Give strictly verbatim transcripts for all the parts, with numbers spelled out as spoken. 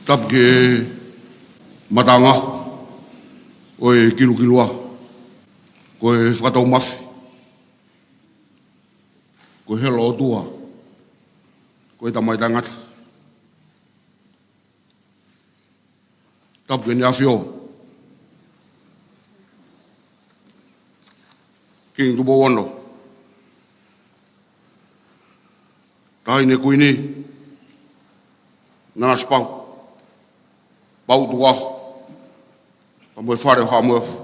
Tapu ki he matāngahu ʻo e kilukilua, ko e fakatoumafi, ko e helo ʻOtua, ko e Tamai taʻengata. Tapu ki Heʻene ʻAfio, Kingi Tupou Ono, Taʻahine Kuini Nanasipauʻu, Pauʻu Tukuʻaho, pea mo e Fale ʻo Haʻa Moheofo.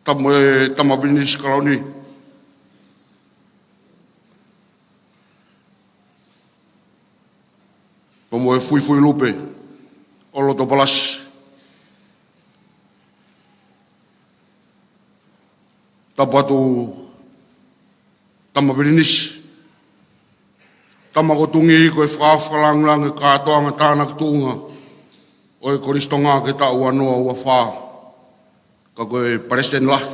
Tapu mo e Tama Pilinisi Kalauni, pea mo e Fuifui Lupe ʻo loto palasi. Tapu atu Tama Pilinisi, Tama Kotungi, ko e fakaʻaofi fakalāngilangi e kātoanga tānaki tuʻunga ʻo e Kolisi Tonga ki he taʻu ua noa ua fā, ka ko e Palesiteni Lahi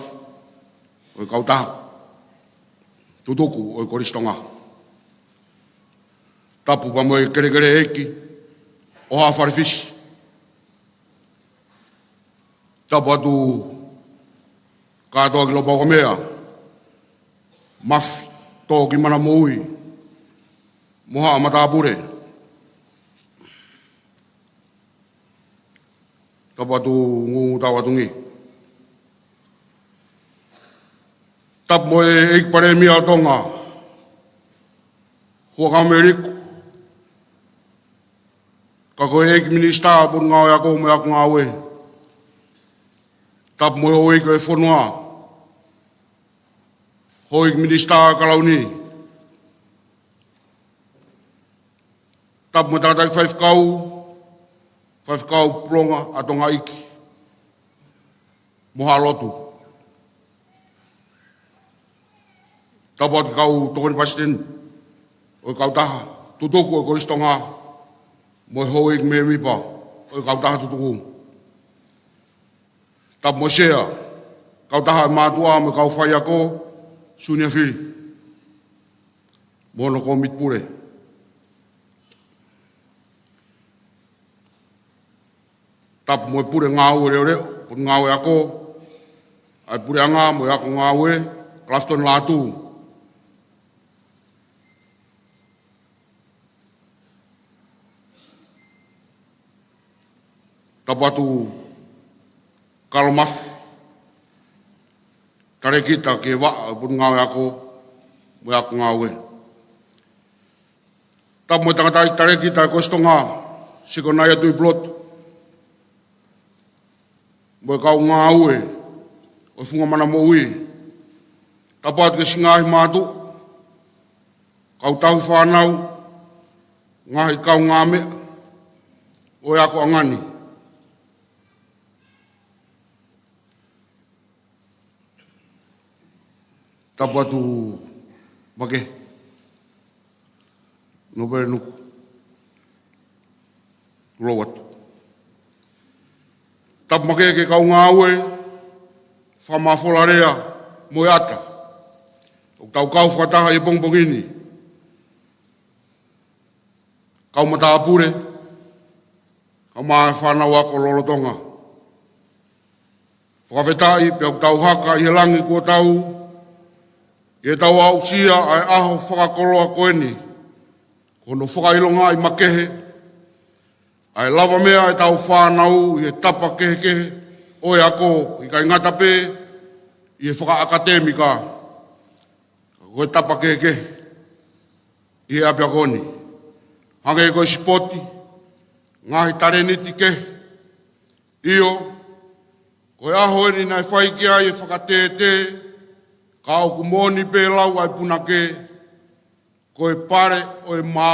ʻo e kautaha tutuku ʻo e Kolisi Tonga. Tapu pea mo e kelekele ʻeiki ʻo Haʻa Falefisi. Tapu atu kātoa ki Lopaukamea, Mafi, Tōkimana Moʻui, mo haʻa matāpule. Tapu atu Ngūngū Tauʻatungi. Tapu mo e ʻEiki Palēmia ʻo Tonga, Huʻakavameiliku, ka ko e ʻEiki Minisitā Potungāue Ako mo e Ako Ngāue. Tapu mo e houʻeiki ʻo e fonua, houʻeiki Minisitā Kalauni. Tapu mo e tangataʻeiki faifekau, faifekau Pulonga ʻa Tonga iiki mo Haʻa Lotu. Tapu atu ki he kau tokoni palesiteni ʻo e kautaha tutuku ʻo e Kolisi Tonga, mo e houʻeiki mēmipa ʻo e kautaha tutuku. Tapu mo e sea, kautaha ʻo e mātuʻa mo e kau faiako, Siuniafili, mo hono kōmiti pule. Tapu mo e pule ngāue leʻoleʻo, pule ngāue ako, ʻa e puleʻanga mo e ako ngāue, Kalafitoni Lātū. Tapu atu Kalomafi, talēkita ki he vaʻa ʻo e Potungāue Ako mo e Ako Ngāue. Tapu mo e tangataʻeiki talēkita ʻo e Kolisi Tonga, Sikonaia Tuʻipulotu, mo e kau ngāue ʻo e Funga Mana Moʻui. Tapu atu ki he siʻi ngaahi mātuʻa, kau tauhi fānau, ngaahi kaungāmeʻa ʻo e akoʻanga ni. Tapu atu Makehe, Nōpele Nuku, tulou atu. Tapu Makehe ki he kau ngāue, fakamafola lea mo e ʻata ʻoku tau kau fakataha ʻi he pongipongi ni. Kau matāpule, kau mā fānau ako lolotonga. Fakafetaʻi pea ʻoku tau haka ʻi he langi kuo tau, ʻi heʻetau aʻusia ʻa e ʻaho fakakoloa ko eni, ko hono fakaʻilongaʻi makehe ʻa e lavameʻa ʻetau fānau ʻi he tapa kehekehe ʻo e ako, ʻikai ngata pē ʻi he fakaʻakatemika, ka ko e tapa kehekehe ʻi he ʻapiako ni, hangē ko e sipoti, ngaahi talēniti kehe. ʻIo, ko e ʻaho eni naʻe fai ki ai e fakatētē, ka ʻoku moʻoni pē lau ʻa e punake, ko e pale ʻo e mā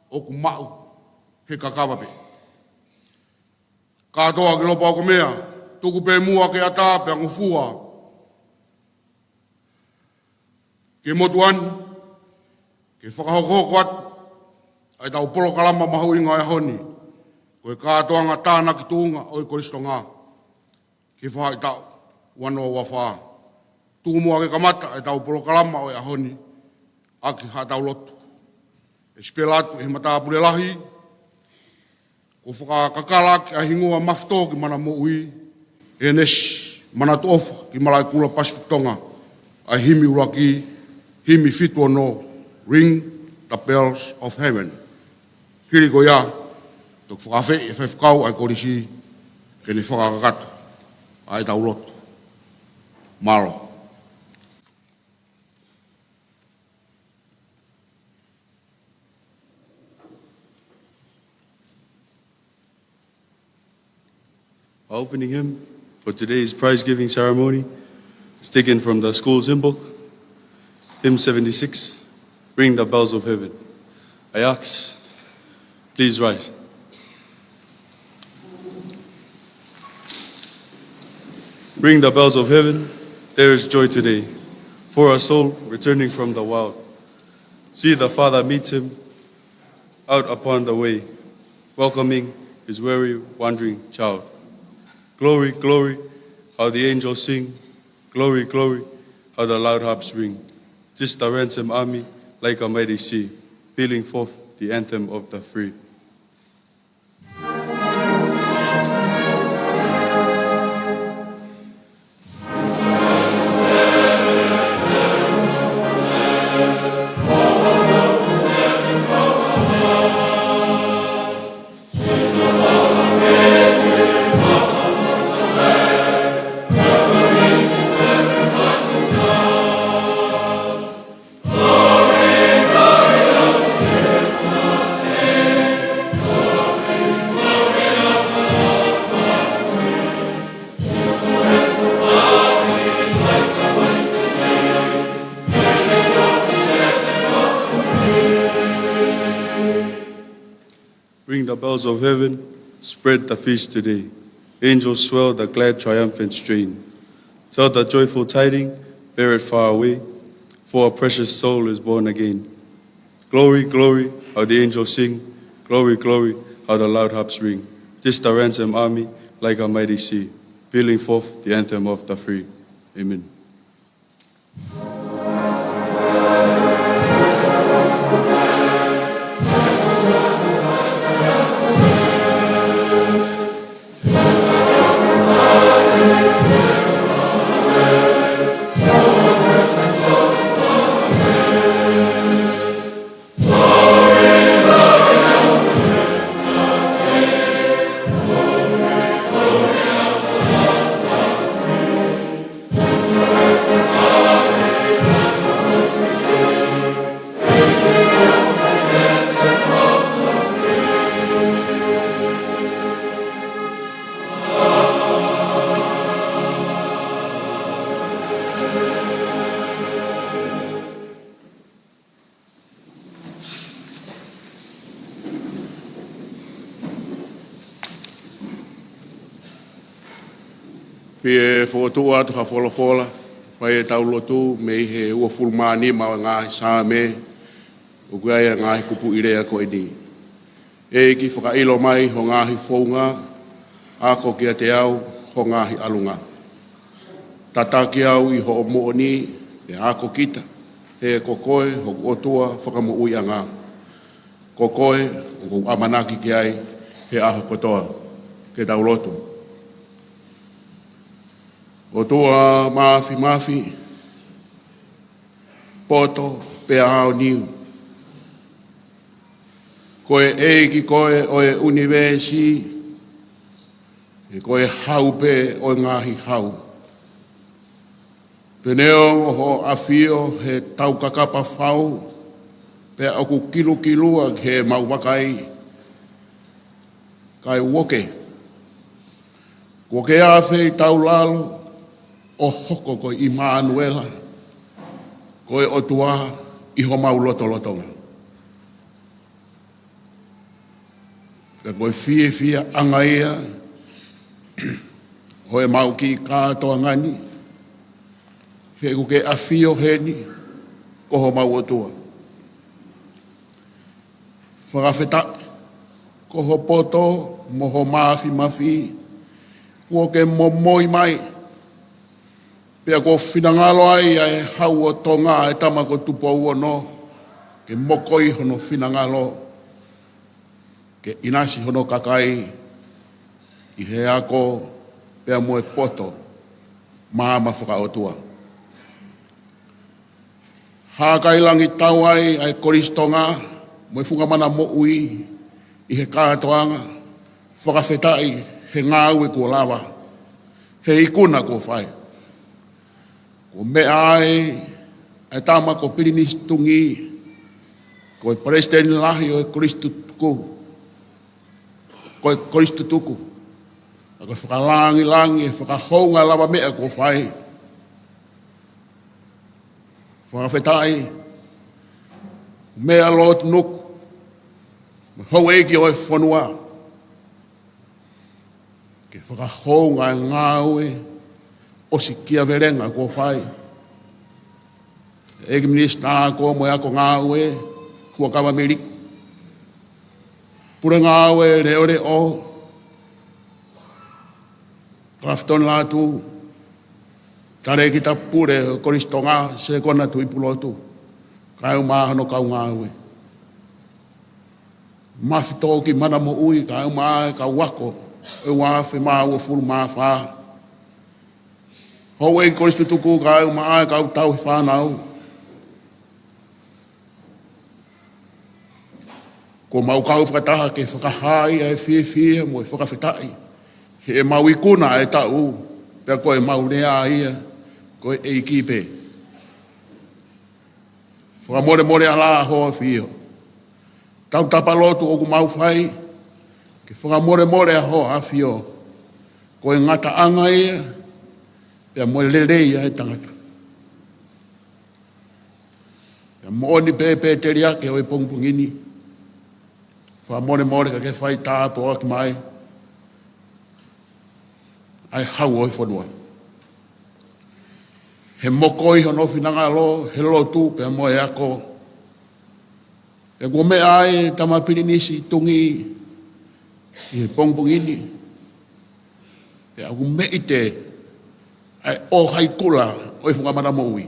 ʻoku maʻu he kakava pē. Kātoa ki Lopaukamea, tuku pē muʻa ke ʻatā pea ngofua ki he motuʻa ni, ke fakahokohoko atu ʻa ʻetau polokalama mahuʻinga ʻo e ʻaho ni, ko e kātoanga tānaki tuʻunga ʻo e Kolisi Tonga ki he faʻahitaʻu ua noa ua fā. Tuku muʻa ke kamata ʻetau polokalama ʻo e ʻaho ni ʻaki haʻatau lotu. ʻE sipela atu ʻi he matāpule lahi, kuo fakakakala ʻaki ʻa e hingoa Mafitokimana Moʻui, ʻEnesi Manatuʻofa ki Malaʻekula Pacific Tonga, ʻa e himi ʻuluaki, himi fitu ono, Ring the Bells of Heaven. Hili ko ia, toki fakaafeʻi ʻe he faifekau ʻa e kolisi ke ne fakakakato ʻa ʻetau lotu. Mālō. Our opening hymn for today's prize giving ceremony is taken from the school's hymn book, hymn seventy-six, Ring the Bells of Heaven. I ask, please rise. Ring the bells of heaven, there is joy today for a soul returning from the wild. See, the Father meets him out upon the way, welcoming his weary, wandering child. Glory, glory, how the angels sing. Glory, glory, how the loud harps ring. This the ransom army, like a mighty sea, pealing forth the anthem of the free. Ring the bells of heaven, spread the feast today. Angels swell the glad triumphant strain. Tell the joyful tidings, bear it far away, for a precious soul is born again. Glory, glory, how the angels sing. Glory, glory, how the loud harps ring. This the ransom army, like a mighty sea, pealing forth the anthem of the free. Amen. Pea fokotuʻu atu ha folofola, fai ʻetau lotu mei he uofulu mā nima ʻo e ngaahi Saame, ʻoku ʻi ai ʻa e ngaahi kupuʻi lea ko eni. ʻEiki, fakaʻilo mai ho ngaahi founga, ako kiate au ho ngaahi ʻalunga. Tataki au ʻi hoʻo moʻoni, pea ako kita, he ko koe hoku ʻOtua fakamoʻuiʻanga. Ko koe ʻoku ou ʻamanaki ki ai he ʻaho kotoa. Ke tau lotu. ʻOtua Māfimafi, poto pea aoniu. Ko e ʻEiki koe ʻo e ʻunivēsi, he ko e Hau pē ʻo e ngaahi hau. Pea neongo hoʻo ʻafio he taukakapa fau, pea ʻoku kilukilua ki heʻemau vakai, kae uoke. Kuo ke afe ʻi taulalo ʻo hoko ko ʻImanuela, ko e ʻOtua ʻi homau lotolotonga. Pea ko e fiefiaʻanga ia ʻo ʻemau kiʻi kātoanga ni, he ʻoku ke ʻafio heni ko homau ʻOtua. Fakafetaʻi, ko ho poto mo ho māfimafi, kuo ke momoi mai Pea kuo finangalo ai ʻa e Hau ʻo Tonga, ʻa e tama ko Tupou Ono, ke mokoi hono finangalo, ke ʻinasi hono kakai ʻi he ako pea mo e poto maama fakaʻotua. Hākailangi tau ai ʻa e Kolisi Tonga mo e funga mana moʻui ʻi he kātoanga, fakafetaʻi he ngāue kuo lava, he ikuna kuo fai. Kuo meʻa ai ʻa e tama ko Pilinisi Tungi, ko e Palesiteni Lahi ʻo e Kolisi Tutuku, ko e Kolisi Tutuku. ʻA ko e fakalāngilangi e fakahounga lavameʻa kuo fai. Fakafetaʻi, meʻa Lord Nuku, mo e houʻeiki ʻo e fonua, ke fakahounga e ngāue ʻosi kiavelenga kuo fai. ʻEiki Minisitā Ako mo e Ako Ngāue, Huʻakavameiliku. Pule Ngāue Leʻoleʻo, Kalafitoni Lātū, Talēkita Pule Kolisi Tonga, Sekona Tuʻipulotu, kae ʻumaʻā hono kau ngāue. Mafitō ki mana moʻui, kae ʻumaʻā e kau ako ʻo e ua afe mā uofulu mā fā. Houʻeiki Kolisi Tutuku, kae ʻumaʻā e kau tauhi fānau. Kuo mau kau fakataha ke fakahā ʻa e fiefia mo e fakafetaʻi, he ʻemau ikuna ʻa e taʻu, pea ko ʻemau lea ia, ko e ʻEiki pē. Fakamolemole ā la Hoʻo ʻAfio. Tautapa lotu ʻoku mau fai, ke fakamolemole ʻa Hoʻo ʻAfio. Ko e ngataʻanga ia, pea mo e lelei ʻa e tangata. Pea moʻoni pē pēteliake ʻo e pongipongi ni. Fakamolemole ka ke fai tāpuaki mai ʻa e Hau ʻo e fonua. He mokoi hono finangalo, he lotu pea mo e ako. Pea kuo meʻa ai Tama Pilinisi Tungi ʻi he pongipongi ni. Pea ʻoku meʻite ʻa e ʻohai kula ʻo e funga mana moʻui.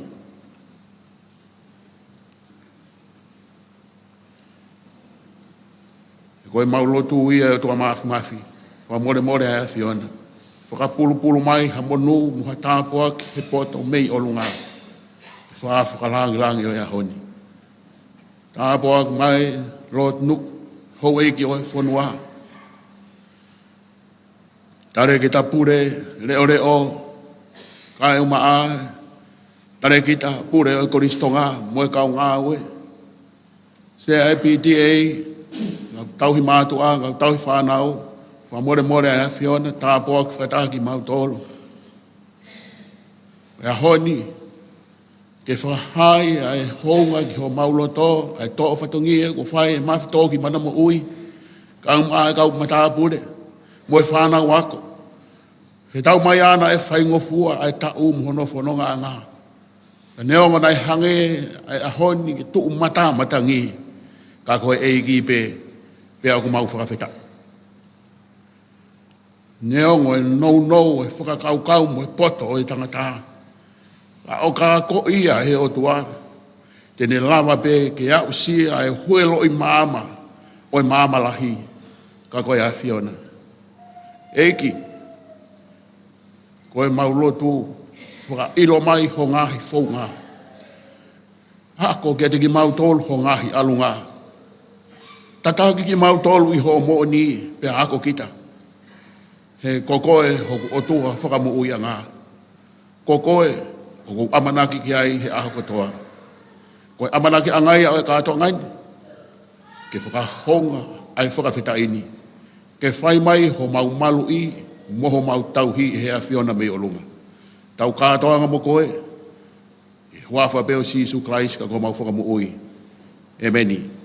He ko ʻemau lotu ia ʻe ʻOtua Māfimafi, fakamolemole ʻa e ʻAfiona. Fakapulupulu mai ha monū mo ha tāpuaki he poto mei ʻolunga. He fā fakalāngilangi ʻo e ʻaho ni. Tāpuaki mai Lord Nuku, houʻeiki ʻo e fonua. Talēkita Pule Leʻoleʻo, kae ʻumaʻā e Talēkita Pule ʻo e Kolisi Tonga mo e kau ngāue. Sea ʻa e P T A, kau tauhi mātuʻa, kau tauhi fānau, fakamolemole ʻa e ʻAfiona, tāpuaki fakataha kimautolu. ʻI he ʻaho ni, ke fakahā ʻa e hounga ki homau loto, ʻa e toʻo fatongia kuo fai ʻe Mafitō ki mana moʻui, kae ʻumaʻā e kau matāpule, mo e fānau ako. He tau mai ʻana ʻe faingofua ʻa e taʻu mo hono fonongaʻanga. Ka neongo naʻe hangē ʻa e ʻaho ni ke tuʻu mata matangi, ka ko e ʻEiki pē, pea ʻoku mau fakafetaʻi. Neongo e nounou e fakakaukau mo e poto ʻo e tangata, ka ʻoku akoʻi ia ʻe he ʻOtua, te ne lava pē ke aʻusia ʻa e hueloʻi maama ʻo e maama lahi, ka ko e ʻAfiona. ʻEiki, ko ʻemau lotu, fakaʻilo mai ho ngaahi founga. Ako kiate kimautolu ho ngaahi ʻalunga. Tataki kimautolu ʻi hoʻo moʻoni pea ako kita. He ko koe hoku ʻOtua fakamoʻuiʻanga. Ko koe ʻoku ou ʻamanaki ki ai he ʻaho kotoa. Ko e ʻamanakiʻanga ia ʻo e kātoanga ni, ke fakahounga ʻa e fakafetaʻi ni, ke fai mai homau maluʻi mo homau tauhi ʻe he ʻAfiona mei ʻolunga. Tau kātoanga mo koe, ʻi he huafa pē ʻo Sīsū Kalaisi ko homau Fakamoʻui. ʻEmeni.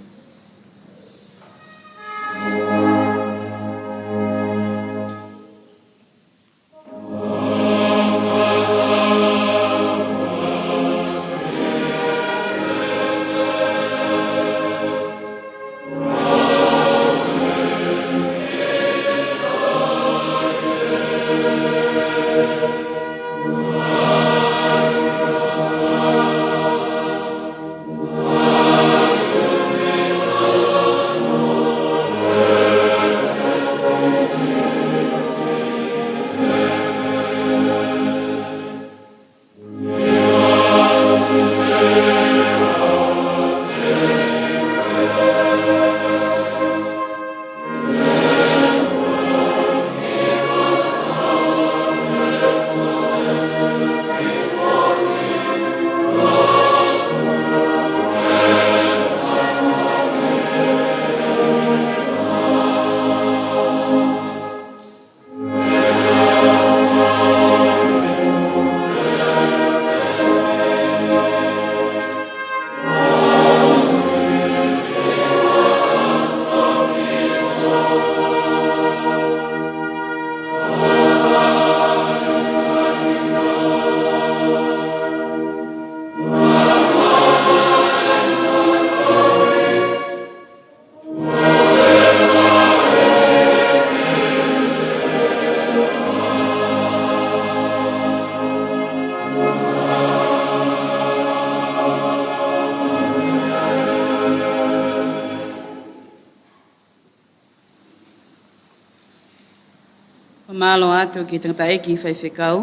Mālō atu ki he tangataʻeiki faifekau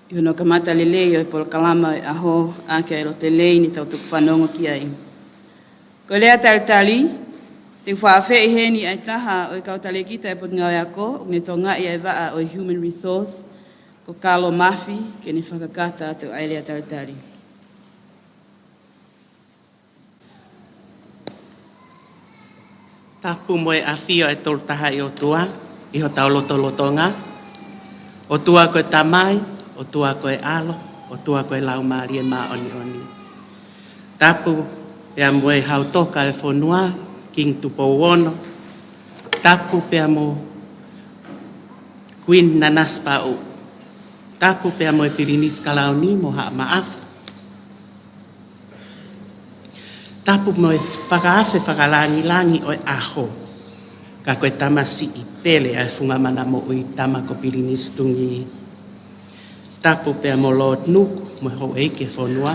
ʻi hono kamata lelei ʻo e polokalama ʻo e ʻaho ʻaki ʻa e lotu lelei ne tau toki fanongo ki ai. Ko e lea talitali, te u fakaafeʻi heni ʻa e taha ʻo e kau talēkita ʻo e Potungāue Ako, ʻoku ne tokangaʻi ʻa e vaʻa ʻo e Human Resource, ko Kalo Mafi, ke ne fakakakato atu ʻa e lea talitali. Tapu mo e ʻafio ʻa e Tolu Tahaʻi ʻOtua ʻi hotau lotolotonga. ʻOtua ko e Tamai, ʻOtua ko e ʻAlo, ʻOtua ko e Laumālie Māʻoniʻoni. Tapu pea mo e Hau Toka ʻo e fonua, Kingi Tupou Ono. Tapu pea mo Kuini Nanasipauʻu. Tapu pea mo e Pilinisi Kalauni mo Haʻa Maʻafu. Tapu mo e fakaafe fakalāngilangi ʻo e ʻaho, ka ko e tamasiʻi pele ʻa e funga mana moʻui, Tama ko Pilinisi Tungī. Tapu pea mo Lord Nuku mo e houʻeiki ʻo e fonua.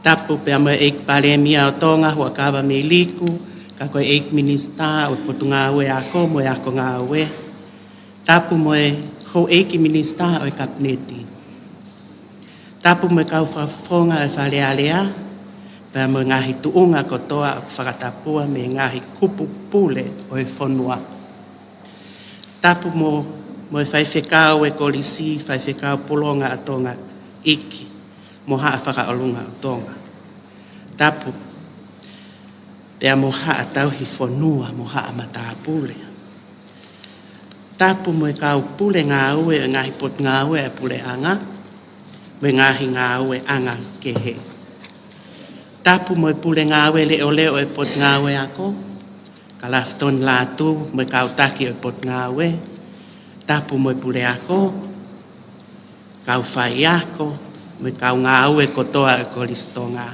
Tapu pea mo e ʻEiki Palēmia ʻo Tonga, Huʻakavameiliku, ka ko e ʻEiki Minisitā ʻo e Potungāue Ako mo e Ako Ngāue. Tapu mo e houʻeiki minisitā ʻo e Kapineti. Tapu mo e kau fakafofonga ʻo e Fale Alea, pea mo e ngaahi tuʻunga kotoa ʻoku fakatapua mei he ngaahi kupu pule ʻo e fonua. Tapu mo, mo e faifekau ʻo e Kolisi, Faifekau Pulonga ʻa Tonga, ʻEiki, mo Haʻa Fakaʻolunga ʻo Tonga. Tapu pea mo Haʻa Tauhi Fonua mo Haʻa Matāpule. Tapu mo e kau pule ngāue ʻo e ngaahi potungāue ʻa e puleʻanga mo e ngaahi ngāueʻanga kehe. Tapu mo e pule ngāue leʻoleʻo ʻo e Potungāue Ako, Kalafitoni Lātū mo e kau taki ʻo e Potungāue. Tapu mo e puleako, kau faiako, mo e kau ngāue kotoa ʻo e Kolisi Tonga.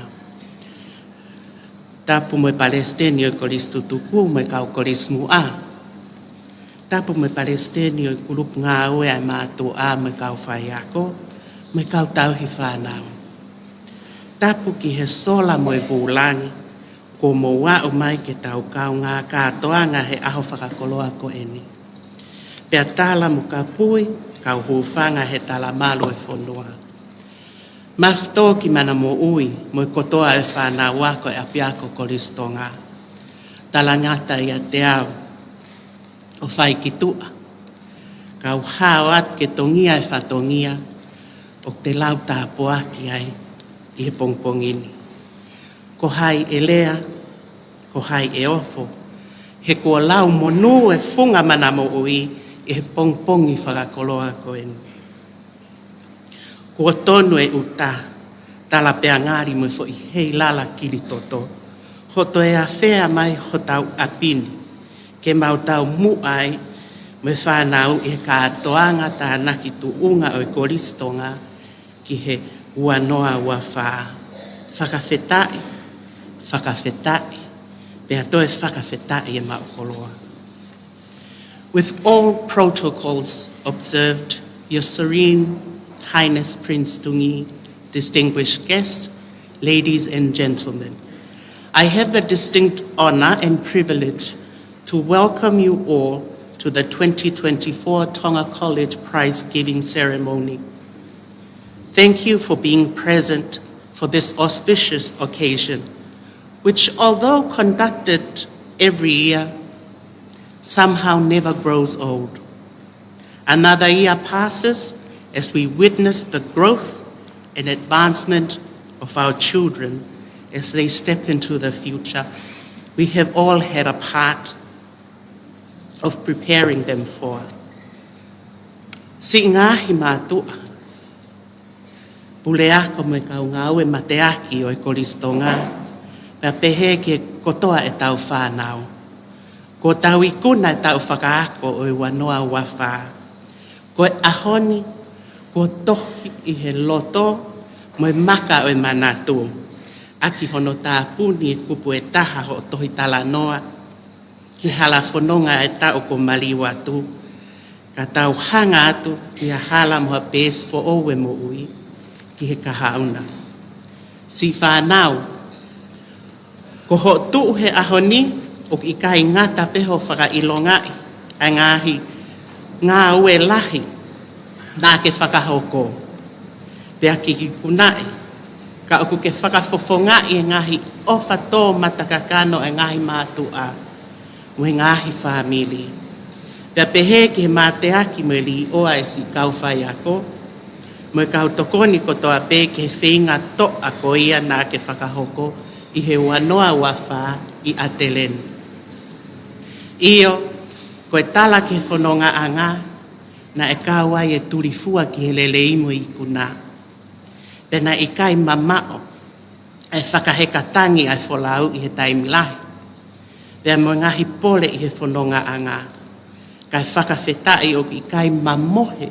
Tapu mo e palesiteni ʻo e Kolisi Tutuku mo e kau kolisi muʻa. Tapu mo e palesiteni ʻo e kulupu ngāue ʻa e mātuʻa mo e kau faiako, mo e kau tauhi fānau. Tapu ki he sola mo e vūlangi, kuo mou aʻu mai ke tau kaungā kātoanga he ʻaho fakakoloa ko eni. Pea tala mo kapui, kau hūfanga he talamalu ʻo e fonua. Mafi tō ki mana moʻui mo e kotoa ʻo e fānau ako ʻo e ʻapiako Kolisi Tonga. Talangata ʻiate au ʻo fai ki tuʻa, kau hao atu ke tongia e fatongia ʻoku te lau tāpuaki ai ʻi he pongipongi ni. Ko hai ʻe lea, ko hai ʻe ofo, he kuo lau monū e funga mana moʻui ʻi he pongipongi fakakoloa ko eni. Kuo tonu e ʻuta, tala pea ngali mo e foʻi heilala kili toto, hoʻo toe afea mai hotau ʻapi ni, ke mau taumuʻa ai mo e fānau ʻi he kātoanga tānaki tuʻunga ʻo e Kolisi Tonga ki he ua noa ua fā. Fakafetaʻi, fakafetaʻi, pea toe fakafetaʻi e maʻu koloa. With all protocols observed, Your Serene Highness Prince Tungī, distinguished guests, ladies and gentlemen, I have the distinct honor and privilege to welcome you all to the twenty twenty-four Tonga College Prize Giving Ceremony. Thank you for being present for this auspicious occasion, which, although conducted every year, somehow never grows old. Another year passes as we witness the growth and advancement of our children as they step into the future we have all had a part of preparing them for. Siʻi ngaahi mātuʻa, puleako mo e kau ngāue mateaki ʻo e Kolisi Tonga, pea pehē ki he kotoa ʻetau fānau. Kuo tau ikuna e taʻu fakaako ʻo e ua noa ua fā. Ko e ʻaho ni, kuo tohi ʻi he loto mo e maka ʻo e manatu, ʻaki hono tāpuni e kupu ʻe taha hoʻo tohi talanoa, ki hala fononga e taʻu kuo maliu atu, ka tau hanga atu ki ha hala mo ha peesi foʻou e moʻui ki he kahaʻu na. Siʻi fānau, ko hoʻo tuʻu he ʻaho ni, ʻoku ʻikai ngata pē hoʻo fakaʻilongaʻi ʻa e ngaahi ngāue lahi naʻa ke fakahoko. Pea ke ikunaʻi, ka ʻoku ke fakafofongaʻi e ngaahi ʻofa tō matakakano ʻa e ngaahi mātuʻa mo e ngaahi fāmili. Pea pehē ki he mateaki mo e līʻoa ʻa e siʻi kau faiako mo e kau tokoni kotoa pē ki he feinga toʻa ko ia naʻa ke fakahoko ʻi he ua noa ua fā ʻi ʻAteleni. ʻIo, ko e tala ki he fonongaʻanga, naʻe kau ai e tulifua ki he lelei mo e ikuna. Pea naʻe ʻikai mamaʻo ʻa e fakaheka tangi ʻa e folau ʻi he taimi lahi, pea mo e ngaahi pole ʻi he fonongaʻanga. Kae fakafetaʻi ʻoku ʻikai mamohe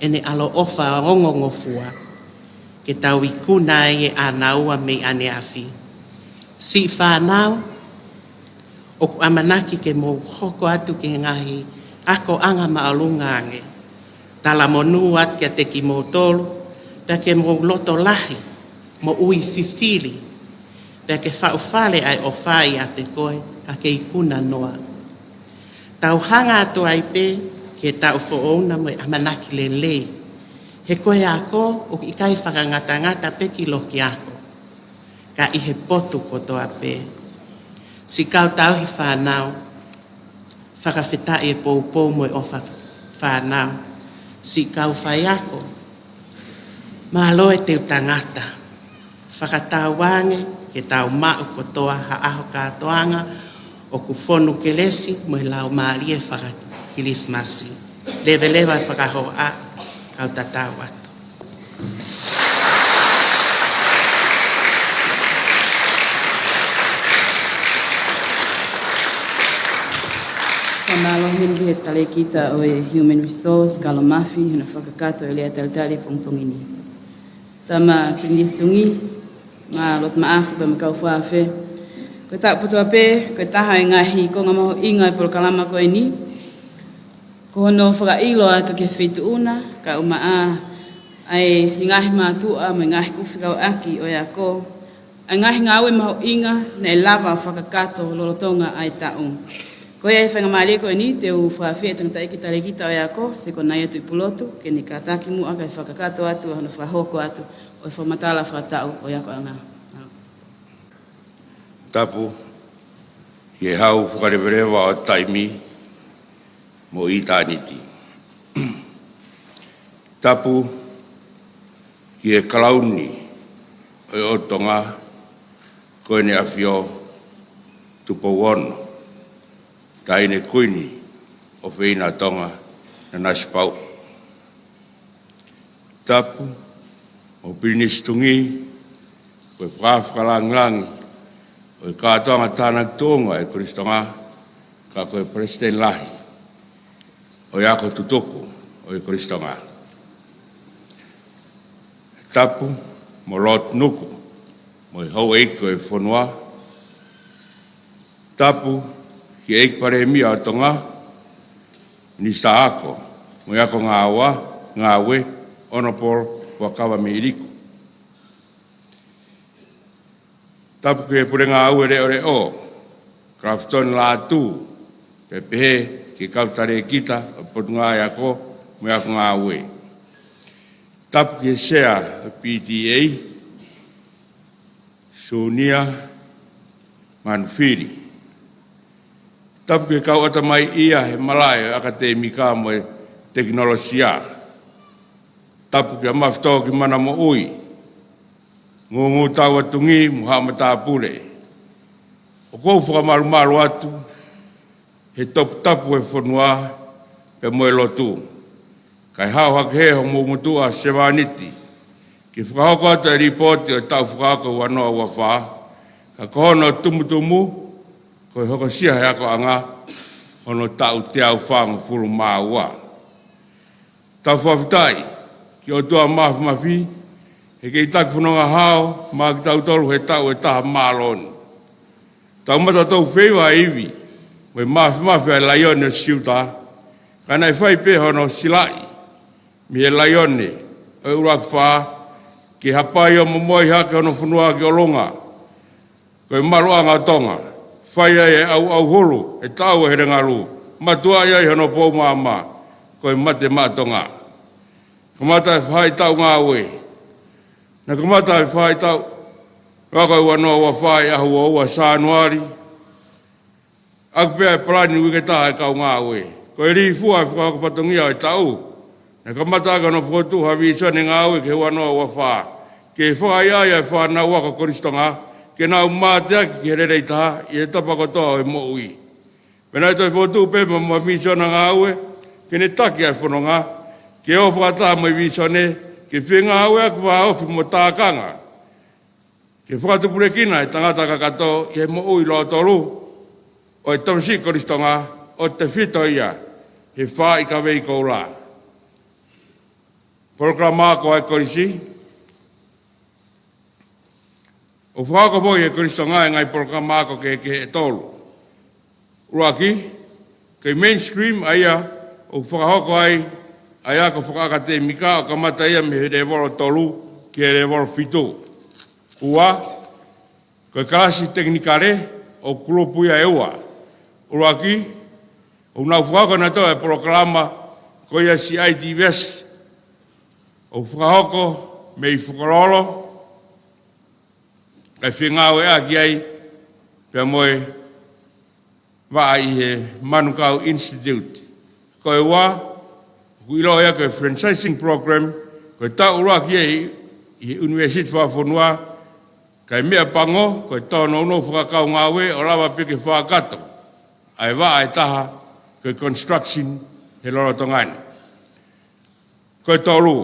ʻene ʻaloʻofa ongongofua ke tau ikuna ai ʻe ʻanaua mei ʻaneafi. Siʻi fānau, ʻoku ʻamanaki ke mou hoko atu ki he ngaahi akoʻanga māʻolunga ange. Talamonū atu kiate kimoutolu, pea ke mou loto lahi, moʻui fifili, pea ke faʻu fale ʻa e ʻofa ʻiate koe, ka ke ikuna noa. Tau hanga atu ai pē ki he taʻu foʻou na mo e ʻamanaki lelei. He ko e ako ʻoku ʻikai fakangatangata pē ki loki ako, ka ʻi he potu kotoa pē. Siʻi kau tauhi fānau, fakafetaʻi e poupou mo e ʻofa fānau. Siʻi kau faiako, mālō e teu tangata. Fakatauange ke tau maʻu kotoa ha ʻaho kātoanga ʻoku fonu kelesi mo e laumālie faka-Kilisimasi. Leveleva e fakahoa, kau tatau atu. Fakamālō heni ki he talēkita ʻo e Human Resource, Kalo Mafi, hono fakakakato e lea talitali pongipongi ni. Tama Pilinisi Tungī, mo e loto maʻafu pea mo e kau fakaafe. Ko e taʻu kotoa pē, ko e taha e ngaahi konga mahuʻinga e polokalama ko eni, ko hono fakaʻilo atu ki he feituʻu na, kae ʻumaʻā ʻa e siʻi ngaahi mātuʻa mo e ngaahi kupu fekauʻaki ʻo e ako, ʻa e ngaahi ngāue mahuʻinga naʻe lava fakakakato lolotonga ʻa e taʻu. Ko ia e faingamālie ko eni te u fakaafeʻi e tangataʻeiki talēkita ʻo e ako, Sekonaia Tuʻipulotu, ke ne kātaki muʻa kae fakakakato atu ʻa hono fakahoko atu ʻo e fakamatala fakataʻu ʻo e akoʻanga. Tapu ki he hau fakaleveleva ʻo taimi mo ʻitāniti. Tapu ki he Kalauni ʻo e ʻOtu Tonga, ko ʻEne ʻAfio Tupou Ono, Taʻahine Kuini ʻofeina Tonga, Nanasipauʻu. Tapu mo Pilinisi Tungī, ko e fakafakalāngilangi ʻo e kātoanga tānaki tuʻunga ʻo e Kolisi Tonga, ka ko e Palesiteni Lahi ʻo e Ako Tutuku ʻo e Kolisi Tonga. Tapu mo Lord Nuku mo e houʻeiki ʻo e fonua. Tapu ki he ʻEiki Palēmia ʻo Tonga, Minisitā Ako mo e Ako Ngāua, Ngāue, Honourable Fuakava Mihiliku. Tapu ki he Pule Ngāue Leʻoleʻo, Kalafitoni Lātū, pea pehē ki he kau talēkita ʻo e Potungāue Ako mo e Ako Ngāue. Tapu ki he Sea ʻo e P T A, Sunia Manufili. Tapu ki he kau ʻatamaiʻia he malaʻe ʻo e ʻakatēmika mo e tekinolosia. Tapu kia Mafitōkimana Moʻui, Ngūngū Tauatungī mo haʻa matāpule. ʻOku ou fakamalumalu atu he toputapu e fonua pea mo e lotu, kae haʻu hake ʻe homou motuʻa sevāniti ke fakahoko atu e lipooti ʻo e taʻu fakaako ua noa ua fā, ka ko hono tumutumu, ko e hokosia he akoʻanga hono taʻu teau fāngofulu mā ua. Tau fakafetaʻi ki he ʻOtua Māfimafi he kei taki fononga hao maʻa kitautolu he taʻu ʻe taha mālohi. Tau mata tou feiva ʻa e ivi mo e māfimafi ʻa e laione ʻo Siuta, ka naʻe fai pē hono silaʻi mei he laione ʻo e ʻUluaki Fā, ke hapai ʻo momoi hake hono fonua ki ʻolunga. Ko e maluʻanga ʻo Tonga, fai ai e ʻauʻauhulu he taʻu ʻo e helengalu, matuaʻi ai hono pou maama, ko e mate maʻa Tonga. Kamata e faʻahitaʻu ngāue. Naʻe kamata e faʻahitaʻu, ʻa ko e ua noa ua fā ʻi he ʻaho ua ua Sānuali. ʻAku pea e palani uike taha e kau ngāue. Ko e lī fua e fakahoko fatongia ʻo e taʻu. Naʻe kamata ʻaki hono fokotuʻu ha vīsone ngāue ki he ua noa ua fā. Ke fakaʻaiʻai ʻa e fānau ako Kolisi Tonga, ke nau mateaki ki he lelei taha ʻi he tapa kotoa ʻo e moʻui. Pea naʻe toe fokotuʻu pē mo ha vīsone ngāue, ke ne taki ʻa e fononga, ke ō fakataha mo e vīsone, ke fengāueʻaki vāofi mo tākanga, ke fakatupulekina e tangata kakato ʻi he moʻui lōtolu ʻo e tamasiʻi Kolisi Tonga, ʻo tefito ia he faaʻi kavei koula. Polokalama ako ʻa e kolisi. ʻOku fakahoko foki ʻe he Kolisi Tonga e ngaahi polokalama ako kehekehe ʻe tolu. ʻUluaki, ko e mainstream, ʻa ia ʻoku fakahoko ai ʻa e ako fakaʻakatemika, ʻo kamata ia mei he lēvolo tolu ki he lēvolo fitu. Ua, ko e kalasi tekinikale, ʻoku kulupu ia ʻe ua. ʻUluaki, ʻoku nau fakahoko nautolu e polokalama ko ia C I T V S, ʻoku fakahoko mei Fokololo, kae fengāueʻaki ai pea mo e vaʻa ʻi he Manukau Institute. Ko e ua, ʻoku ʻiloa ia ko e franchising program, ko e taʻu ʻuluaki ia ʻi, ʻi he ʻUnivēsiti Fakafonua, kae meʻa pango, ko e tōnounou fakakaungāue ʻo lava pē ke fakakakato ʻa e vaʻa ʻe taha, ko e construction he lolotonga ni. Ko e tolu,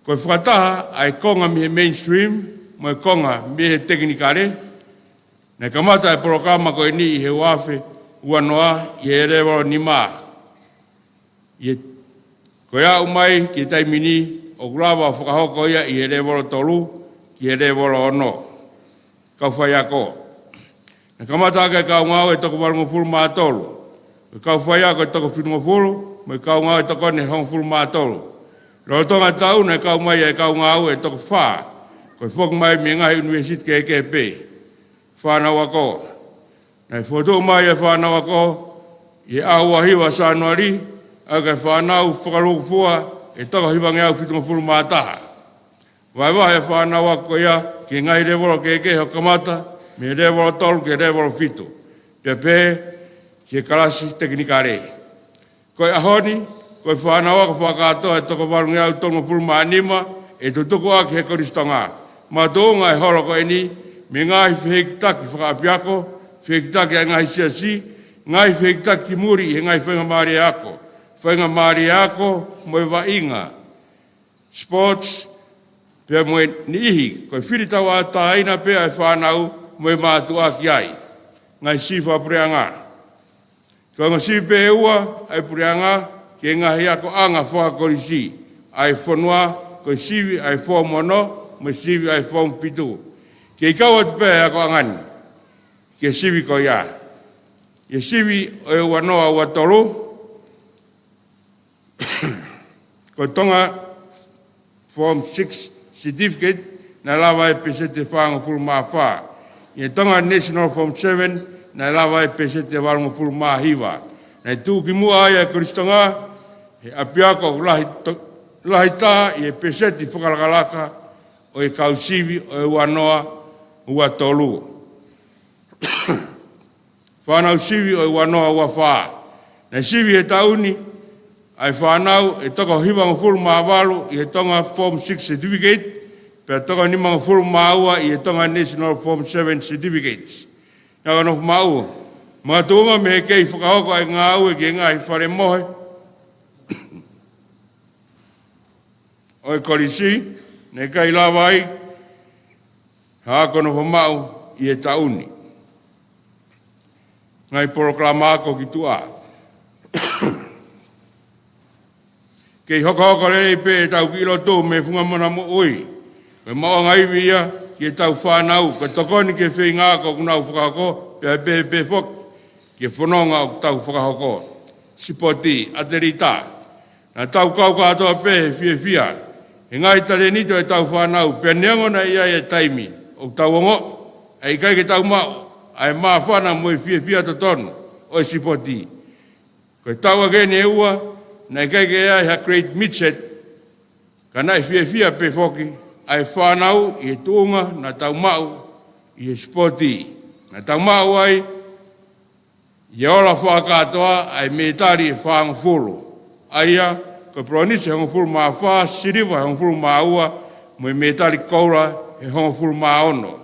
ko e fakataha ʻa e konga mei he mainstream mo e konga mei he tekinikale. Naʻe kamata e polokalama ko eni ʻi he ua afe ua noa ʻi he lēvolo nima. ʻI he, ko e aʻu mai ki he taimi ni, ʻoku lava ʻo fakahoko ia ʻi he lēvolo tolu ki he lēvolo ono. Kau faiako. Naʻe kamata ʻaki e kau ngāue ʻe toko valungofulu mā tolu. Ko e kau faiako ʻe toko fitungofulu, mo e kau ngāue tokoni ʻe hongofulu mā tolu. Lolotonga e taʻu naʻe kau mai e kau ngāue ʻe toko fā. Ko e foki mai mei he ngaahi ʻunivēsiti kehekehe pē. Fānau ako. Naʻe fokotuʻu mai e fānau ako ʻi he ʻaho ua hiva Sānuali, ʻaki e fānau fakalūkufua ʻe toko hivangeau fitungofulu mā taha. Vahevahe e fānau ako ia ki he ngaahi lēvolo kehekehe ʻo kamata mei he lēvolo tolu ki he lēvolo fitu. Pea pehē ki he kalasi tekinikale. Ko e ʻaho ni, ko e fānau ako fakakātoa ʻe toko valungeau tolungofulu mā nima ʻe tutuku ʻaki he Kolisi Tonga. Makatuʻunga e holo ko eni, mei he ngaahi fehikitaki fakaʻapiako, fehikitaki ʻa e ngaahi siasi, ngaahi fehikitaki ki muli ʻi he ngaahi faingamālie ako, faingamālie ako mo e vaʻinga, sports, pea mo e niʻihi, ko e fili tauʻatāina pē ʻa e fānau mo e mātuʻa ki ai. Ngaahi sifa puleʻanga. Ko e ongo sivi pē ʻe ua ʻa e puleʻanga ki he ngaahi akoʻanga fakakolisi ʻa e fonua, ko e sivi ʻa e form ono mo e sivi ʻa e form fitu. Kei kau atu pē ʻa e akoʻanga ni ki he sivi ko ia. ʻI he sivi ʻo e ua noa ua tolu, ko e Tonga Form six Certificate naʻe lava e peseti ʻe fāngofulu mā fā. ʻI he Tonga National Form seven naʻe lava e peseti ʻe valungofulu mā hiva. Naʻe tuʻu ki muʻa ai ʻa e Kolisi Tonga he ʻapiako lahi to-, lahi taha ʻi he peseti fakalakalaka ʻo e kau sivi ʻo e ua noa ua tolu. Fānau sivi ʻo e ua noa ua fā. Naʻe sivi he taʻu ni ʻa e fānau ʻe toko hivangofulu mā valu ʻi he Tonga Form six Certificate, pea toko nimangofulu mā ua ʻi he Tonga National Form seven Certificates. Naʻa nau maʻu, makatuʻunga mei he kei fakahoko ʻa e ngāue ki he ngaahi fale mohe ʻo e kolisi, naʻe ʻikai lava ai ha ako nofo maʻu ʻi he taʻu ni. Ngaahi polokalama ako ki tuʻa. Kei hokohoko lelei pē ʻetau kiʻi lotu mei he funga mona moʻui. Ko e maʻuʻanga ivi ia ki heʻetau fānau, ko e tokoni ki he feinga ako ʻoku nau fakahoko, pea pehē pē foki ki he fononga ʻoku tau fakahoko. Sipoti, ʻatelita. Naʻa tau kau kātoa pē he fiefia he ngaahi talēniti ʻo ʻetau fānau, pea neongo naʻe ʻi ai e taimi ʻoku tau ongoʻi ʻe ʻikai ke tau maʻu ʻa e māfana mo e fiefia totonu ʻo e sipoti. Ko e taʻu ʻaki eni ʻe ua, naʻe ʻikai ke ʻi ai ha Great Midget, ka naʻe fiefia pē foki ʻa e fānau ʻi he tuʻunga naʻa tau maʻu ʻi he sipoti. Naʻa tau maʻu ai ʻi he ola fakakātoa ʻa e mētali ʻe fāngofulu, ʻa ia ko e polonise ʻe hongofulu mā fā, siliva ʻe hongofulu mā ua, mo e mētali koula ʻe hongofulu mā ono.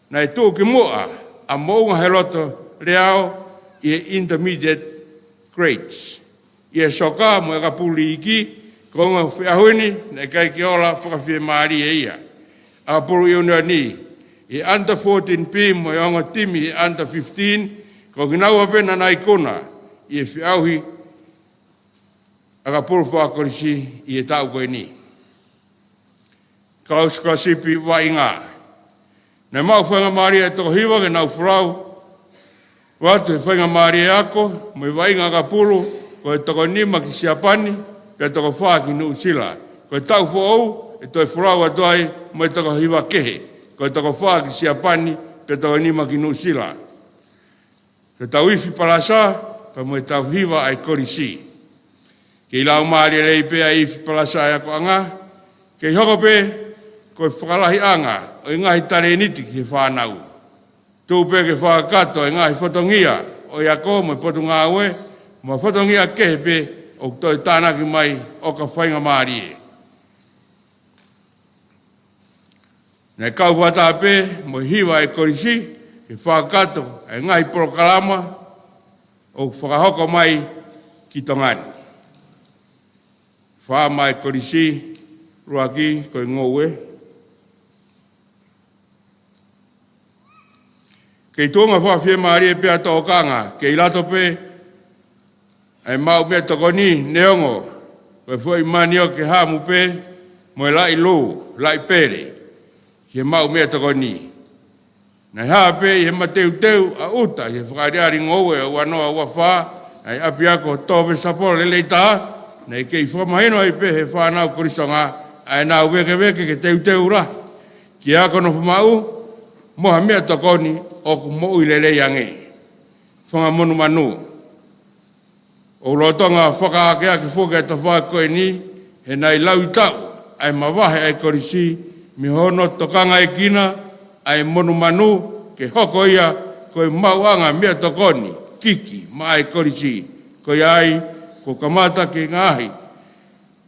Naʻe tuʻu ki muʻa ʻa Moʻunga Heloto Leao ʻi he Intermediate Grades ʻi he soka mo e ʻakapulu liiki, ko e ongo feʻauhi ni naʻe ʻikai ke ola fakafiemālie ia. ʻAkapulu ʻiunioni ʻi he Under fourteen B mo e ongo timi ʻi he Under fifteen, ko kinaua pē naʻa nau ikuna ʻi he feʻauhi ʻakapulu fakakolisi ʻi he taʻu ko eni. Kau sikolasipi vaʻinga. Naʻe maʻu faingamālie ʻe toko hiva ke nau folau atu he faingamālie ako mo e vaʻinga ʻakapulu, ko e toko nima ki Siapani, pea toko fā ki Nuʻusila. Ko e taʻu foʻou ʻe toe folau atu ai mo e toko hiva kehe, ko e toko fā ki Siapani, pea toko nima ki Nuʻusila. Ko e tau ifi palasa, pea mo e tau hiva ʻa e kolisi. Kei laumālie lelei pē ʻa e ifi palasa ʻa e akoʻanga, kei hoko pē ko e fakalahiʻanga ʻo e ngaahi talēniti ki he fānau. Tuʻu pē ke fakakakato e ngaahi fatongia ʻo e ako mo e potungāue, mo e fatongia kehe pē ʻoku toe tānaki mai ʻo ka faingamālie. Naʻe kau fakataha pē mo e hiva ʻa e kolisi ke fakakakato e ngaahi polokalama ʻoku fakahoko mai ki Tonga ni. Fā mai kolisi, ʻuluaki ko e ngoue. Kei tuʻunga fakafiemālie pea tokanga, kei lato pē ʻa e maʻu meʻatokoni, neongo ko e foʻi manioke hamu pē mo e laʻi lū, laʻi pele, ki he maʻu meʻatokoni. Naʻe hā pē ʻi he mateuteu ʻa ʻuta ʻi he fakaʻaliʻali ngoue ʻo e ua noa ua fā, ʻa e ʻapiako Tōvesa Polo Lelei Taha, naʻe kei fakamahino ai pē he fānau Kolisi Tonga ʻa ʻenau vēkeveke ke teuteu lahi ki he ako nofo maʻu mo ha meʻatokoni ʻoku moʻui lelei ange. Fanga monumanu. ʻOku lolotonga fakaakeake foki ʻa e tafaʻaki ko eni, he naʻe laui taʻu ʻa e mavahe ʻa e kolisi mei hono tokangaekina ʻa e monumanu ke hoko ia ko e maʻuʻanga meʻatokoni kiki maʻa e kolisi. Ko ia ai, kuo kamata ke ngaohi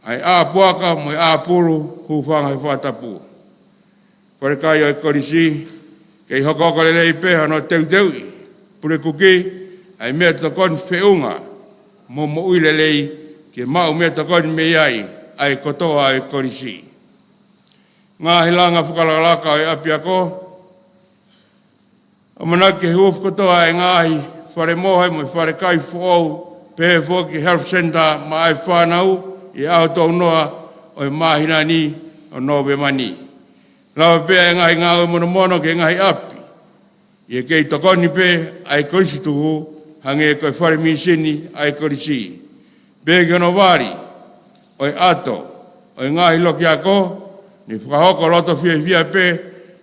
ʻa e ʻā puaka mo e ʻā pulu, hūfanga he fakatapu. Falekai ʻo e kolisi, kei hokohoko lelei pē hono teuteuʻi, pulekuki ʻa e meʻatokoni feʻunga mo moʻui lelei ke maʻu meʻatokoni mei ai ʻa e kotoa ʻo e kolisi. Ngaahi langa fakalakalaka ʻo e ʻapiako, ʻamanaki ke huufi kotoa e ngaahi fale mohe mo e falekai foʻou, pehē foki ki he health centre maʻa e fānau ʻi he ʻaho tolu noa ʻo e māhina ni ʻo Nōvema ni. Lava pē ʻa e ngaahi ngāue monomono ki he ngaahi ʻapi ʻi he kei tokoni pē ʻa e kolisi tuhu, hangē ko e fale mīsini ʻa e kolisi. Pea ki hono vali ʻo e ʻato ʻo e ngaahi loki ako, ne fakahoko loto fiefia pē ʻe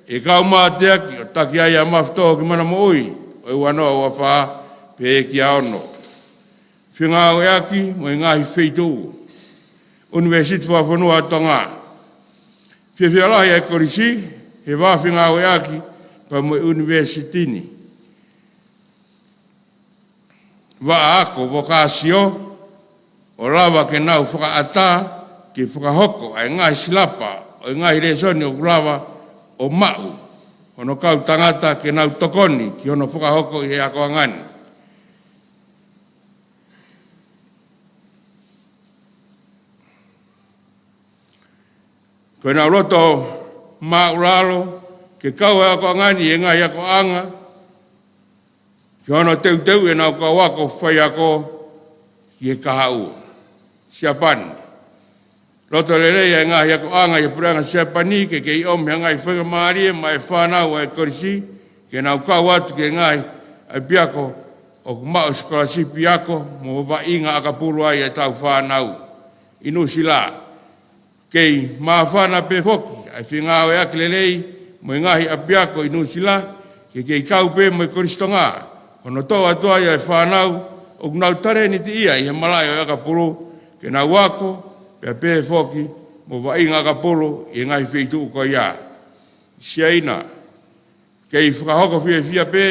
he kau mateaki ʻo taki ai ʻa Mafitō ki Mana Moʻui ʻo e ua noa ua fā pea ki ʻa ono. Fengāueʻaki mo e ngaahi feituʻu. ʻUnivēsiti Fakafonua ʻa Tonga. Fiefia lahi ʻa e kolisi he vā fengāueʻaki pea mo e ʻunivēsiti ni. Vaʻa ako vokāsio ʻo lava ke nau fakaʻatā ke fakahoko ʻa e ngaahi silapa ʻo e ngaahi lēsoni ʻoku lava ʻo maʻu hono kau tangata ke nau tokoni ki hono fakahoko ʻi he akoʻanga ni. Ko ʻenau loto māʻulalo ke kau e akoʻanga ni ʻi he ngaahi akoʻanga ki hono teuteuʻi ʻenau kau ako faiako ki he kahaʻu Siapani. Loto lelei ʻa e ngaahi akoʻanga ʻi he puleʻanga Siapani ke kei ʻomi ha ngaahi faingamālie maʻa e fānau ʻa e kolisi ke nau kau atu ki he ngaahi ʻapiako ʻoku maʻu sikolasipi ako mo vaʻinga ʻakapulu ai ʻa e tau fānau ʻi Nuʻusila. Kei māfana pē foki ʻa e fengāueʻaki lelei mo e ngaahi ʻapiako ʻi Nuʻusila, ke kei kau pē mo e Kolisi Tonga hono toʻo atu ai ʻa e fānau ʻoku nau talēnitiʻia ʻi he malaʻe ʻo e ʻakapulu ke nau ako, pea pehē foki mo vaʻinga ʻakapulu ʻi he ngaahi feituʻu ko ia. Siaina, kei fakahoko fiefia pē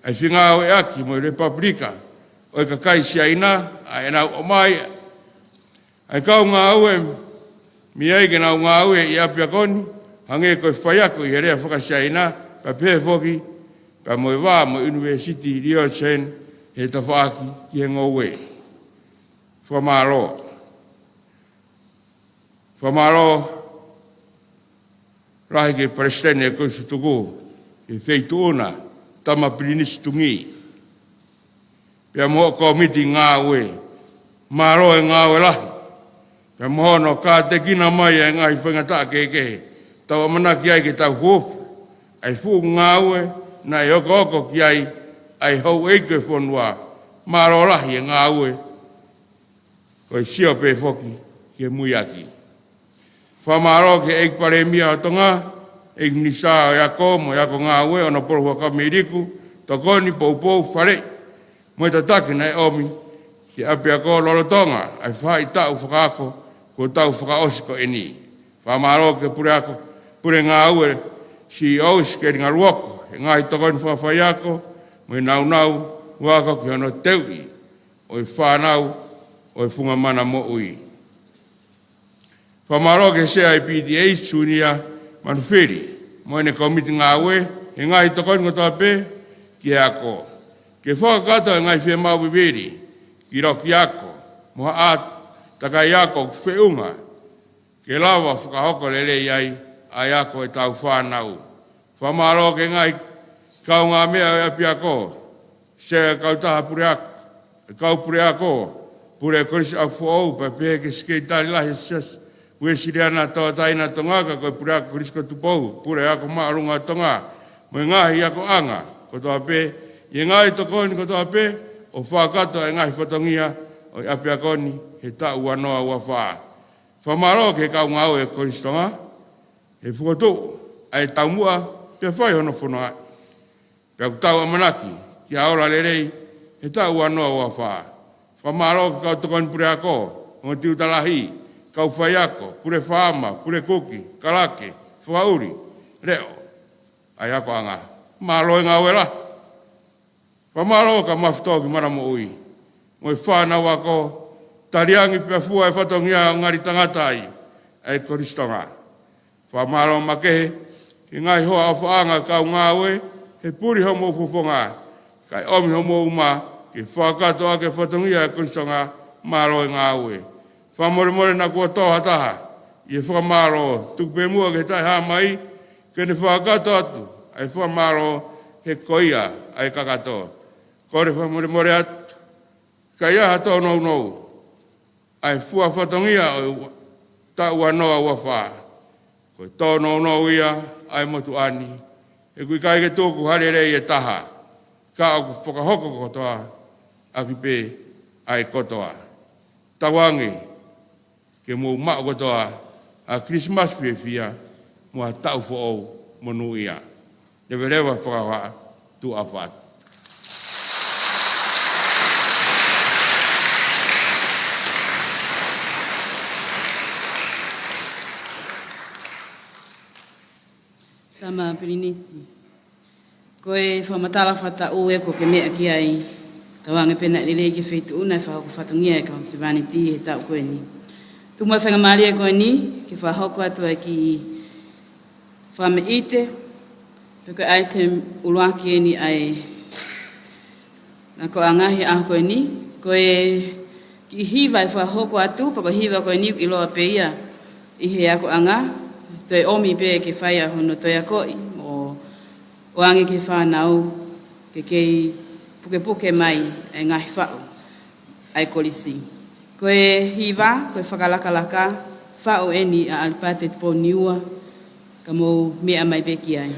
ʻa e fengāueʻaki mo e Lepupelika ʻo e kakai Siaina ʻa ʻenau ʻomai ʻa e kau ngāue mei ai ke nau ngāue ʻi he ʻapiako ni, hangē ko e faiako ʻi he lea faka-Siaina, pea pehē foki pea mo e vā mo e ʻUnivēsiti Liucheng he tafaʻaki ki he ngoue. Fakamālō. Fakamālō lahi ki he Palesiteni ʻo e Kolisi Tutuku, ki he Feituʻu na, Tama Pilinisi Tungī, pea mo hoʻo kōmiti ngāue. Mālō e ngāue lahi, pea mo hono kātekina mai ʻa e ngaahi faingataʻa kehekehe, tau ʻamanaki ai ke tau hūfanga ʻa e fuʻu ngāue naʻe okooko ki ai ʻa e houʻeiki ʻo e fonua. Mālō lahi e ngāue, ko e sio pē foki ki he muiaki. Fakamālō ki he ʻEiki Palēmia ʻo Tonga, ʻEiki Minisitā ʻo e Ako mo e Ako Ngāue, ʻOnopolo Huʻakavameiliku Tokoni Poupou Faleʻi, mo e tataki naʻe ʻomi ki he ʻapiako lolotonga ʻa e faʻahitaʻu fakaako kuo tau fakaʻosi ko eni. Fakamālō ki he puleako, pule ngāue, C E O, Sikeli Ngaluoko, he ngaahi tokoni fakafaiako, mo e nāunau ʻo e ako ki hono teuʻi ʻo e fānau ʻo e funga mana moʻui. Fakamālō ki he Sea ʻo e P T A, Siunia Manufili, mo ʻene kōmiti ngāue, he ngaahi tokoni kotoa pē ki he ako. Ke fakakakato e ngaahi fiemaʻu vivili ki loki ako mo haʻa takai ako ʻoku feʻunga, ke lava fakahoko lelei ai ʻa e ako ʻetau fānau. Fakamālō ki he ngaahi kaungāmeʻa ʻo e ʻapiako, Sea ʻo e Kautaha Puleako, e kau puleako, pule Kolisi ʻApifoʻou, pea pehē ki he Sekelitali Lahi ʻo e Siasi Uēsiliana Tauʻatāina ʻo Tonga, ka ko e puleako Kolisi ko Tupou, pule Ako Māʻolunga ʻo Tonga, mo e ngaahi akoʻanga kotoa pē, ʻi he ngaahi tokoni kotoa pē ʻo fakakakato e ngaahi fatongia ʻo e ʻapiako ni he taʻu ua noa ua fā. Fakamālō ki he kau ngāue ʻo e Kolisi Tonga he fokotuʻu ʻa e taumuʻa pea fai hono fonongaʻi. Pea ʻoku tau ʻamanaki ki ha ola lelei he taʻu ua noa ua fā. Fakamālō ki he kau tokoni puleako, ongo tiuta lahi, kau faiako, pule faama, pule kuki, kalake, fakaʻuli, leʻo ʻa e akoʻanga. Mālō e ngāue lahi. Fakamālō ka mafutō ki Mana Moʻui mo e fānau ako, taliangi pea fua e fatongia ʻo ngali tangata ai ʻa e Kolisi Tonga. Fakamālō makehe ki he ngaahi hoa ʻofaʻanga kau ngāue he puli homou fofonga, kae ʻomi homou uma ke fakakakato ʻaki e fatongia ʻa e Kolisi Tonga. Mālō e ngāue. Fakamolemole naʻa kuo tō ha taha ʻi he fakamālō, tuku pē muʻa ki he taʻehāmai ke ne fakakakato atu ʻa e fakamālō, he ko ia ʻa e kakato. Kole fakamolemole atu, ka ʻi ai ha tōnounou ʻa e fua fatongia ʻo e ua, taʻu ua noa ua fā, ko e tōnounou ia ʻa e motuʻa ni, he ʻoku ʻikai ke tuku ha lelei ʻe taha, ka ʻoku fakahoko kotoa ʻaki pē ʻa e kotoa. Tauange ke mou maʻu kotoa ha Kilisimasi fiefia mo ha taʻu foʻou monūʻia. Leveleva fakahohaʻa, tuʻa ʻofa atu. Tama Pilinisi. Ko e fakamatala fakataʻu ē ʻoku ke meʻa ki ai, tauange pē naʻe lelei ki he feituʻu na ʻe fakahoko fatongia ʻe he kau sevāniti he taʻu ko eni. Tuku muʻa e faingamālie ko eni ke fakahoko atu ʻa e kiʻi fakameʻite, pe ko e item ʻuluaki eni ʻa e akoʻanga he ʻaho ko eni. Ko e kiʻi hiva ʻe fakahoko atu, pea ko e hiva ko eni ʻoku ʻiloa pē ia ʻi he akoʻanga, toe ʻomi pē ke fai ʻa hono toe akoʻi, ʻo ʻoange ki he fānau ke kei pukepuke mai e ngaahi faʻu ʻa e kolisi. Ko e hiva, ko e fakalakalaka faʻu eni ʻa ʻAlipate Tupou Niua, ka mou meʻa mai pē ki ai.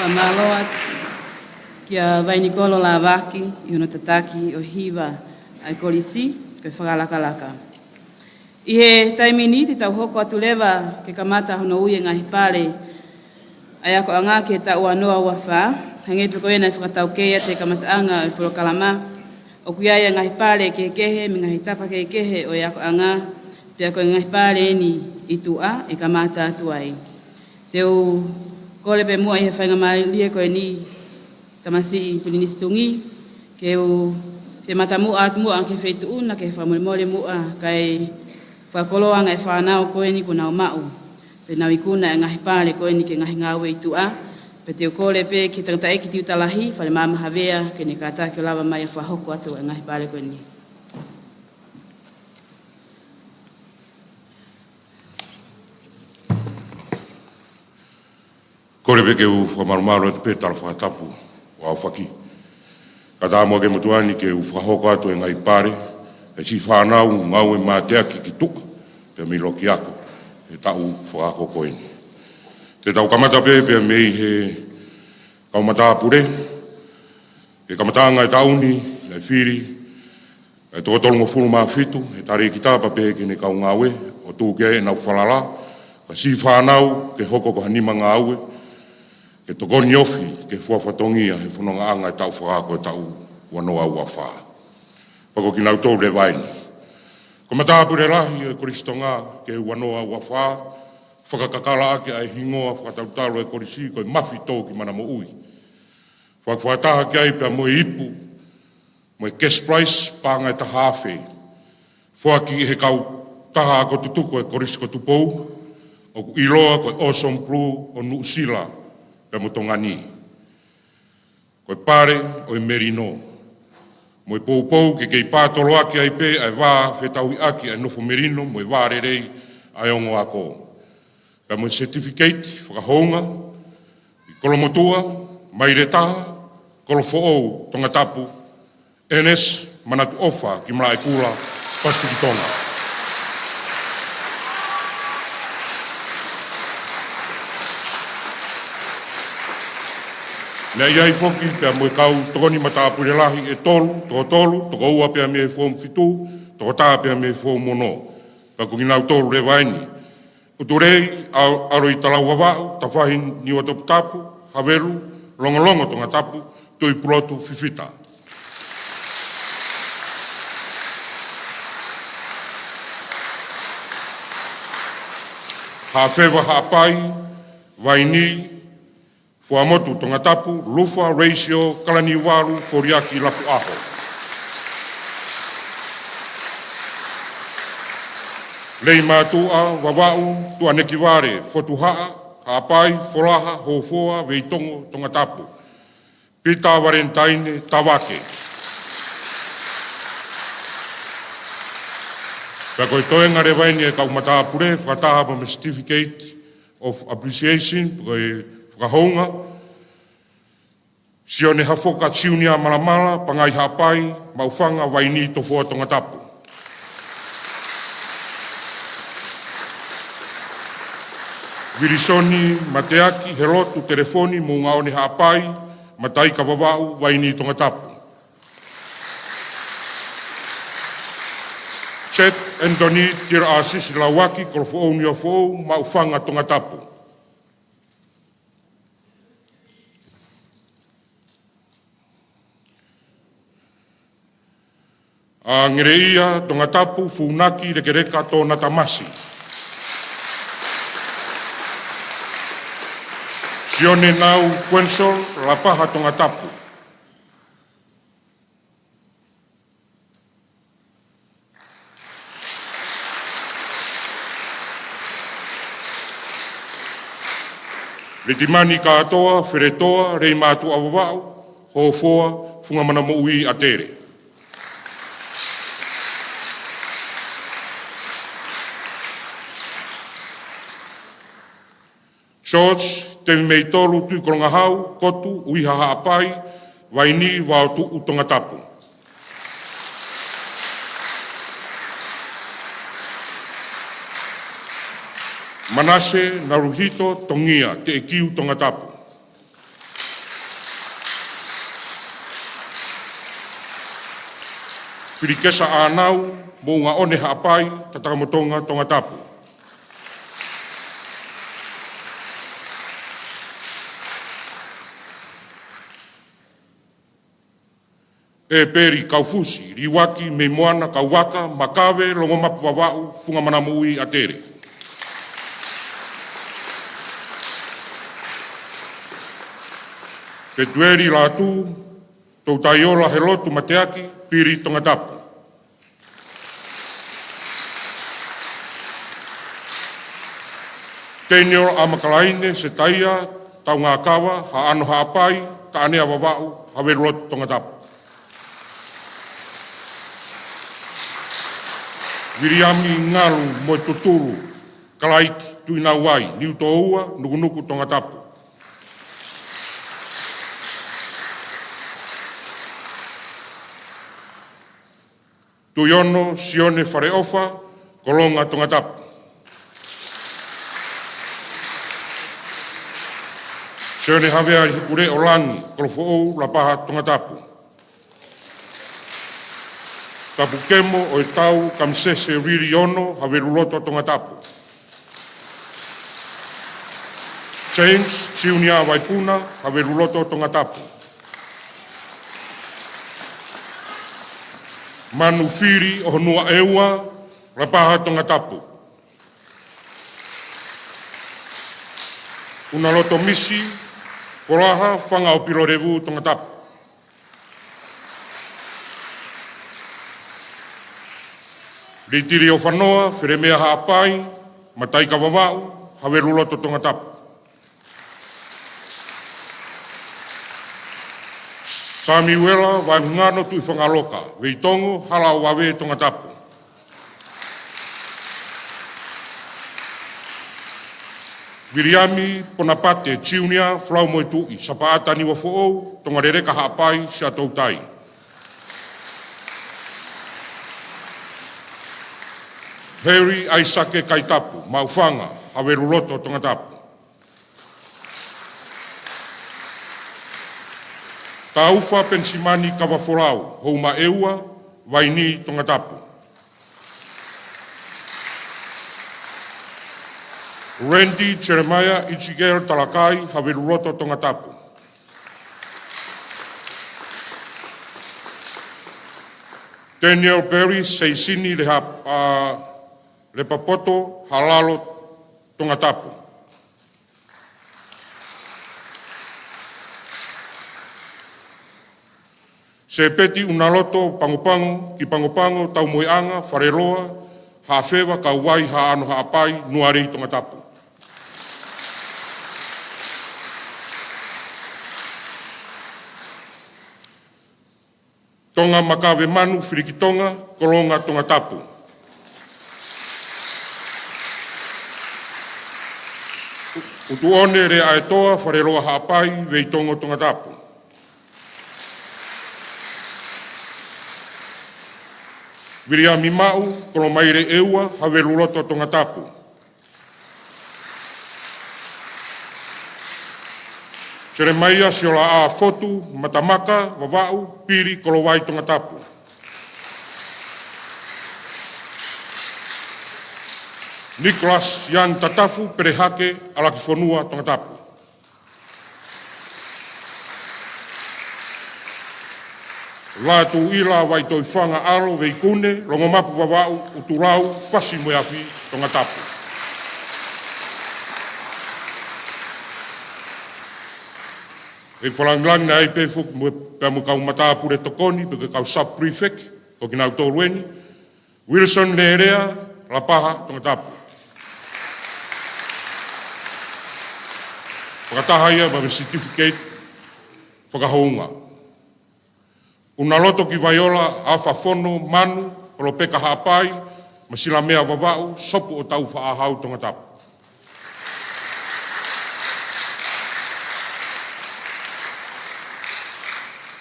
Mālō atu kia Vainikolo Lāvaki ʻi hono tataki ʻo e hiva ʻa e kolisi ko e fakalakalaka. ʻI he taimi ni te tau hoko atu leva ke kamata hono ui e ngaahi pale ʻa e akoʻanga ki he taʻu ua noa ua fā, hangē pē ko ia naʻe fakataukei atu he kamataʻanga ʻo e polokalama, ʻoku ʻi ai e ngaahi pale kehekehe mei he ngaahi tapa kehekehe ʻo e akoʻanga, pea ko e ngaahi pale eni ʻi tuʻa ʻe kamata atu ai. Te u kole pē muʻa ʻi he faingamālie ko eni, Tamasiʻi Pilinisi Tungi, ke u, ke mata muʻa atu muʻa ki he feituʻu na ke fakamolemole muʻa kae fakakoloa ange e fānau ko eni kuo nau maʻu, pea nau ikuna e ngaahi pale ko eni ki he ngaahi ngāue ʻi tuʻa, pea te u kole pē ki he tangataʻeiki Tiuta Lahi, Falemaama Havea, ke ne kātaki ʻo lava mai ʻo fakahoko atu e ngaahi pale ko eni. Kole pē ke u fakamalumalu atu pē tala fakatapu ʻo ʻaofaki. Kae ʻatā muʻa ke motuʻa ni ke u fakahoko atu e ngaahi pale ʻa e siʻi fānau ngāue mateaki ki tuʻa pea mei Lokiako he taʻu fakaako ko eni. Te tau kamata pē pea mei he kau matāpule, he kamataʻanga e taʻu ni, naʻe fili e toko tolungofulu mā fitu, he talēkita pea pehē ki heʻene kau ngāue, ʻo tuku ki ai ʻenau falala, ka siʻi fānau ke hoko ko ha nima ngāue, ke tokoni ofi ki he fua fatongia he fonongaʻanga e taʻu fakaako e taʻu ua noa ua fā. Pea ko kinautolu leva eni. Ko e matāpule lahi ʻo e Kolisi Tonga ki he ua noa ua fā, fakakakala ʻaki ʻa e hingoa fakatalutalu e kolisi ko e Mafi Tōkimana Moʻui. Fakafakataha ki ai pea mo e ipu, mo e cash prize paʻanga ʻe taha afe. Foaki ʻe he kautaha ako tutuku e Kolisi ko Tupou, ʻoku ʻiloa ko e Awesome Blue ʻo Nuʻusila pea mo Tonga ni. Ko e pale ʻo e melino. Mo e poupou ke kei pātoloaki ai pē ʻa e vā fetauhiʻaki ʻa e nofo melino mo e vā lelei ʻa e ongo ako. Pea mo e certificate fakahounga, ʻi Kolomotuʻa, Maile Taha, Kolofoʻou, Tongatapu, Ernest Manatuʻofa ki Malaʻekula, Pasifiki Tonga. Naʻe ʻi ai foki pea mo e kau tokoni matāpule lahi ʻe tolu, toko tolu, toko ua pea mei he Form fitu, toko taha pea mei he Form ono. Pea ko kinautolu leva eni. ʻUtulei, ʻAlo, ʻAloʻi Talauʻavaʻu, Tafahi Niuatoputapu, Havelu, Longolongo Tongatapu, Tuʻipulotu Fifita. Haʻafeva Haʻapai, Vaini, Fuamotu Tongatapu, Lufa, Reisio, Kalaniuvalu, Foliaki, Lapuʻaho. Leimātuʻa, Vavaʻu, Tuʻanekivale, Fotuhaʻa, Haʻapai, Folaha, Hofoa, Veitongo, Tongatapu. Pita Valentine, Tavake. Pea ko e toenga leva eni e kau matāpule, fakataha pea mo e certificate of appreciation, ko e fakahounga, Sione Hafoka Siunia Malamala, Pangai Haʻapai, Maʻufanga, Vaini, Tofoa, Tongatapu. Vilisoni Mateaki Helotu Telefoni, Moʻungaʻone Haʻapai, Mataika Vavaʻu, Vaini, Tongatapu. Chet Anthony Tira ʻAsisi Lauaki, Kolofoʻou Niuafoʻou, Maʻufanga, Tongatapu. ʻA Ngeleia Tongatapu Funaki Lekeleka Tonata Masi. Sione Nau Kuensol, Lapaha, Tongatapu. Litimani Kātoa Feletoa, Leimātuʻa Vavaʻu, Hofoa, Funga Mana Moʻui, ʻAtele. George Tevimeitolu Tuʻikolongahau, Kotu, ʻUiha Haʻapai, Vaini, Vaotuʻu, Tongatapu. Manase Naruhito Tongia, Teʻekiu, Tongatapu. Pilikesa ʻĀnau, Moʻungaʻone Haʻapai, Tatakamotonga, Tongatapu. ʻEpeli Kaufusi Liuaki mei Moana, Kauvaka, Makave, Longomapu, Vavaʻu, Funga Mana Moʻui, ʻAtele. Petueli Lātū Toutaiola Helotu Mateaki, Pili, Tongatapu. Daniel ʻAmakalaine Setaia Taungakava, Haʻano Haʻapai, Taʻanea, Vavaʻu, Haveluloto, Tongatapu. Viliami Ngalu Moetutulu Kalaiki Tuʻinauai, Niutōua, Nukunuku, Tongatapu. Tuʻiono Sione Faleʻofa, Kolonga, Tongatapu. Sione Havea Hikuleʻo Langi, Kolofoʻou, Lapaha, Tongatapu. Tapukemo ʻOetau Kamisese Lili Ono, Haveluloto, Tongatapu. James Junior Vaipuna, Haveluloto, Tongatapu. Manu Fili ʻOhonua ʻEua, Lapaha, Tongatapu. ʻUnaloto Misi Folaha, Fanga ʻo Pilolevu, Tongatapu. Litilio Fanoa Felemea Haʻapai, Mataika, Vavaʻu, Haveluloto, Tongatapu. Samiuela Vaihungano Tuʻifangaloka Veitongo, Hala ʻo Vave, Tongatapu. Viliami Ponapate Junior Folaumoetuʻi, Sapaʻata, Niuafoʻou, Tongaleleka Haʻapai, Siaʻatoutai. Harry ʻAisake Kaitapu Maʻufanga, Haveluloto, Tongatapu. Taufa Penisimani Kavafolau Houma ʻEua, Vaini, Tongatapu. Randy Jeremiah Ezekiel Talakai, Haveluloto, Tongatapu. Daniel Perry Seisini Leha-, ʻa, Lepapoto, Halalo, Tongatapu. Sepeti ʻUnaloto Pangopango ki Pangopango, Taumoeʻanga, Faleloa, Haʻafeva, Kauvai, Haʻano Haʻapai, Nualei, Tongatapu. Tonga Makave Manu Filikitonga, Kolonga, Tongatapu. ʻUtuʻone Leaʻaetoa Faleloa Haʻapai, Veitongo, Tongatapu. Viliami Maʻu Kolomaile ʻEua, Haveluloto, Tongatapu. Selemaia Siolaʻa Fotu Matamaka, Vavaʻu, Pili, Kolovai, Tongatapu. Nicholas Young Tatafu Pelehake, ʻAlakifonua, Tongatapu. Lātūʻila Vaitoifanga ʻAlo Veikune, Longomapu, Vavaʻu, ʻUtulau, Fasi mo e Afi, Tongatapu. ʻE fakalāngilangi ai pē foki mo, pea mo e kau matāpule tokoni, pe ko e kau sub-prefect, ko kinautolu eni. Wilson Lelea, Lapaha, Tongatapu. Fakataha ia mo e certificate fakahounga. ʻUnaloto ki Vaiola ʻAfafono Manu, Kolopeka Haʻapai, Masilamea Vavaʻu, Sopu ʻo Taufaʻāhau, Tongatapu.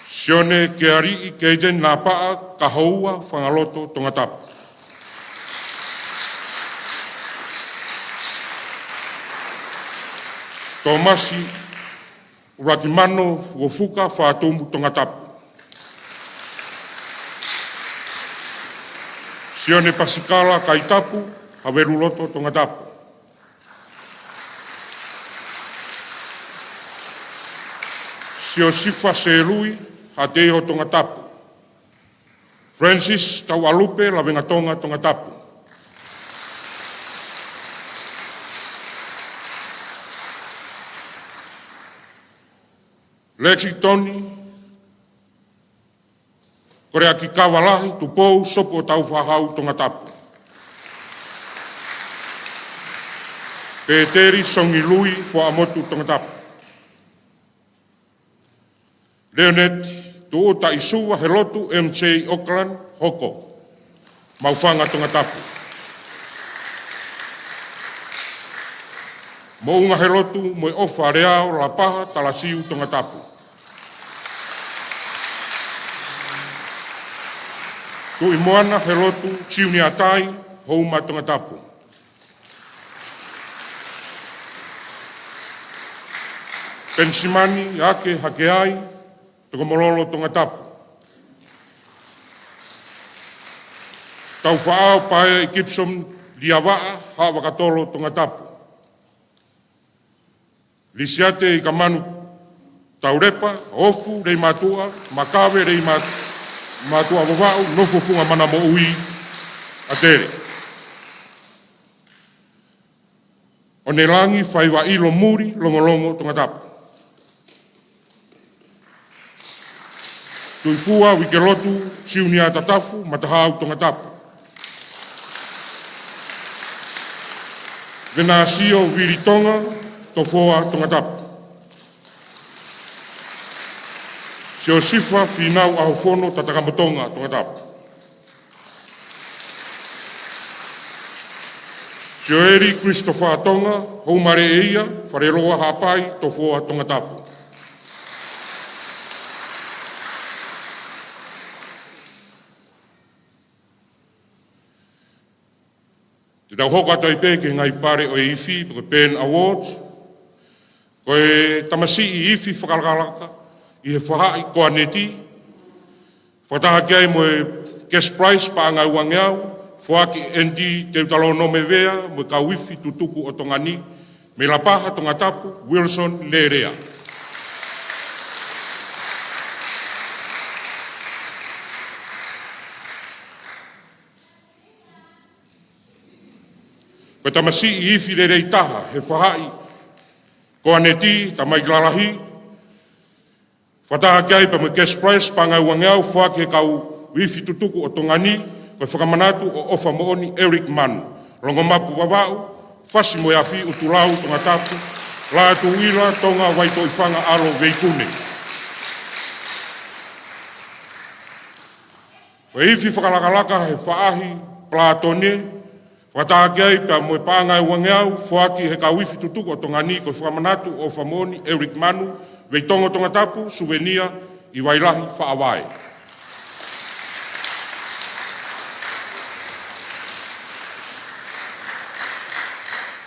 Sione Kealiʻi Keiteni Napaʻa Kahoua, Fangaloto, Tongatapu. Tōmasi ʻUlakimano Fukofuka, Fātumu, Tongatapu. Sione Pasikala Kaitapu, Haveluloto, Tongatapu. Siosifa Selui, Haʻateiho, Tongatapu. Francis Tauʻalupe, Lavengatonga, Tongatapu. Lexington Koreaki Kavalahi Tupou, Sopu ʻo Taufahau, Tongatapu. Peteli Songi Lui, Fuaʻamotu, Tongatapu. Leonard Tuʻutaʻisuva Helotu, M J Auckland, Hoko, Maʻufanga, Tongatapu. Moʻunga Helotu Moeʻofa Leao, Lapaha, Talasiu, Tongatapu. Tuʻimoana Helotu Siuniatai, Houma, Tongatapu. Penisimani Ake Hakeai, Tokomololo, Tongatapu. Taufaʻao Paea Gibson Liavaʻa, Haʻavakatolo, Tongatapu. Lisiate Ikamanu Taulepa, Ofu, Leimātuʻa Makave, Leimā-, Mātuʻa Vavaʻu, Nofofunga Mana Moʻui, ʻAtele. ʻOnelangi Faivaʻilo Muli, Longolongo, Tongatapu. Tuʻifua Uikelotu Siunia Tatafu, Matahau, Tongatapu. Venasio Vili Tonga, Tofoa, Tongatapu. Siosifa Finau ʻAhofono, Tatakamotonga, Tongatapu. Sioeli Christopher Tonga, Houmaleʻeia, Faleloa Haʻapai, Tofoa, Tongatapu. Te tau hoko atu ai pē ki he ngaahi pale ʻo e ifi, pe ko e Band Awards. Ko e tamasiʻi ifi fakalakalaka ʻi he faʻahi Koaneti, fakataha ki ai mo e cash prize paʻanga ʻe uangeau, foaki ʻe N D Teutalonome Vea mo e kau ifi tutuku ʻo Tonga ni, mei Lapaha, Tongatapu, Wilson Lelea. Ko e tamasiʻi ifi lelei taha he faʻahi Koaneti, Tamaiki Lalahi, fakataha ki ai pea mo e cash prize paʻanga ʻe uangeau, foaki ʻe he kau ifi tutuku ʻo Tonga ni, ko e fakamanatu ʻo ʻOfa Moʻoni Eric Manu, Longomapu Vavaʻu, Fasi mo e Afi, ʻUtulau, Tongatapu, Lātūʻila, Tonga, Vaitoʻifanga, ʻAlo, Veikune. Ko e ifi fakalakalaka he faʻahi Platone, fakataha ki ai pea mo e paʻanga ʻe uangeau, foaki ʻe he kau ifi tutuku ʻo Tonga ni, ko e fakamanatu ʻo ʻOfa Moʻoni Eric Manu, Veitongo, Tongatapu, Suvenia ʻi Vailahi, Faʻavae.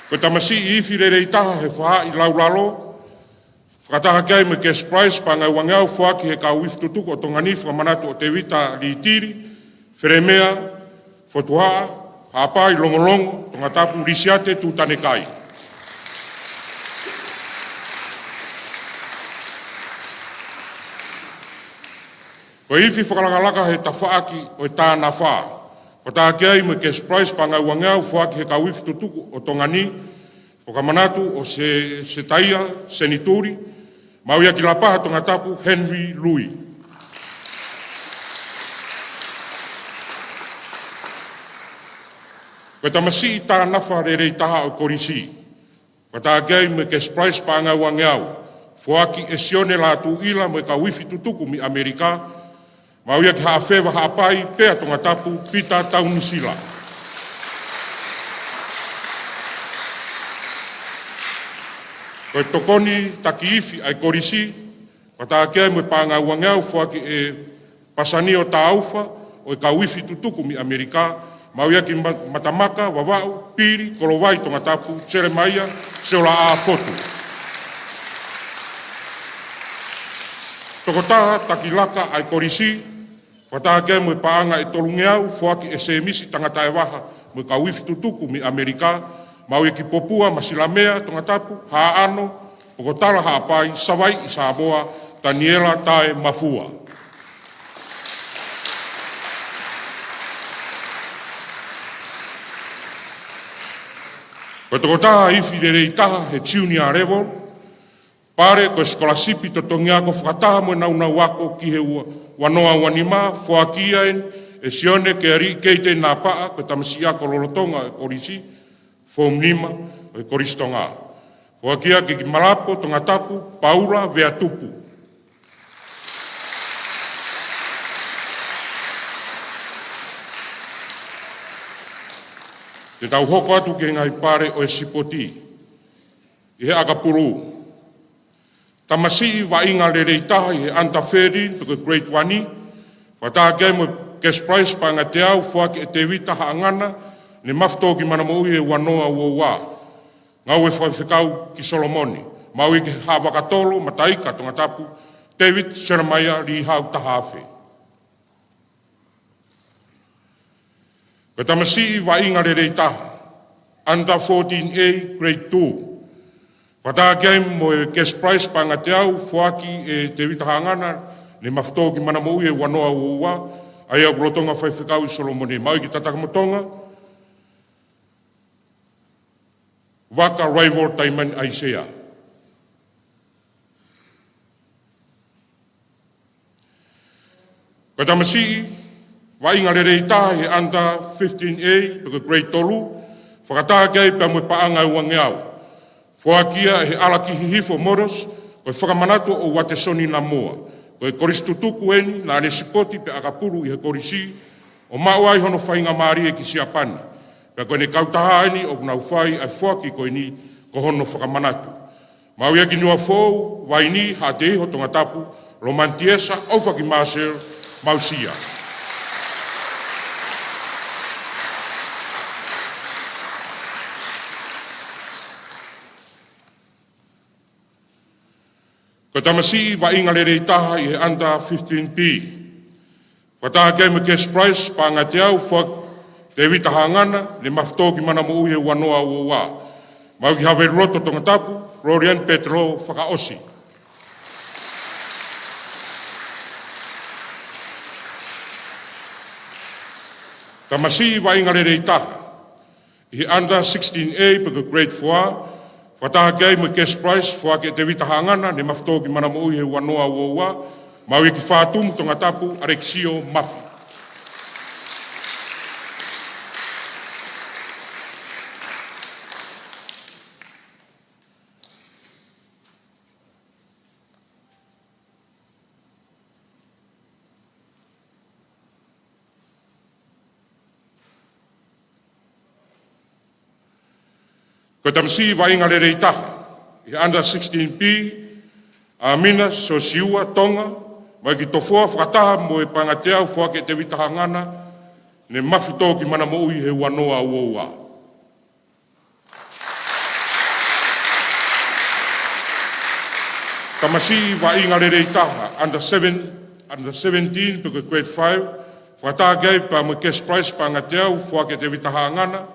Ko e tamasiʻi ifi lelei taha he faʻahi Laulalo, fakataha ki ai mo e cash prize paʻanga ʻe uangeau, foaki ʻe he kau ifi tutuku ʻo Tonga ni, fakamanatu ʻo Tevita Litili, Felemea Fotuaʻa, Haʻapai, Longolongo, Tongatapu, Lisiate Tutanekai. Ko e ifi fakalakalaka he tafaʻaki ʻo e Tānafa, fakataha ki ai mo e cash prize paʻanga ʻe uangeau, foaki ʻe he kau ifi tutuku ʻo Tonga ni, fakamanatu ʻo Se-, Setaia Senituli, Maʻuiaki, Lapaha, Tongatapu, Henry Lui. Ko e tamasiʻi tānafa lelei taha ʻo e kolisi, fakataha ki ai mo e cash prize paʻanga ʻe uangeau, foaki ʻe Sione Lātūʻila mo e kau ifi tutuku mei ʻAmelika, Maʻuiaki, Haʻafeva, Haʻapai pea Tongatapu, Pita Taunisila. Ko e tokoni taki ifi ʻa e kolisi, fakataha ki ai mo e paʻanga ʻe uangeau, foaki ʻe Pasanio Taufa ʻo e kau ifi tutuku mei ʻAmelika, Maʻuiaki, Ma-, Matamaka, Vavaʻu, Pili, Kolovai, Tongatapu, Selemaia Seolaʻa Fotu. Tokotaha taki laka ʻa e kolisi, Fakataha ki ai mo e paʻanga ʻe tolungeau, foaki ʻe Sēmisi Tangataʻevaha mo e kau ifi tutuku mei ʻAmelika, Maʻuiaki Popua Masilamea Tongatapu, Haʻano Pokotala Haʻapai, Savaiʻi Samoa, Taniela Taemafua. Ko e tokotaha ifi lelei taha he junior level, pale ko e sikolasipi totongi ako fakataha mo e nāunau ako ki he ua-, ua noa ua nima, foaki ia ʻe Sione Kealiʻi Keite Napaʻa, ko e tamasiʻi ako lolotonga ʻo e kolisi, Form nima, ʻo e Kolisi Tonga. Foaki ia ki Malapo Tongatapu, Paula Veatupu. Te tau hoko atu ki he ngaahi pale ʻo e sipoti. ʻI he ʻakapulu, tamasiʻi vaʻinga lelei taha ʻi he under thirteen pe ko e grade one, fakataha ki ai mo e cash prize paʻanga ʻe teau, foaki ʻe Tevita Haʻangana, ne mafu tō ki mana moʻui he ua noa ua ua. Ngāue fakafaifekau ki Solomone, Maʻuiaki Haʻavakatolo Mataika Tongatapu, David Selemaia Lihau Tahafe. Ko e tamasiʻi vaʻinga lelei taha, under fourteen A, grade two. Fakataha ki ai mo e cash prize paʻanga ʻe teau, foaki ʻe Tevita Haʻangana, ne mafu tō ki mana moʻui he ua noa ua ua, ʻa ia ʻoku lolotonga faifekau ʻi Solomone, Maʻuiaki Tatakamotonga, Vaka Rival Taimani ʻAisea. Ko e tamasiʻi vaʻinga lelei taha ʻi he under fifteen A, pe ko e grade tolu, fakataha ki ai pea mo e paʻanga ʻe uangeau. Foaki ia ʻe he ʻAlaki Hihifo Motors, ko e fakamanatu ʻo Uatesoni Namoa. Ko e kolisi tutuku eni naʻa ne sipoti pea ʻakapulu ʻi he kolisi, ʻo maʻu ai hono faingamālie ki Siapani. Pea ko ʻene kautaha eni ʻoku nau fai ʻa e foaki ko eni ko hono fakamanatu. Maʻuiaki Niuafoʻou, Vaini Haʻateiho Tongatapu, Lomani Tiesa ʻOfaki Māselu Mausia. Ko e tamasiʻi vaʻinga lelei taha ʻi he under fifteen B. Fakataha ki ai mo e cash prize paʻanga ʻe teau, foaki ʻe Tevita Haʻangana, ne mafu tō ki mana moʻui he ua noa ua ua. Maʻuiaki Haveluloto Tongatapu, Florian Petelo Fakaʻosi. Tamasiʻi vaʻinga lelei taha ʻi he under sixteen A pe ko e grade four, fakataha ki ai mo e cash prize, foaki ʻe Tevita Haʻangana, ne mafu tō ki mana moʻui he ua noa ua ua, Maʻuiaki Fatumu Tongatapu, ʻAlekisio Mafi. Ko e tamasiʻi vaʻinga lelei taha ʻi he under sixteen B, ʻa Mina Sosiua Tonga, Maʻuiaki Tofoa, fakataha mo e paʻanga ʻe teau, foaki ʻe Tevita Haʻangana, ne mafu tō ki mana moʻui he ua noa ua ua. Tamasiʻi vaʻinga lelei taha, under seven, under seventeen pe ko e grade five, fakataha ki ai pea mo e cash prize paʻanga ʻe teau, foaki ʻe Tevita Haʻangana,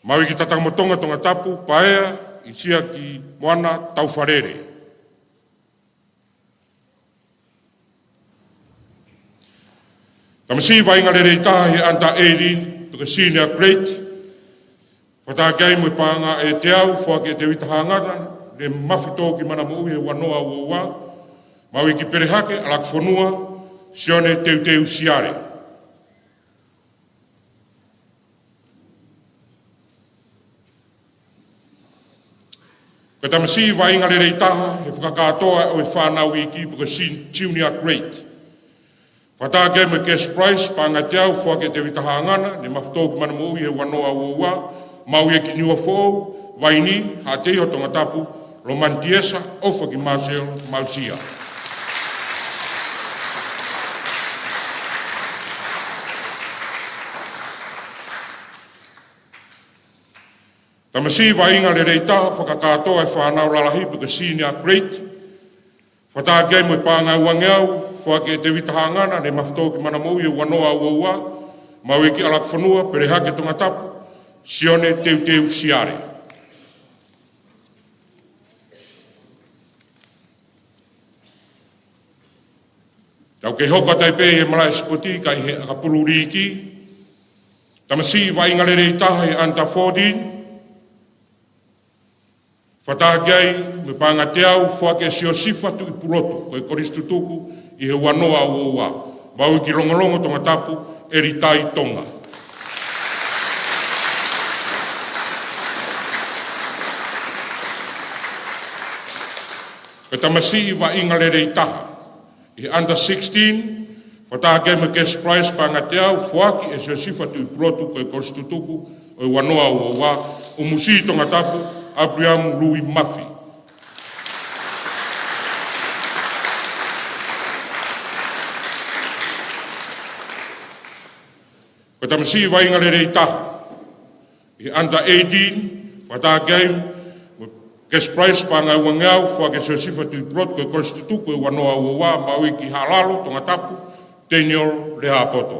Maʻuiaki Tatakamotonga Tongatapu, Paea, ʻIsiaki Moana Taufalele. Tamasiʻi vaʻinga lelei taha ʻi he under eighteen pe ko e senior grade, fakataha ki ai mo e paʻanga ʻe teau, foaki ʻe Tevita Haʻangana, ne mafu tō ki mana moʻui he ua noa ua ua, Maʻuiaki Pelehake ʻAlakifonua, Sione Teuteu Siale. Ko e tamasiʻi vaʻinga lelei taha he fakakātoa ʻo e fānau iiki pe ko e sen-, junior grade, fakataha ki ai mo e cash prize paʻanga ʻe teau, foaki ʻe Tevita Haʻangana, ne mafu tō ki mana moʻui he ua noa ua ua, Maʻuiaki Niuafoʻou, Vaini Haʻateiho Tongatapu, Lomani Tiesa ʻOfaki Māselu Mausia. Tamasiʻi vaʻinga lelei taha fakakātoa ʻo e fānau lalahi pe ko e senior grade, Fakataha ki ai mo e paʻanga ʻe uangeau, foaki ʻe Tevita Haʻangana, ne mafola ki Manamoʻui ʻi he ua noa ua ua, maʻu ʻi he ʻEiki ʻAlakifonua, Pelehake Tongatapu, Sione Teuteu Siale. Tau kei hoko atu ai pē ʻi he malaʻe sipoti, ka ʻi he ʻakapulu liiki, tamasiʻi vaʻinga lelei taha ʻi he under fourteen, fakataha ki ai mo e paʻanga teau, foaki ʻe Siosifa Tuʻipulotu, ko e Kolisi Tutuku, ʻi he ua noa ua ua, maʻu ʻi he ʻEiki Longolongo Tongatapu, ʻElitai Tonga. Ko e tamasiʻi vaʻinga lelei taha ʻi he under sixteen, fakataha ki ai mo e cash prize paʻanga teau, foaki ʻe Siosifa Tuʻipulotu, ko e Kolisi Tutuku, ʻo e ua noa ua ua, ʻUmusi Tongatapu, ʻApiliamu Lui Mafi. Ko e tamasiʻi vaʻinga lelei taha ʻi he under eighteen, fakataha ki ai mo e cash prize paʻanga ʻe uangeau, foaki ʻe Siosifa Tuʻipulotu, ko e Kolisi Tutuku, ʻo e ua noa ua ua, maʻu ʻi he ʻEiki Haʻalalo Tongatapu, Daniel Lehapoto.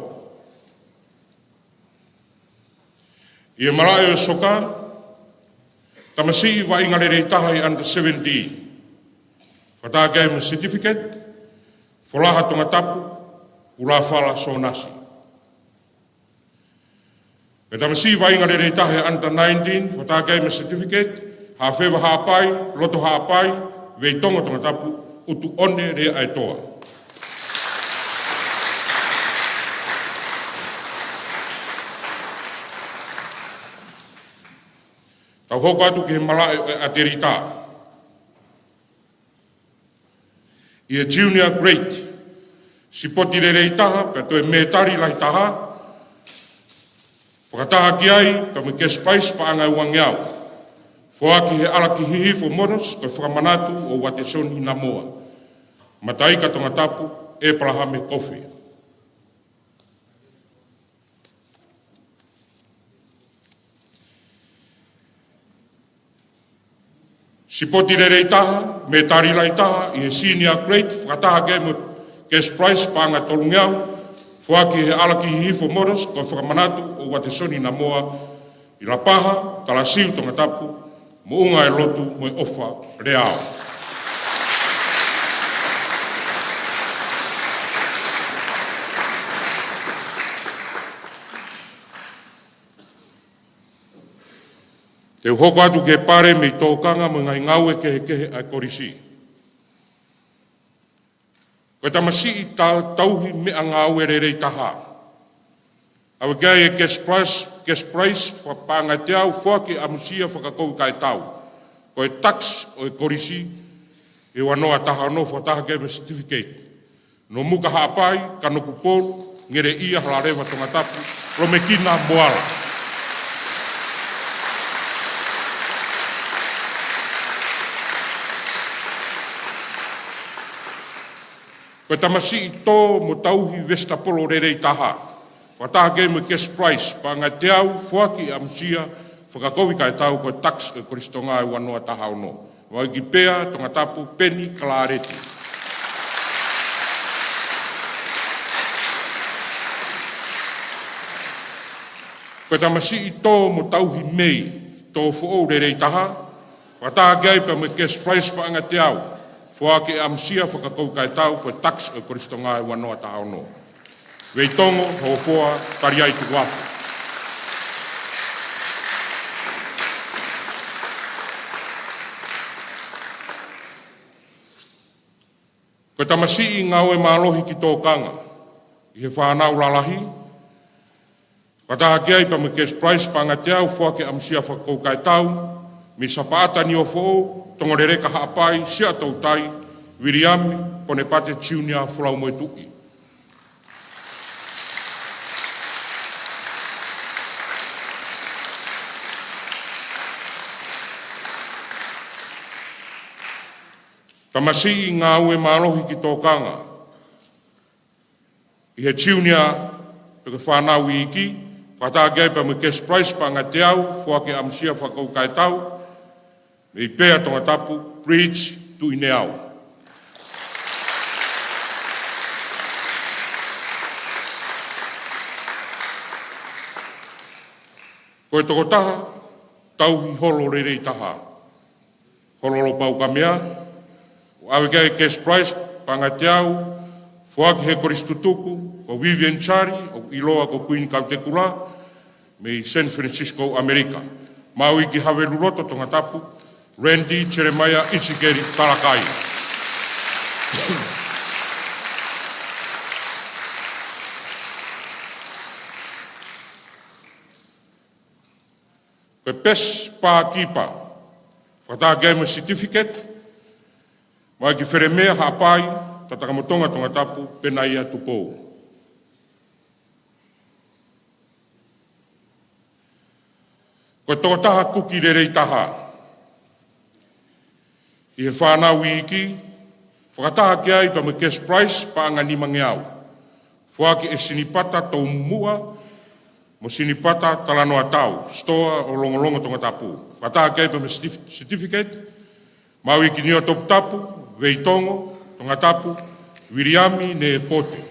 ʻI he malaʻe ʻo e soka, tamasiʻi vaʻinga lelei taha ʻi he under seventeen, fakataha ki ai mo e certificate, Folaha Tongatapu, ʻUlafala Sonasi. Ko e tamasiʻi vaʻinga lelei taha ʻi he under nineteen, fakataha ki ai mo e certificate, Haʻafeva Haʻapai, Loto Haʻapai, Veitongo Tongatapu, ʻUtuʻone Leaʻaetoa. Tau hoko atu ki he malaʻe ʻo e ʻatelita. ʻI he junior grade, sipoti lelei taha, pea toe mētali lahi taha, fakataha ki ai pea mo e cash prize paʻanga ʻe uangeau, foaki ʻe he ʻAlakihihifo Motors, ko e fakamanatu ʻo Uatesoni Namoa, Mataika Tongatapu, ʻEpalahame Kofe. Sipoti lelei taha, mētali lahi taha, ʻi he senior grade, fakataha ki ai mo e cash prize paʻanga ʻe tolungeau, foaki ʻe he ʻAlakihihifo Motors, ko e fakamanatu ʻo Uatesoni Namoa, ʻi Lapaha, Talasiu Tongatapu, moʻunga ʻo e lotu mo e ʻofa ʻa e ʻEiki. Te u hoko atu ki he pale mei he tokanga mo e ngaahi ngāue kehekehe ʻa e kolisi. Ko e tamasiʻi ta-, tauhi meʻangāue lelei taha, ʻave ki ai e cash prize, cash prize fakapaʻanga ʻe teau, foaki ʻe ʻAmusia Fakakovi Kaitau, ko e tax ʻo e kolisi, ʻi he ua noa taha ono, fakataha ki ai mo e certificate, Nomuka Haʻapai, Kanokupolu, Ngeleʻia Halaleva Tongatapu, Lomekina Moala. Ko e tamasiʻi tō mo tauhi vesitapolo lelei taha, fakataha ki ai mo e cash prize paʻanga ʻe teau, foaki ʻe ʻAmusia Fakakovi Kaitau, ko e tax ʻo e Kolisi Tonga ʻi he ua noa taha ono, maʻu ʻi he ʻEiki Pea Tongatapu, Peni Kalāleti. Ko e tamasiʻi tō mo tauhi mei, tō foʻou lelei taha, fakataha ki ai pea mo e cash prize paʻanga ʻe teau, foaki ʻe ʻAmusia Fakakovi Kaitau, ko e tax ʻo e Kolisi Tonga ʻi he ua noa taha ono, Veitongo Hofoa Taliai Tukuafu. Ko e tamasiʻi ngāue mālohi ki tokanga ʻi he fānau lalahi, fakataha ki ai pea mo e cash prize paʻanga ʻe teau, foaki ʻe ʻAmusia Fakakovi Kaitau, mei Sapaʻata Niuafoʻou, Tongoleleka Haʻapai, Siaʻatoutai, Viliami Ponepate Junior Folaumoetuʻi. Tamasiʻi ngāue mālohi ki tokanga ʻi he junior pe ko e fānau iiki, fakataha ki ai pea mo e cash prize paʻanga ʻe teau, foaki ʻe ʻAmusia Fakakovi Kaitau, mei Pea Tongatapu, Bridge Tuʻineau. Ko e tokotaha tauhi holo lelei taha, Holo Lopaukamea, ʻoku ʻave ki ai e cash prize paʻanga ʻe teau, foaki ʻe he Kolisi Tutuku, ko Vivian Chari, ʻoku ʻiloa ko Kuini Kautekula, mei San Francisco, ʻAmelika. Maʻu ia ki Haveluloto, Tongatapu, Randy Jeremiah ʻIsikeli Talakai. Ko e best barkeeper, fakataha ki ai mo e certificate, maʻu ia ki Felemea Haʻapai, Tatakamotonga, Tongatapu, Penaia Tupou. Ko e tokotaha kuki lelei taha ʻi he fānau iiki, fakataha ki ai pea mo e cash prize paʻanga ʻe nimangeau, foaki ʻe Sinipata Toumuʻa mo Sinipata Talanoatau, Sitoa ʻo Longolongo, Tongatapu. Fakataha ki ai pea mo e certif-, certificate, maʻu ia ki Niuatoputapu, Veitongo, Tongatapu, Viliami Nepote.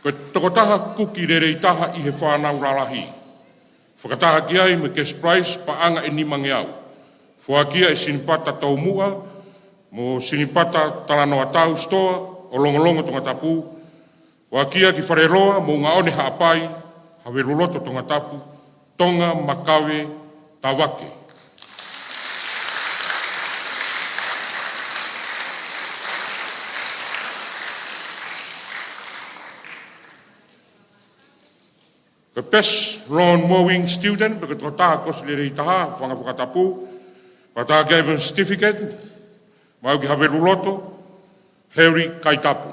Ko e tokotaha kuki lelei taha ʻi he fānau lalahi, fakataha ki ai mo e cash prize paʻanga ʻe nimangeau, foaki ia ʻe Sinipata Toumuʻa mo Sinipata Talanoatau, Sitoa ʻo Longolongo, Tongatapu, foaki ia ki Faleloa Moʻungaʻone Haʻapai, Haveluloto, Tongatapu, Tonga Makave Tavake. Ko e best lawn mowing student, pe ko e tokotaha kosi lelei taha, fanga fakatapu, fakataha ki ai mo e certificate, maʻu ia ki Haveluloto, Harry Kaitapu.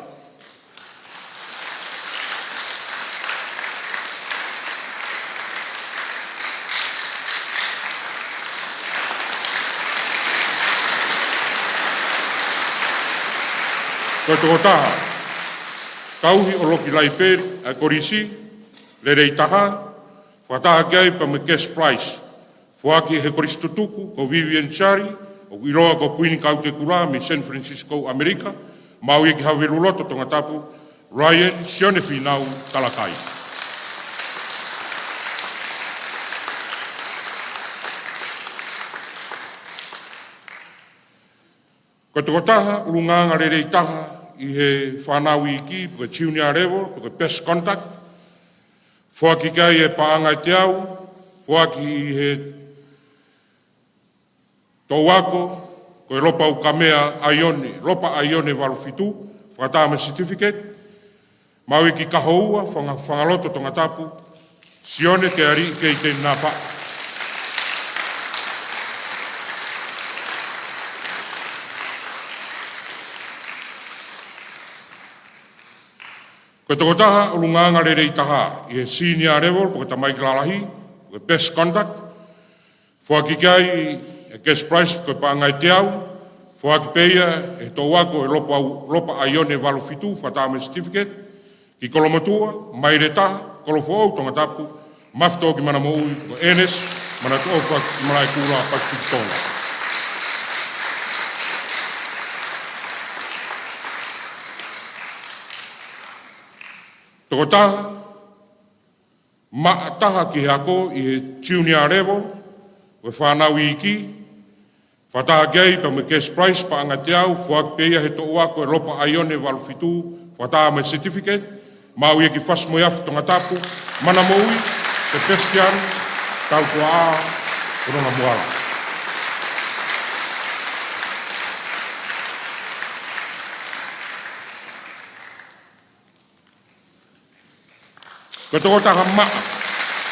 Ko e tokotaha tauhi ʻo loki laipeli ʻa e kolisi lelei taha, fakataha ki ai pea mo e cash prize, foaki ʻe he Kolisi Tutuku, ko Vivian Chari, ʻoku ʻiloa ko Kuini Kautekula mei San Francisco, ʻAmelika, maʻu ia ki Haveluloto, Tongatapu, Ryan Sione Finau Talakai. Ko e tokotaha ʻulungaanga lelei taha ʻi he fānau iiki, pe ko e junior level, pe ko e best conduct, foaki ki ai e paʻanga ʻe teau, foaki ʻe he toʻu ako ko e Lopaukamea ʻAione, Lopa ʻAione valu fitu, fakataha mo e certificate, maʻu ia ki Kahoua, Fanga-, Fangaloto, Tongatapu, Sione Kealiʻi Keiteinapa. Ko e tokotaha ʻulungaanga lelei taha ʻi he senior level, pe ko e tamaiki lalahi, pe ko e best conduct, foaki ki ai e cash prize ko e paʻanga ʻe teau, foaki pē ia ʻe he toʻu ako ʻo e Lopa, Lopa ʻAione valu fitu, fakataha mo e certificate, ki Kolomotuʻa, Maile Taha, Kolofoʻou, Tongatapu, Mafitō ki Manamoʻui, ko Ernest Manatuʻofa ki Malaʻekula, Pasifiki Tonga. Tokotaha maʻa taha ki he ako ʻi he junior level, ko e fānau iiki, fakataha ki ai pea mo e cash prize paʻanga ʻe teau, foaki pē ia ʻe he toʻu ako ʻo e Lopa ʻAione valu fitu, fakataha mo e certificate, maʻu ia ki Fasi-mo-e-Afi, Tongatapu, Manamoʻui, Sebastian Tautuaʻā Fononga Muala. Ko e tokotaha maʻa,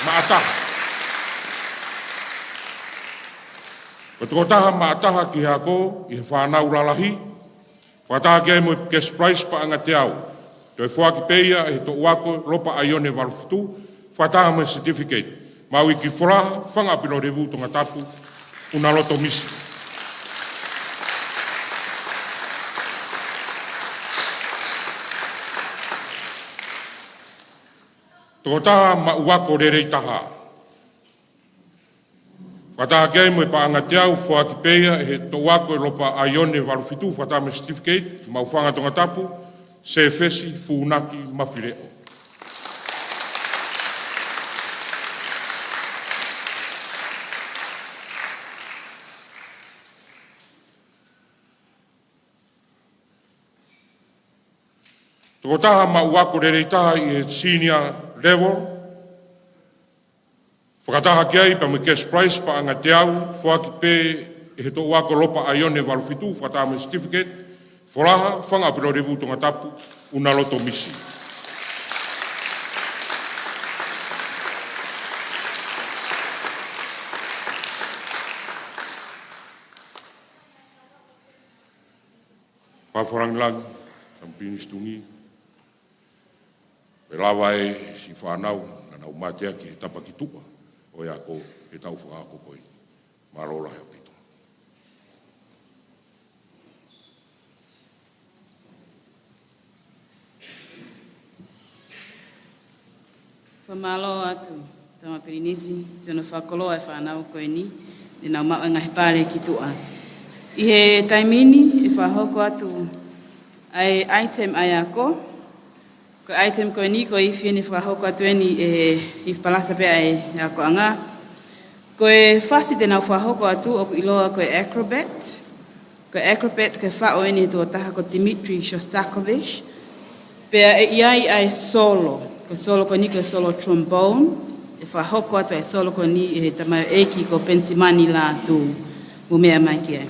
maʻa taha. Ko e tokotaha maʻa taha ki he ako ʻi he fānau lalahi, fakataha ki ai mo e cash prize paʻanga ʻe teau, toe foaki pē ia ʻe he toʻu ako Lopa ʻAione valu fitu, fakataha mo e certificate, maʻu ia ki Folaha, Fanga ʻApilolevu, Tongatapu, Unaloto Misi. Tokotaha maʻu ako lelei taha, Fakataha ki ai mo e paʻanga teau, foaki pē ia ʻe he toʻu ako ʻo Lopa ʻAione valu fitu, fakataha mo e certificate, Maʻufanga Tongatapu, Sēfesi Funaki Mafileʻo. Tokotaha maʻu ako lelei taha ʻi he senior level, fakataha ki ai pea mo e cash prize paʻanga teau, foaki pē ʻe he toʻu ako Lopa ʻAione valu fitu, fakataha mo e certificate, Folaha Fanga ʻApilolevu Tongatapu, ʻUnaloto Misi. Fakafolangilangi, Samipini Situngi, pea lava e siʻi fānau naʻa nau mateaki he tapa ki tuʻa ʻo e ako he taʻu fakaako ko eni. Mālō lahi ʻaupito. Fakamālō atu, Tama Pilinisi, siʻono fakakoloa e fānau ko eni, te nau maʻu e ngaahi pale ki tuʻa. ʻI he taimi ni, ʻe fakahoko atu ʻa e item ʻa e ako. Ko e item ko eni, ko e ifi eni fakahoko atu eni ʻe he ifi palasa pē ʻa e akoʻanga. Ko e fasi te nau fakahoko atu ʻoku ʻiloa ko e acrobat. Ko e acrobat ko e faʻo eni ʻe he tokotaha ko Dmitry Shostakovich. Pea ʻe ʻi ai ʻa e solo. Ko e solo ko eni ko e solo trombone. ʻE fakahoko atu ʻa e solo ko eni ʻe he tamaioʻeiki ko Penisimani Lātū. Mou meʻa mai ki ai.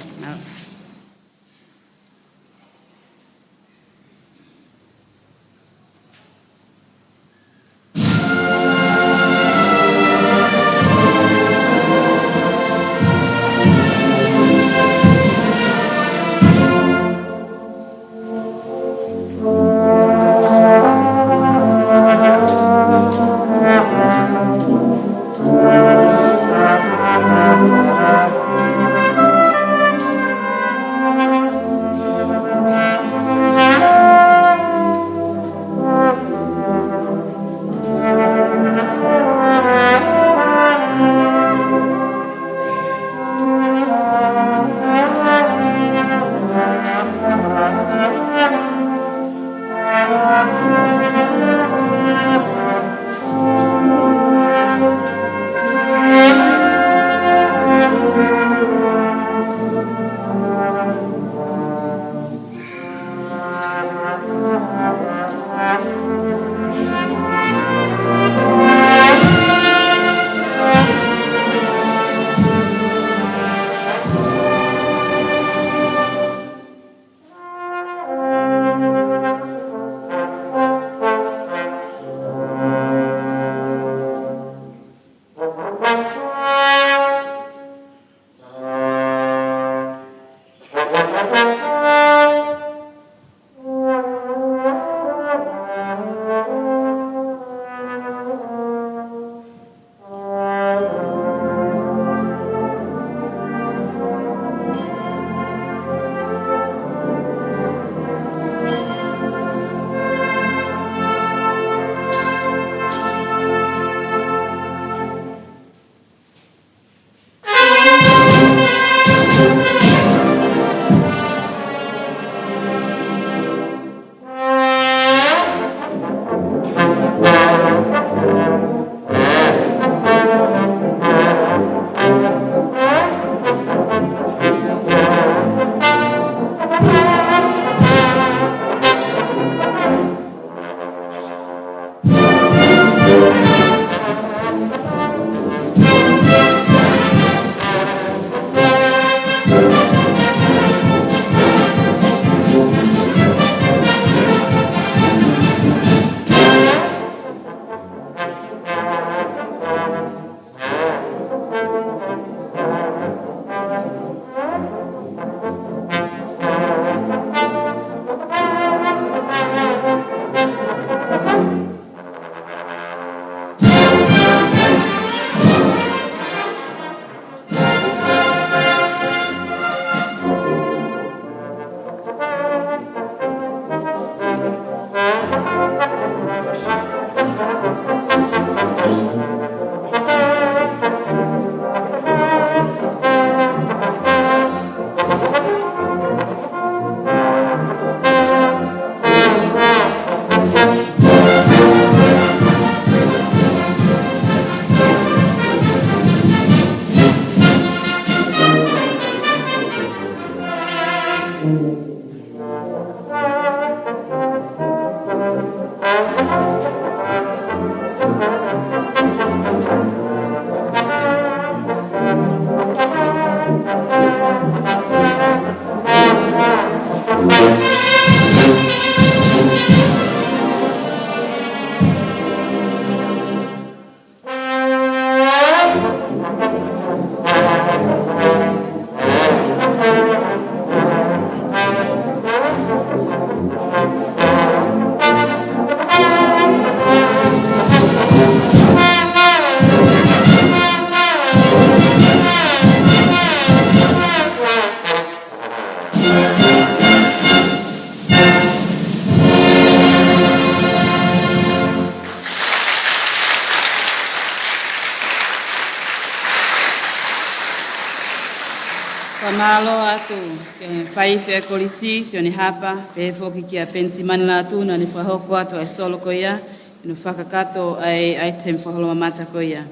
Fakamālō atu ki he faifekau kolisi, Sione Hapa, pehē foki kia Penisimani Lātū, naʻa ne fakahoko atu ʻa e solo ko ia, ʻi hono fakakakato ʻa e ʻaitemi fakaholomamata ko ia.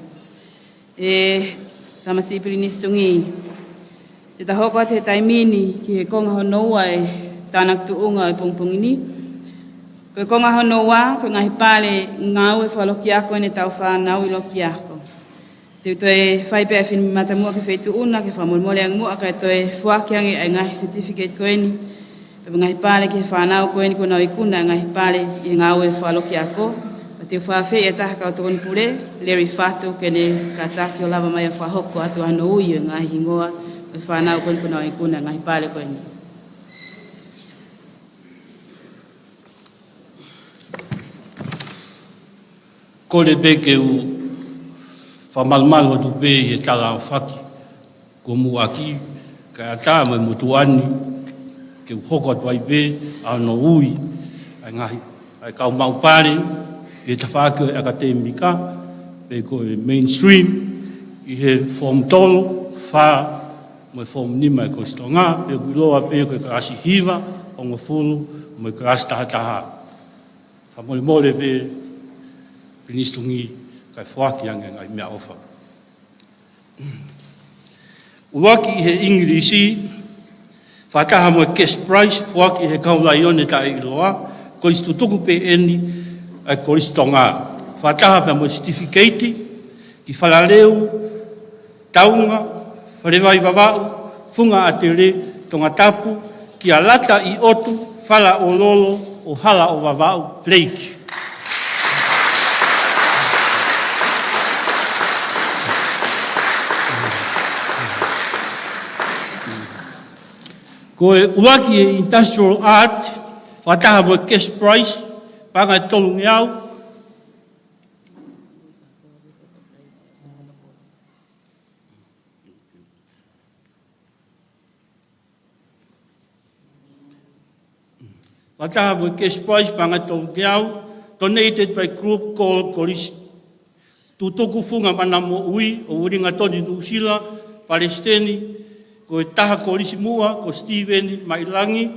ʻE, Tamasiʻi Pilinisi Tungī, te ta hoko atu he taimi ni ki he konga hono ua ʻo e tānaki tuʻunga ʻo e pongipongi ni. Ko e konga hono ua, ko e ngaahi pale ngāue fakalokiako ʻeni ʻa e tau fānau ʻi lokiako. Te u toe fai pē ʻa e finematamuʻa ki he feituʻu na ke fakamolemole ange muʻa kae toe foaki ange ʻa e ngaahi certificate ko eni, pea mo e ngaahi pale ki he fānau ko eni kuo nau ikuna ʻa e ngaahi pale ʻi he ngāue fakalokiako. Pea te u fakaafeʻi ʻa e taha kau tokoni pule, Larry Fatu, ke ne kātaki ʻo lava mai ʻo fakahoko atu ʻa hono ui ʻo e ngaahi hingoa ʻo e fānau ko eni kuo nau ikuna ʻa e ngaahi pale ko eni. Kole pē ke u fakamalumalu atu pē ʻi he tala ʻo faki ko muʻaki, kae ʻatā mo e motuʻa ni, ke u hoko atu ai pē ʻa hono ui ʻa e ngaahi, ʻa e kau maʻu pale ʻi he tafaʻaki ʻo e ʻakatēmika, pe ko e mainstream, ʻi he form tolu, fā, mo e form nima ʻo e Kolisi Tonga, pe ʻoku ʻiloa pē ko e kalasi hiva, hongofulu, mo e kalasi taha taha. Fakamolemole pē Pilinisi Tungī, kae foaki ange ʻa e ngaahi meʻaʻofa. ʻUluaki ʻi he ʻIngilisi, fakataha mo e cash prize, foaki ʻe he kau Laione taʻeʻiloa, kolisi tutuku pē eni ʻa e Kolisi Tonga. Fakataha pea mo e certificate, ki Falaleu, Taunga, Falevai Vavaʻu, Funga ʻAtele, Tongatapu, kia Lata ʻi ʻOtu, Fala ʻo Lolo, ʻo Hala ʻo Vavaʻu, Blake. Ko e ʻuluaki ʻi he Industrial Art, fakataha mo e cash prize, paʻanga ʻe tolungeau. Fakataha mo e cash prize paʻanga ʻe tolungeau, donated by Group called Kolisi Tutuku Funga Mana Moʻui ʻo Uelingatoni, Nuʻusila, Palesiteni, ko e taha kolisi muʻa, ko Steven Mailangi.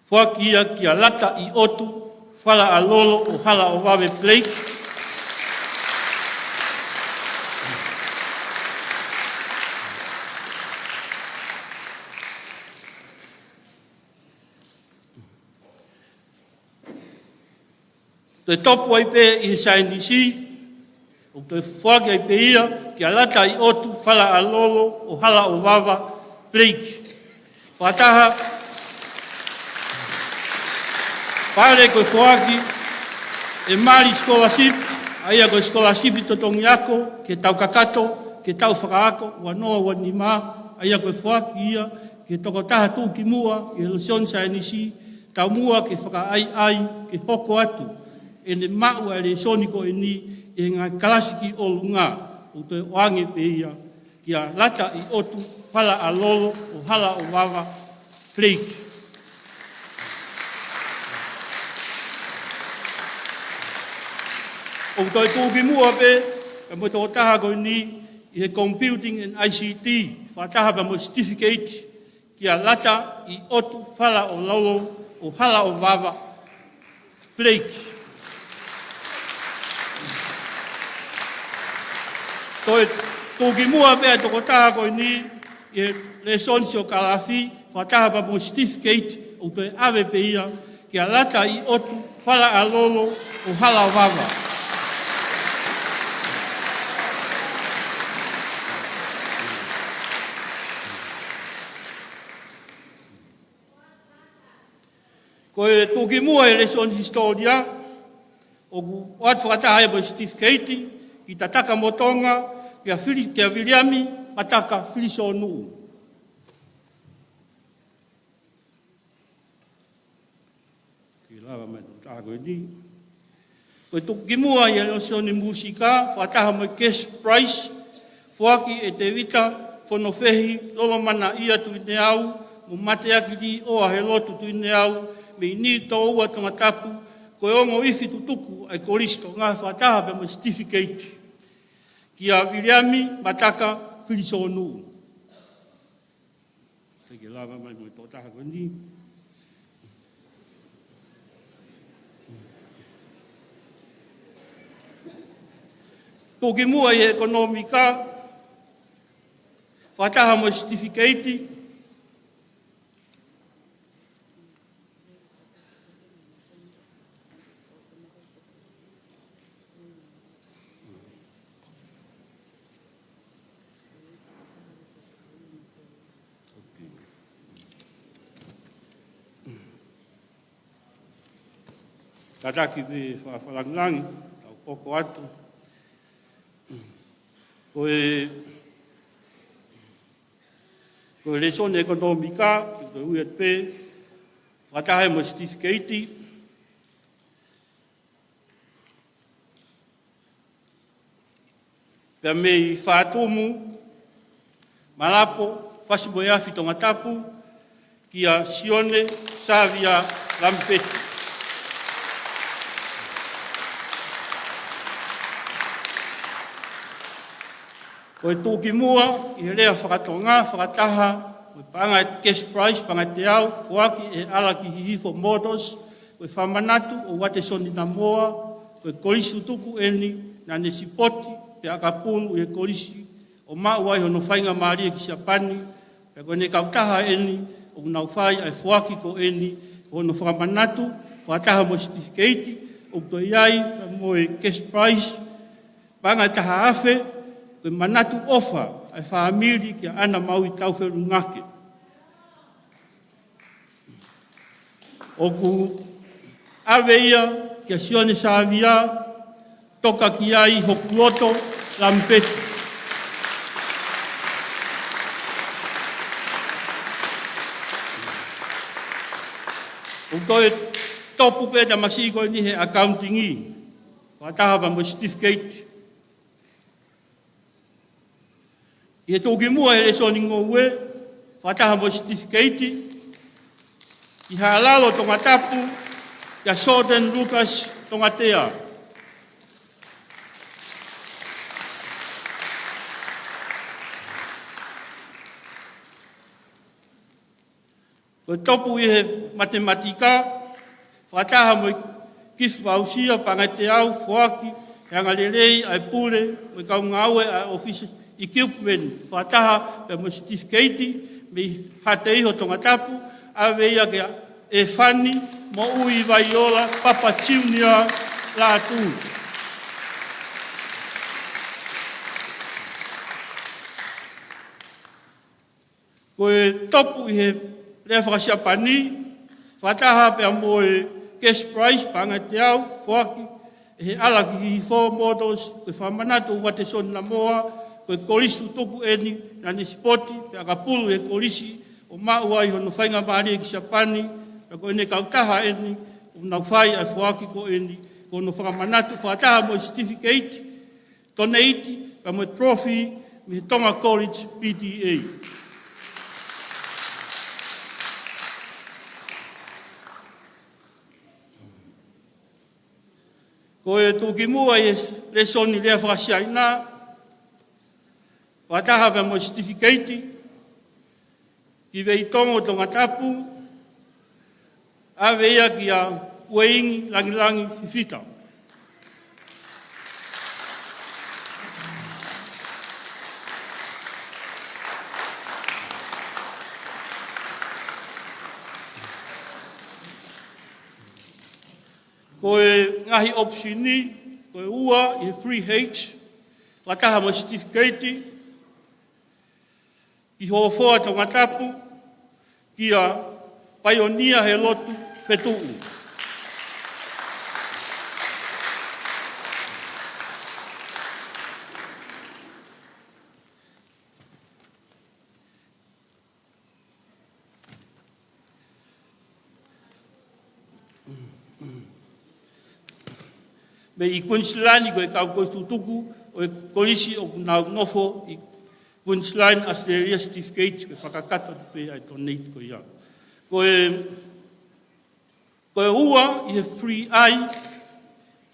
Foaki ia kia Lata ʻi ʻOtu, Fala ʻa Lolo, ʻo Hala ʻo Vave, Blake. Toe topu ai pē ʻi he saienisi, ʻoku toe foaki ai pē ia kia Lata ʻi ʻOtu, Fala ʻa Lolo, ʻo Hala ʻo Vava, Blake. Fakataha, pale ko e foaki ʻe mali scholarship, ʻa ia ko e scholarship totongi ako, ke tau kakato, ke tau fakaako, ua noa ua nima, ʻa ia ko e foaki ia ki he tokotaha tuʻukimuʻa ʻi he lēsoni saienisi, taumuʻa ke fakaʻaiʻai ke hoko atu ʻene maʻu ʻa e lēsoni ko eni ʻi he ngaahi kalasi ki ʻolunga, ʻoku toe ʻoange pē ia kia Lata ʻi ʻOtu, Fala ʻa Lolo, ʻo Hala ʻo Vava, Blake. ʻOku toe tuʻukimuʻa pē pea mo e tokotaha ko eni ʻi he Computing and I C T, fakataha pea mo e certificate, kia Lata ʻi ʻOtu, Fala ʻa Lolo, ʻo Hala ʻo Vava, Blake. Toe tuʻukimuʻa pē ʻa e tokotaha ko eni ʻI he lēsoni siokālafi, fakataha pea mo e certificate, ʻoku toe ʻave pē ia kia Lata-ʻi-ʻOtu Falaʻalolo ʻo Halavava. Ko e tuʻukimuʻa ʻi he lēsoni hisitōlia, ʻoku ʻoatu fakataha ia mo e certificate ki Tataka mo Tonga, kia Fili-, kia Viliami Mataka Filisonuʻu. Ke lava mai e tokotaha ko eni. Ko e tuʻukimuʻa ʻi he lēsoni mūsika, fakataha mo e cash prize, foaki ʻe Tevita Fonofehi Lolomanaʻia Tuʻineau mo Mateaki Liʻoa Helotu Tuʻineau mei Nitoua, Tongatapu, ko e ongo ifi tutuku ʻa e Kolisi Tonga, fakataha pea mo e certificate kia Viliami Mataka Filisonuʻu. Ke lava mai mo e tokotaha ko eni. Tuʻukimuʻa ʻi he ʻekonōmika, fakataha mo e certificate Kātaki pē fakafakalāngilangi, tau hoko atu. Ko e, ko e lēsoni ʻekonōmika, ko e ui atu pē, fakataha mo e certificate, pea mei Fatumu, Malapo, Fasi mo e Afi, Tongatapu, kia Sione Savia Lamipeti. Ko e tuʻukimuʻa ʻi he lea fakatonga, fakataha mo e paʻanga cash prize, paʻanga ʻe teau, foaki ʻe he ʻAlakihihifo Motors, ko e fakamanatu ʻo Uatesoni Namoa, ko e kolisi tutuku eni naʻa ne sipoti pea ʻakapulu ʻi he kolisi ʻo maʻu ai hono faingamālie ki Siapani, pea ko ʻene kautaha eni ʻoku nau fai ʻa e foaki ko eni, ko hono fakamanatu, fakataha mo e certificate, ʻoku toe ʻi ai pea mo e cash prize, paʻanga ʻe taha afe, ko e manatu ʻofa ʻa e fāmili kia ʻAna Maui Taufelungake. ʻOku ʻave ia kia Sione Savia, toka ki ai hoku loto, Lamipeti. ʻOku toe topu pē tamasiʻi ko eni he accounting, fakataha pea mo e certificate. ʻI he tuʻukimuʻa ʻi he lēsoni ngoue, fakataha mo e certificate, ki Haʻalalo, Tongatapu, kia Soten Lucas Tongatea. Ko e topu ʻi he matematika, fakataha mo e kifu voucher paʻanga ʻe teau, foaki ʻe he angalelei ʻa e pule mo e kau ngāue ʻa e ʻōfisi, equipment, fakataha pea mo e certificate, mei Haʻateiho, Tongatapu, ʻave ia kia ʻEfani Moʻui Vaiola Papa Junior Lātū. Ko e topu ʻi he lea fakasiapani, fakataha pea mo e cash prize paʻanga ʻe teau, foaki ʻe he ʻAlakihihifo Motors, ko e fakamanatu ʻo Uatesoni Namoa, ko e kolisi tutuku eni naʻa ne sipoti pea ʻakapulu ʻi he kolisi ʻo maʻu ai hono faingamālie ki Siapani, pea ko ʻene kautaha eni ʻoku nau fai ʻa e foaki ko eni, ko hono fakamanatu, fakataha mo e certificate, toneiti, pea mo e trophy mei he Tonga College P T A. Ko e tuʻukimuʻa ʻi he lēsoni lea faka-Siaina, fakataha pea mo e certificate, ki Veitongo, Tongatapu, ʻave ia kia Ueingi Langilangi Fifita. Ko e ngaahi ʻopisini, ko e ua ʻi he three H, fakataha mo e certificate, ki Hofoa Tongatapu, kia Paionia he Lotu Fetuʻu. Mei Queensland, ko e kau kolisi tutuku ʻo e kolisi ʻoku nau nofo ʻi Queensland, Australia, certificate, ko e fakakakato atu pē ʻa e donate ko ia. Ko e, ko e ua ʻi he three I,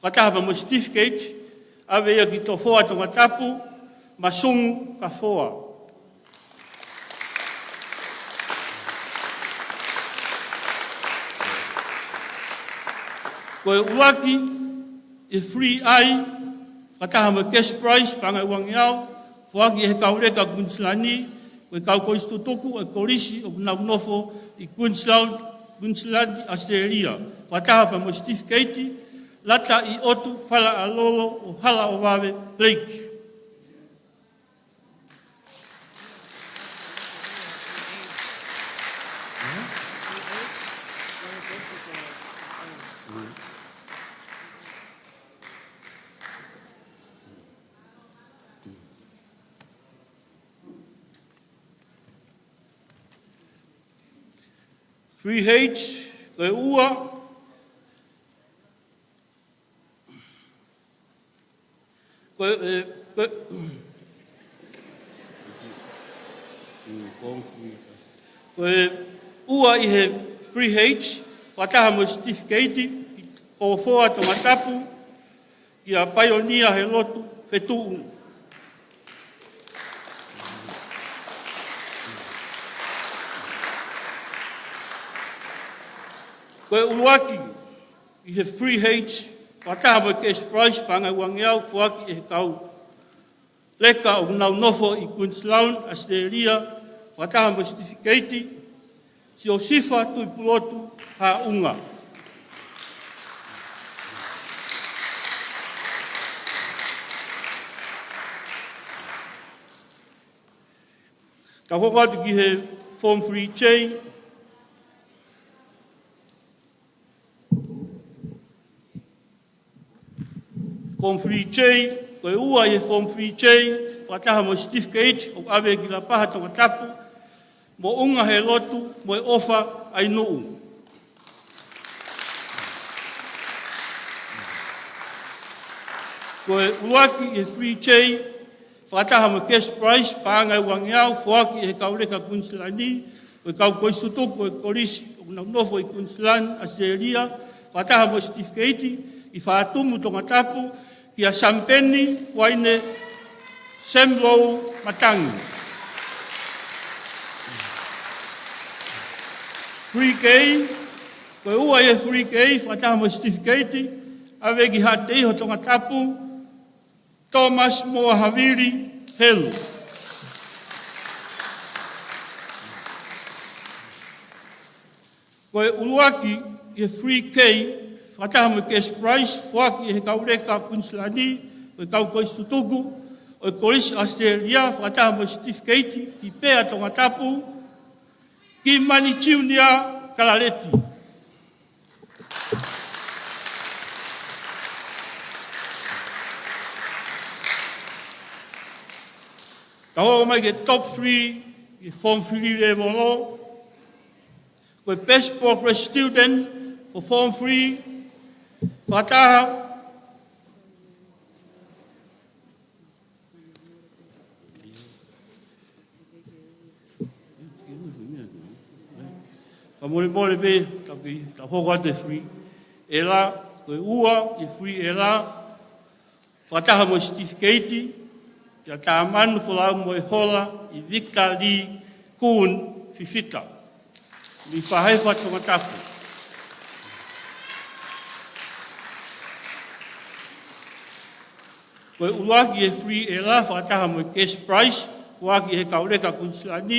fakataha pea mo e certificate, ʻave ia ki Tofoa Tongatapu, Masungu Kafoa. Ko e ʻuluaki ʻi he three I, fakataha mo e cash prize, paʻanga ʻe uangeau, foaki ʻe he kau leka Queensland, ko e kau kolisi tutuku ʻo e kolisi ʻoku nau nofo ʻi Queensland, Queensland, Australia, fakataha pea mo e certificate, Lata ʻi ʻOtu, Fala ʻa Lolo ʻo Hala ʻo Vave, Blake. Three H, ko e ua. Ko e, e, ko e, ko e ua ʻi he three H, fakataha mo e certificate, ki Hofoa Tongatapu, kia Paionia he Lotu Fetuʻu. Ko e ʻuluaki ʻi he three H, fakataha mo e cash prize, paʻanga ʻe uangeau, foaki ʻe he kau leka ʻoku nau nofo ʻi Queensland, Australia, fakataha mo e certificate, Siosifa Tuʻipulotu Haʻunga. Tau hoko atu ki he Form three J. Form three J, ko e ua ʻi he Form three J, fakataha mo e certificate, ʻoku ʻave ki Lapaha Tongatapu, Moʻunga he Lotu mo e ʻOfa ʻa e Nuʻu. Ko e ʻuluaki ʻi he three J, fakataha mo e cash prize, paʻanga ʻe uangeau, foaki ʻe he kau leka Queensland, ko e kau kolisi tutuku ʻo e kolisi ʻoku nau nofo ʻi Queensland, Australia, fakataha mo e certificate, ki Fatumu Tongatapu, kia Samipeni Uaine Semlou Matangi. Three K, ko e ua ʻi he three K, fakataha mo e certificate, ʻave ki Haʻateiho Tongatapu, Thomas Moa Havili Helu. Ko e ʻuluaki ʻi he three K, fakataha mo e cash prize, foaki ʻe he kau leka Queensland, ko e kau kolisi tutuku ʻo e kolisi Australia, fakataha mo e certificate, ki Pea Tongatapu, Kimani Junior Kalaleti. Tau hoko mai ki he top three ʻi he Form three level. Ko e Best Progress Student for Form three, fakataha Fakamolemole pē, tau ki, tau hoko atu e three. ʻEla, ko e ua ʻi he three ʻEla, fakataha mo e certificate, kia Tamanu Folau Moehola ʻi Victor Lee Kuhn Fifita, mei Fahefa Tongatapu. Ko e ʻuluaki ʻi he three ʻEla, fakataha mo e cash prize, foaki ʻe he kau leka Queensland,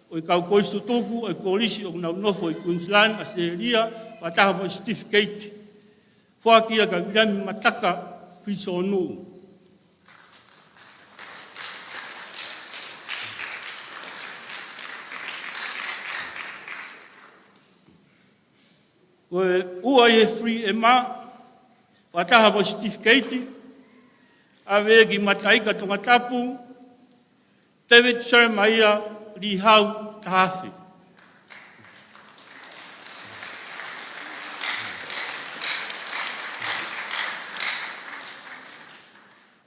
ʻo e kau kolisi tutuku ʻo e kolisi ʻoku nau nofo ʻi Queensland, Australia, fakataha mo e certificate. Foaki ia kia Viliami Mataka Filisonuʻu. Ko e ua ʻi he three M, fakataha mo e certificate, ʻave ki Mataika Tongatapu, David Jeremiah Lihau Tahafe.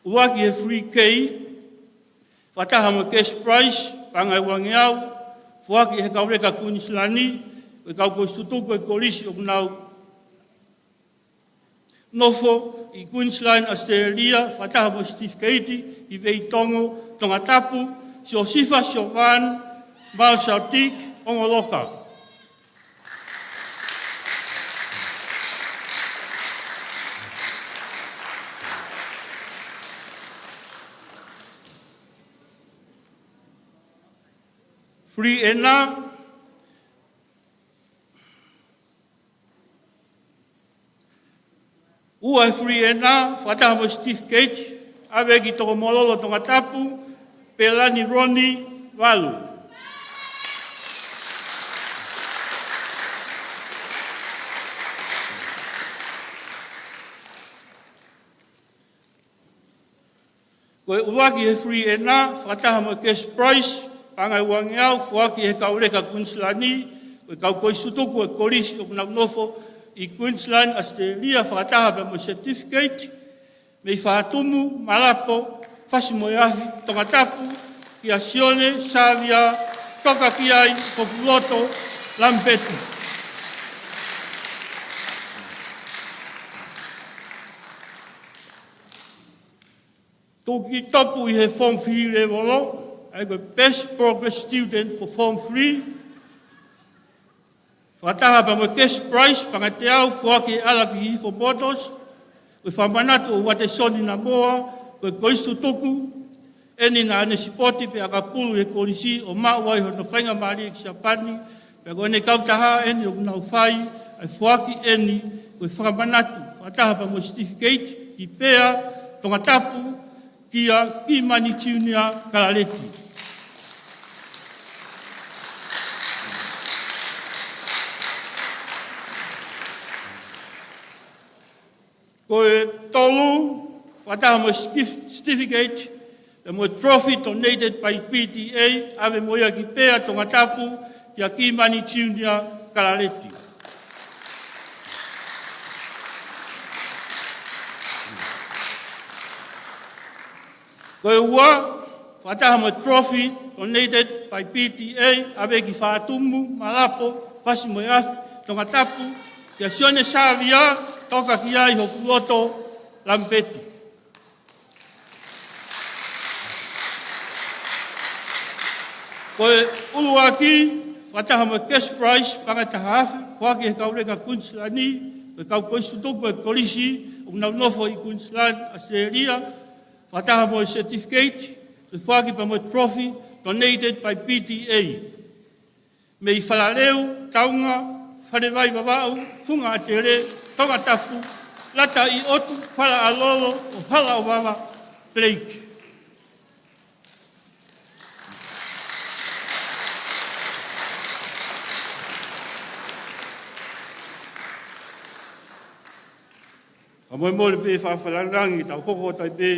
ʻUluaki ʻi he three K, fakataha mo e cash prize, paʻanga ʻe uangeau, foaki ʻe he kau leka Kuinisilani, ko e kau kosi tutuku ʻo e kolisi ʻoku nau nofo ʻi Queensland, Australia, fakataha mo e certificate ki Veitongo, Tongatapu, Siosifa Siovani Maosautik Ongoloka. Three N, ua ʻi he three N, fakataha mo e certificate, ʻave ki Tokomololo Tongatapu, Pelani Roni Valu. Ko e ʻuluaki ʻi he three N, fakataha mo e cash prize, paʻanga ʻe uangeau, foaki ʻe he kau leka Kuinisilani, ko e kau kosi tutuku ʻo e kolisi ʻoku nau nofo ʻi Queensland, Australia, fakataha pea mo e certificate, mei Fatumu, Malapo, Fasi mo e Afi, Tongatapu, kia Sione Savia Tokakiai Kopuloto Lamipeti. Tuki topu ʻi he Form three level, ʻa ia ko e Best Progress Student for Form three, fakataha pea mo e cash prize, paʻanga ʻe teau, foaki ʻe Alaki Hifo Motors, ko e fakamanatu ʻo Uatesoni Namoa, ko e kolisi tutuku eni naʻa ne sipoti pea ʻakapulu ʻi he kolisi ʻo maʻu ai hono faingamālie ki Siapani, pea ko ʻene kautaha eni ʻoku nau fai ʻa e foaki eni, ko e fakamanatu, fakataha pea mo e certificate, ki Pea, Tongatapu, kia Kimani Junior Kalaleti. Ko e tolu, fakataha mo e certif-, certificate, pea mo e trophy donated by P T A, ʻave mo ia ki Pea, Tongatapu, kia Kimani Junior Kalaleti. Ko e ua, fakataha mo e trophy donated by P T A, ʻave ki Fatumu, Malapo, Fasi mo e Afi, Tongatapu, kia Sione Savia Tokakiai Kopuloto Lamipeti. Ko e ʻuluaki, fakataha mo e cash prize, paʻanga ʻe taha afe, foaki ʻe he kau leka Kuinisilani, ko e kau kosi tutuku ʻo e kolisi ʻoku nau nofo ʻi Queensland, Australia, fakataha mo e certificate, ko e foaki pea mo e trophy, donated by P T A. Mei Falaleu, Taunga, Falevai Vavaʻu, Funga ʻAtele, Tongatapu, Lata ʻi ʻOtu, Fala ʻa Lolo, ʻo Hala ʻo Vava, Blake. Fakamolemole pē fakafanangi tau hoko atu ai pē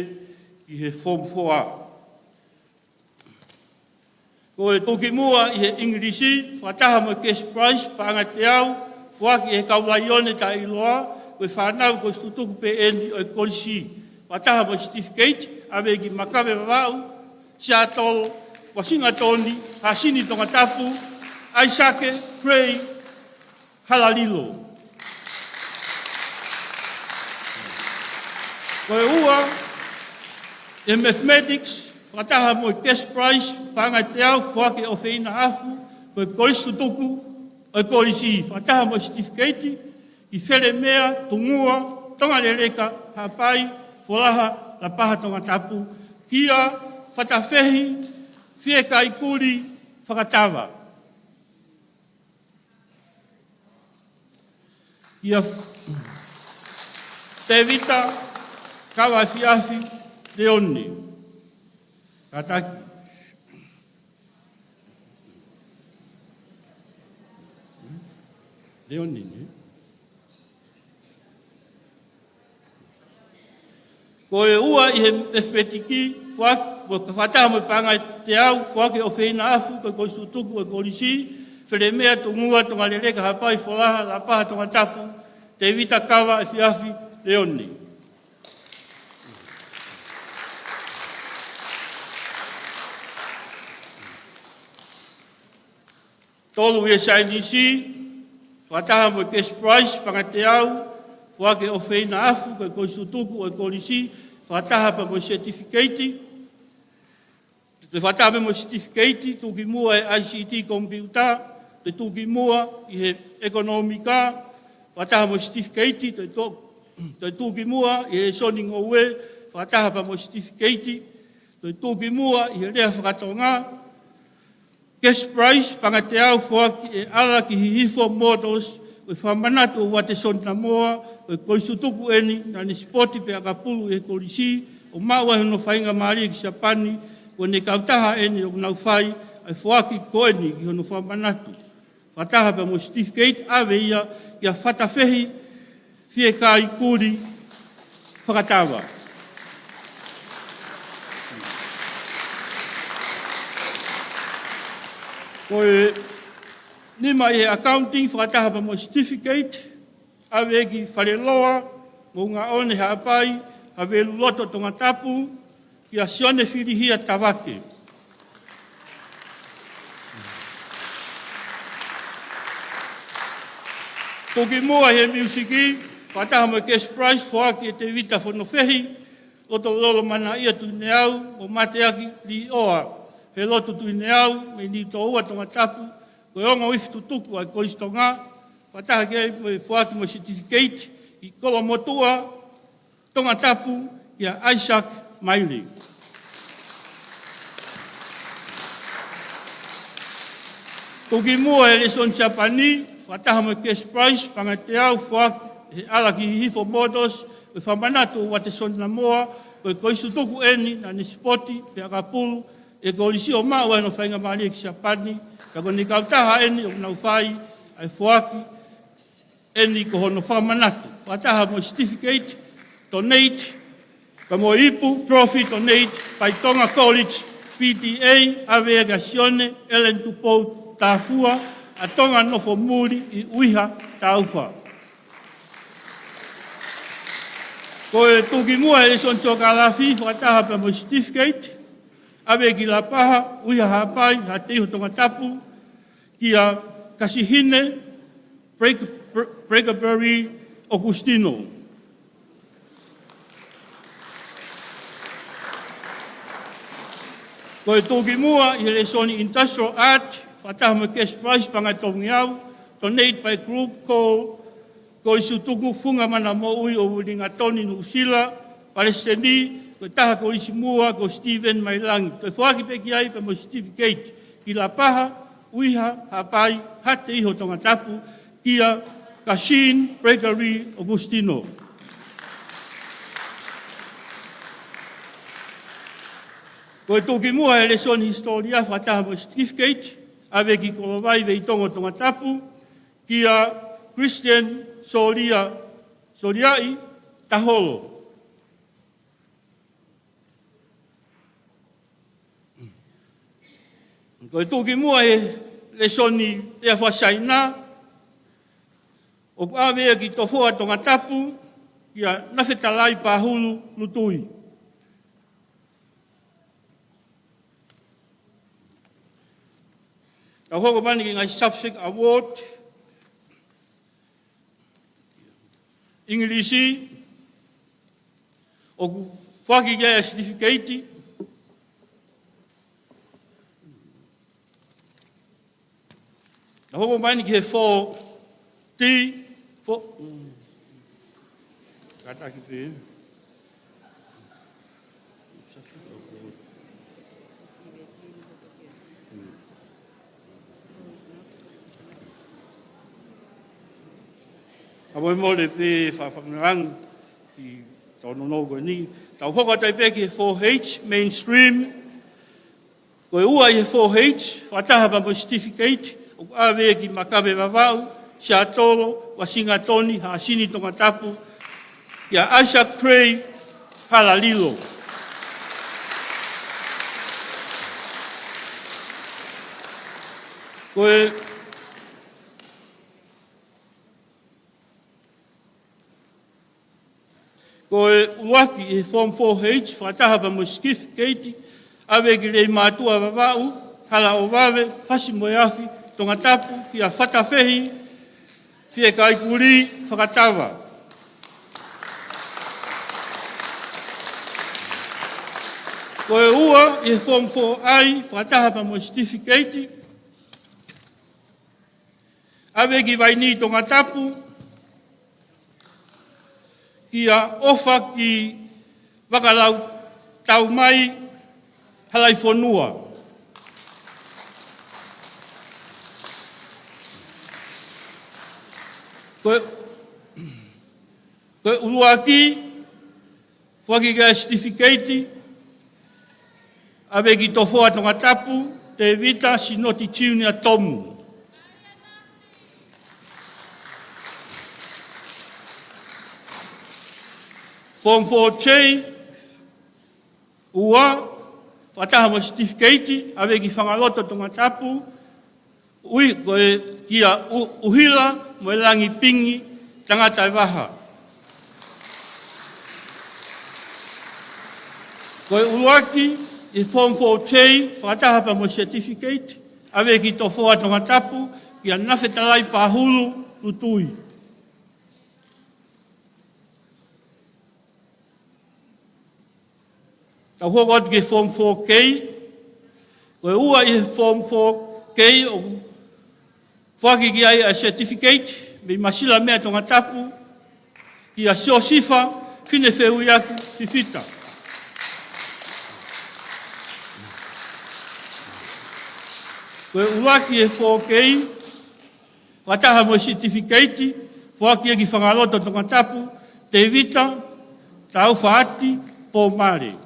ki he Form four. Ko e tuki muʻa ʻi he ʻIngilisi, fakataha mo e cash prize, paʻanga ʻe teau, foaki ʻe he kau Laione taʻeʻiloa, ko e fānau kosi tutuku pē eni ʻo e kolisi. Fakataha mo e certificate, ʻave ki Makave Vavaʻu, Seattle, Washington, Hasini Tongatapu, ʻAisake Clay Halalilo. Ko e ua, ʻi he mathematics, fakataha mo e cash prize, paʻanga ʻe teau, foaki ʻe ʻOfeina Afu, ko e kolisi tutuku ʻo e kolisi, fakataha mo e certificate, ki Felemea Tungua Tongaleleka Haʻapai Folaha Lapaha Tongatapu, kia Fatafehi Fiekaikuli Fakatava. Ia f-, Tevita Kava Efiafi Leone. Kātaki. Leone, ne? Ko e ua ʻi he mefepetiki, foaki, mo e fakataha mo e paʻanga ʻe teau, foaki ʻe ʻOfeina Afu, ko e kolisi tutuku ʻo e kolisi, Felemea Tungua, Tongaleleka Haʻapai, Folaha, Lapaha, Tongatapu, Tevita Kava Efiafi Leone. Tolu ʻi he saienisi, fakataha mo e cash prize, paʻanga ʻe teau, foaki ʻe ʻOfeina Afu, ko e kolisi tutuku ʻo e kolisi, fakataha pea mo e certificate, toe fakataha pea mo e certificate, tuʻukimuʻa ʻi he I C T computer, toe tuʻukimuʻa ʻi he ʻekonōmika, fakataha mo e certificate, toe to-, toe tuʻukimuʻa ʻi he lēsoni ngoue, fakataha pea mo e certificate, toe tuʻukimuʻa ʻi he lea faka-Tonga, cash prize, paʻanga ʻe teau foaki ʻe ʻAlakihihifo Motors, ko e fakamanatu ʻo Uatesoni Tamoa, ko e kolisi tutuku eni, naʻa ne sipoti pea ʻakapulu ʻi he kolisi, ʻo maʻu ai hono faingamālie ki Siapani, ko ʻene kautaha eni ʻoku nau fai ʻa e foaki ko eni ki hono fakamanatu. Fakataha pea mo e certificate, ʻave ia kia Fatafehi Fiekaʻi Kuli Fakatava. Ko e nima ʻi he accounting, fakataha pea mo e certificate, ʻave ki Faleloa Moʻungaʻone Haʻapai, Havelu Loto Tongatapu, kia Sione Filihia Tavake. Tuʻukimuʻa ʻi he miusiki, fakataha mo e cash prize, foaki ʻe Tevita Fonofehi Lotololo Manaʻia Tuineau, mo Mateaki Liʻoa Helotu Tuineau, mei Niutōua Tongatapu, ko e ongo ifi tutuku ʻa e Kolisi Tonga, fakataha ki ai mo e foaki mo e certificate ki Kolomotuʻa Tongatapu, kia Isaac Maile. Tuʻukimuʻa ʻi he lēsoni Siapani, fakataha mo e cash prize, paʻanga ʻe teau foaki ʻe ʻAlakihihifo Motors, ko e fakamanatu ʻo Uatesoni Tamoa, ko e kolisi tutuku eni, naʻa ne sipoti pea ʻakapulu ʻi he kolisi, ʻo maʻu ai hono faingamālie ki Siapani, ka ko ʻene kautaha eni ʻoku nau fai ʻa e foaki eni ko hono fakamanatu. Fakataha mo e certificate, donate, pea mo e ipu, trophy, donate by Tonga College P T A, ʻave ia kia Sione Ellen Tupou Tafua, ʻa Tonga Nofo Muli ʻi ʻUiha, Taufa. Ko e tuʻukimuʻa ʻi he lēsoni siokālafi, fakataha pea mo e certificate, ʻave ki Lapaha, ʻUiha Haʻapai, Haʻateiho Tongatapu, kia Kasihine Break-, Bre-, Breakaberry Augustino. Ko e tuʻukimuʻa ʻi he lēsoni Industrial Art, fakataha mo e cash prize, paʻanga ʻe tolungeau, donate by group called Kolisi Tutuku Funga Mana Moʻui ʻo Uelingatoni, Nuʻusila, Palesiteni, ko e taha kolisi muʻa ko Stephen Mailangi. Toe foaki pē ki ai pea mo e certificate ki Lapaha, ʻUiha, Haʻapai, Haʻateiho Tongatapu, kia Kasihine Breakaberry Augustino. Ko e tuʻukimuʻa ʻi he lēsoni Hisitōlia, fakataha mo e certificate, ʻave ki Kolovai, Veitongo Tongatapu, kia Christian Solia, Soliaʻi Taholo. Ko e tuʻukimuʻa ʻi he lēsoni Lea faka-Siaina, ʻoku ʻave ia ki Tofoa Tongatapu, kia Nafetalai Pahulu Lutui. Tau hoko mai eni ki he ngaahi subject award. ʻIngilisi, ʻoku foaki ki ai ʻa e certificate. Tau hoko mai eni ki he four D, four, kātaki pē. ʻA, molemole pē fakafangalangi. ʻI he tau nounou ko eni, tau hoko atu ai pē ki he four H mainstream. Ko e ua ʻi he four H, fakataha pea mo e certificate, ʻoku ʻave ki Makabe Vavaʻu, Siatolo, Uasingatoni, Haʻasini, Tongatapu, kia Isaac Cray Halalilo. Ko e Ko e ʻuluaki ʻi he Form four H, fakataha pea mo e certificate, ʻave ki Leimātuʻa Vavaʻu, Halaʻovave, Fasi mo e Afi, Tongatapu, kia Fatafehi Fiekaikuli Fakatava. Ko e ua ʻi he Form four I, fakataha pea mo e certificate, ʻave ki Vainī, Tongatapu, kia ʻOfa ki Vakalautaumai, Halaifonua. Ko e, ko e ʻuluaki, foaki ki ai e certificate, ʻave ki Tofoa, Tongatapu, Tevita Sinoti Junior Tomu. Form four J, ua, fakataha mo e certificate, ʻave ki Fangaloto, Tongatapu, ui, ko e kia U-, ʻUhila mo e Langi Pingi Tangata e Vaha. Ko e ʻuluaki ʻi he Form four J, fakataha pea mo e certificate, ʻave ki Tofoa, Tongatapu, kia Nafetalai Pahulu Lutui. Tau hoko atu ki he Form four K. Ko e ua ʻi he Form four K ʻoku foaki ki ai ʻa e certificate mei Masila Mea, Tongatapu, kia Siosifa Finefeuiaki Fifita. Ko e ʻuluaki ʻi he four K, fakataha mo e certificate, foaki ia ki Fangaloto, Tongatapu, Tevita Taufaati Pomale.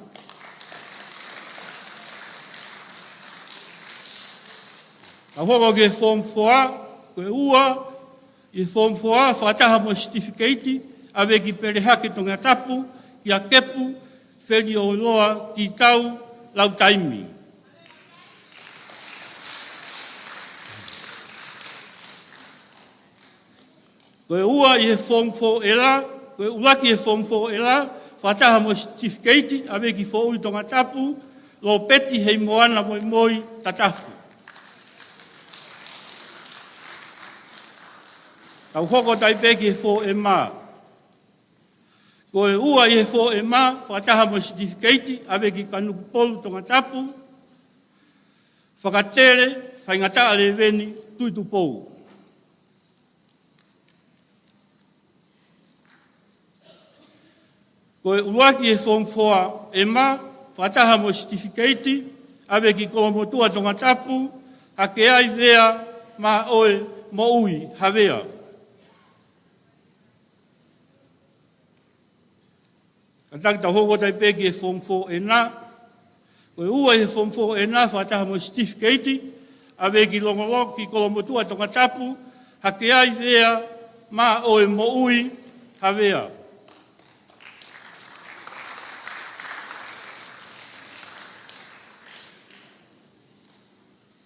Tau hoko ki he Form four, ko e ua ʻi he Form four, fakataha mo e certificate, ʻave ki Pelehake, Tongatapu, kia Kepu Felioloa Kitau Lautaimi. Ko e ua ʻi he Form four L, ko e ʻuluaki ʻi he Form four L, fakataha mo e certificate, ʻave ki Foʻui, Tongatapu, Lopeti Heimoana Moimoi Tatafu. Tau hoko atu ai pē ki he four M. Ko e ua ʻi he four M, fakataha mo e certificate, ʻave ki Kanukupolu, Tongatapu, Fakatele Faingataʻa Leveni Tuʻitupou. Ko e ʻuluaki ʻi he Form four M, fakataha mo e certificate, ʻave ki Kolomotuʻa, Tongatapu, Hakeai Vea Maʻoe Moʻui Havea. Kātaki tau hoko atu ai pē ki he Form four N. Ko e ua ʻi he Form four N, fakataha mo e certificate, ʻave ki Longolongo, ki Kolomotuʻa, Tongatapu, Hakeai Vea Maʻoe Moʻui Havea.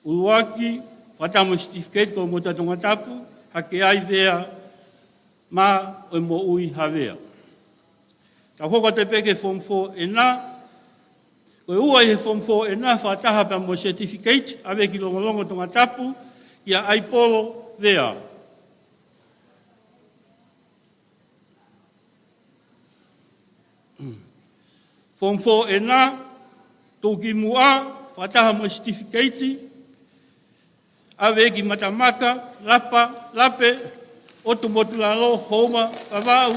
ʻUluaki, fakataha mo e certificate, Kolomotuʻa, Tongatapu, Hakeai Vea Maʻoe Moʻui Havea. Tau hoko atu pē ki he Form four N. Ko e ua ʻi he Form four N, fakataha pea mo e certificate, ʻave ki Longolongo, Tongatapu, kia ʻAipolo Vea. Form four N, tuʻukimuʻa, fakataha mo e certificate, ʻave ki Matamaka Lapa, Lape, ʻOtu Motulalo, Houma Vavaʻu,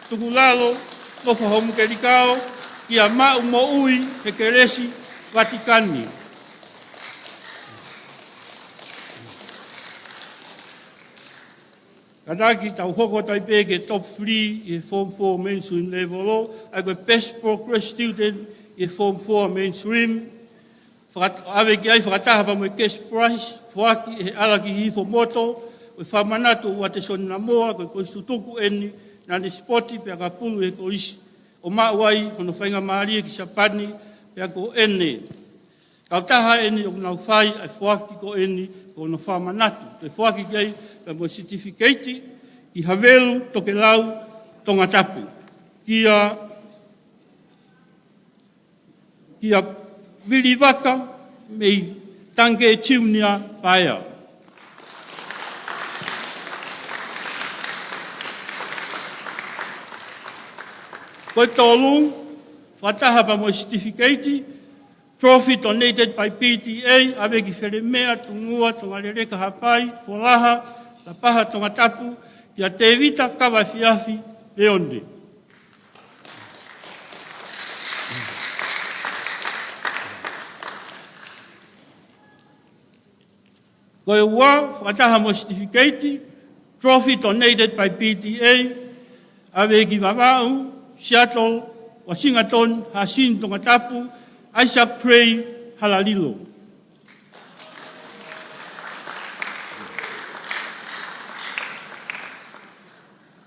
Tukulalo, Nofohomukelikao, kia Maʻu Moʻui Hekelesi Vatikani. Kātaki tau hoko atu ai pē ki he top three ʻi he Form four Mainstream Level, ʻa ia ko e Best Progress Student ʻi he Form four Mainstream. Fakat-, ʻave ki ai fakataha pea mo e cash prize, foaki ʻe he ʻAlakihihifo Moto, ko e fakamanatu ʻo Uatesoni Namoa, ko e kolisi tutuku eni, naʻa ne sipoti pea kapulu ʻi he kolisi, ʻo maʻu ai hono faingamālie ki Siapani, pea ko ʻene kautaha eni ʻoku nau fai ʻa e foaki ko eni ko hono fakamanatu. Toe foaki ki ai pea mo e certificate ki Havelu Tokelau Tongatapu. Kia, kia Vili Vaka mei Tange Junior Paea. Ko e tolu, fakataha pea mo e certificate, trophy donated by P T A, ʻave ki Felemea Tungua Tongaleleka Haʻapai, Folaha, Lapaha Tongatapu, kia Tevita Kavaefiafi Leone. Ko e ua, fakataha mo e certificate, trophy donated by P T A, ʻave ki Vavaʻu, Seattle, Washington, Haʻasini Tongatapu, Isaac Trey Halalilo.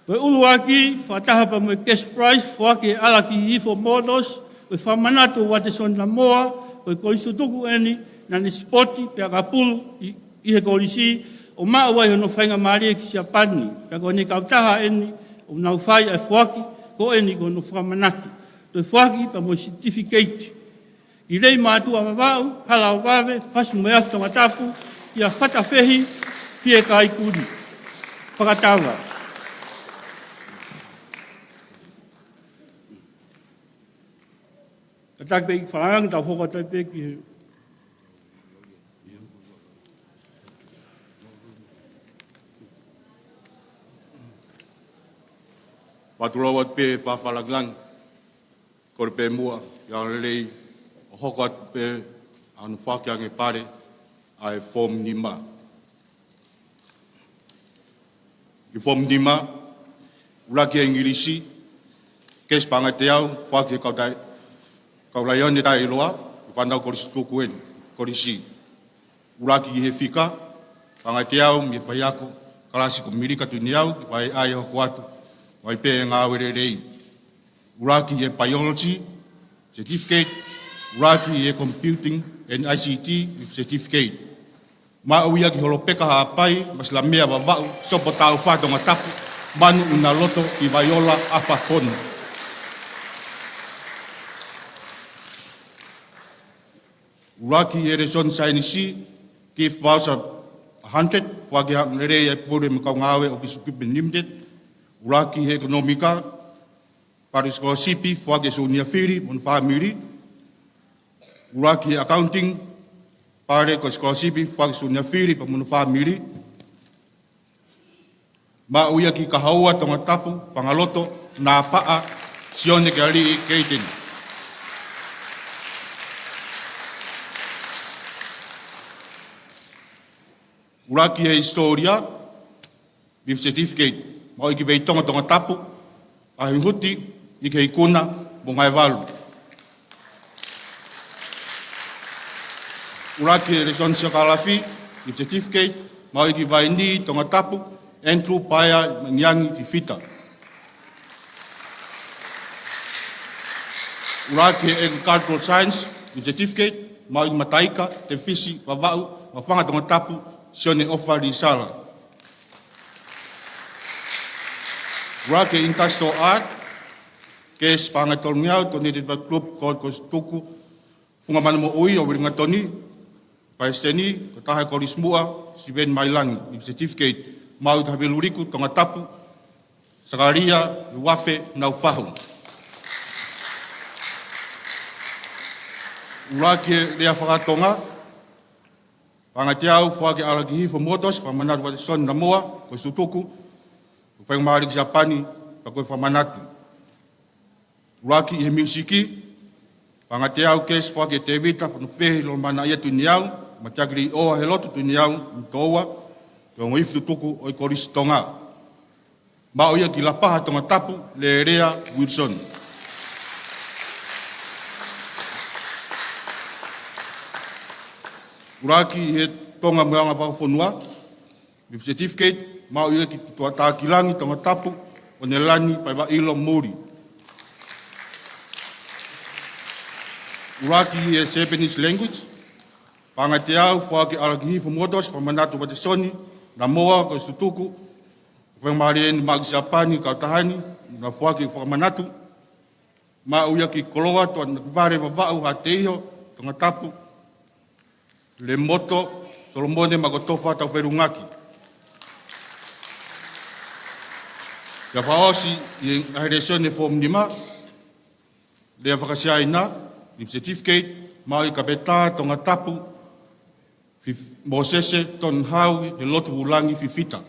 Ko e ʻuluaki, fakataha pea mo e cash prize, foaki ʻe he ʻAlakihihifo Motors, ko e fakamanatu ʻo Uatesoni Namoa, ko e kolisi tutuku eni, naʻa ne sipoti pea kapulu ʻi, ʻi he kolisi, ʻo maʻu ai hono faingamālie ki Siapani, pea ko ʻene kautaha eni, ʻoku nau fai ʻa e foaki ko eni ko hono fakamanatu. Toe foaki pea mo e certificate. Ki Lei Mātuʻa Vavaʻu, Hala ʻo Vave, Fasi mo e Afi Tongatapu, kia Fatafehi Fiekaikuli. Fakatava. Kātaki pē ʻEiki Fakalāngilangi, tau hoko atu ai pē ki he Pea tulou atu pē Fakalāngilangi. Kole pē muʻa, ʻi he ʻaho lelei, ʻo hoko atu pē ʻa hono foaki ange pale ʻa e form nima. ʻI he form nima, ʻuluaki ʻi he ʻIngilisi, cash paʻanga ʻe teau, foaki ʻe he kau tai-, kau Laione Taʻeʻiloa, ʻi he fānau kolisi tuku eni, kolisi. ʻUluaki ʻi he fika, paʻanga ʻe teau mei he faiako kalasi ko Milika Tuʻineau, ʻi he vaheʻi ʻa e hoko atu, ʻo ʻai pē ʻa e ngāue lelei. ʻUluaki ʻi he biology, certificate, ʻuluaki ʻi he computing and I C T, certificate. Maʻu ia ki Holopeka Haʻapai, Masilamea Vavaʻu, Sopo Taufa Tongatapu, Manu ʻUnaloto, ʻi Vaiola ʻAfafonu. ʻUluaki ʻi he lēsoni saienisi, gift voucher ʻa hundred, foaki ʻe he lelei ʻa e pule mo e kau ngāue ʻo Business Equipment Limited. ʻUluaki ʻi he ʻekonōmika, pale sikolasipi, foaki ʻe Sunia Fili mo hono fāmili. ʻUluaki ʻi he accounting, pale ko e sikolasipi, foaki ʻe Sunia Fili pea mo hono fāmili. Maʻu ia ki Kahoua Tongatapu, Fangaloto, Napaʻa, Sione Kealiʻi Keiteni. ʻUluaki ʻi he hisitōlia, with certificate, maʻu ia ki Veitongo Tongatapu, ʻa Huhuti, ʻi he ikuna, mo Ngaevalu. ʻUluaki ʻi he lēsoni siokālafi, with certificate, maʻu ia ki Vainī Tongatapu, Andrew Paea Mangiangi Fifita. ʻUluaki ʻi he agricultural science, with certificate, maʻu ia ki Mataika Tefisi Vavaʻu, Maʻufanga Tongatapu, Sione ʻOfa Lisala. ʻUluaki ʻi he industrial art, cash paʻanga ʻe tolungeau, donated by group called Kolisi Tuku Funga Manu Moʻui ʻo Uelingatoni, Palesiteni, ko e taha ʻi he Kolisi Muʻa, Steven Mailangi, with certificate, maʻu ia ki Haveluliku Tongatapu, Sakalia Uafe Naufahu. ʻUluaki ʻi he lea faka-Tonga, paʻanga ʻe teau foaki ʻe he ʻAlakihihifo Motors, fakamanatu ʻo Uatesoni Namoa, kolisi tutuku, ko e faingamālie ki Siapani, pea ko e fakamanatu. ʻUluaki ʻi he miusiki, paʻanga ʻe teau cash foaki ʻe Tevita Fonofehi Lolomanaʻia Tuʻineau, mateaki Liʻoa he lotu Tuʻineau, Motoua, ko e ongo ifi tutuku ʻo e Kolisi Tonga. Maʻu ia ki Lapaha, Tongatapu, Lelea Wilson. ʻUluaki ʻi he Tonga mo e Anga Fakafonua, with certificate, maʻu ia ki Tuʻatākilangi, Tongatapu, ʻOnelani Faivaʻilo Muli. ʻUluaki ʻi he Japanese language, Pangateau, foaki ʻe ʻAlakihifo Motos, Fakamanatu Patesoni, Namoa, ko e Sutuku, Fakamālie ni Maʻaki Siapani, kautaha ni, naʻe foaki Fakamanatu, maʻu ia ki Koloa, Tuʻanakivale Vavaʻu, Haʻateiho, Tongatapu, Lemoto, Solomone Makotofa Taufelungaki. Pea fakaʻosi ʻi he ngaahi lēsoni e form nima, lea faka-Siaina, with certificate, maʻu ʻi Kapetā, Tongatapu, Fif-, Mōsese Tonhau Helotu Vulangi Fifita.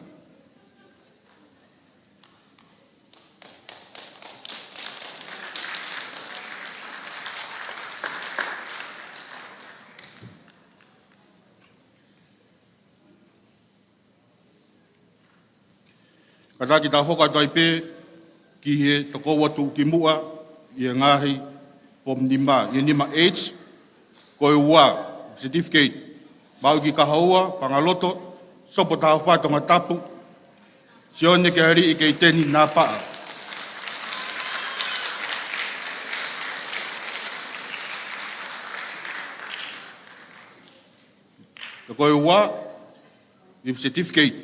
Kātaki tau hoko atu ai pē ki he tokoua tuʻukimuʻa ʻi he ngaahi form nima, ʻi he nima H, ko e ua, certificate, maʻu ʻi Kahoua, Fangaloto, Sopu Tahafa, Tongatapu, Sione Kealiʻi Keiteni Napaʻa. Ko e ua, with certificate,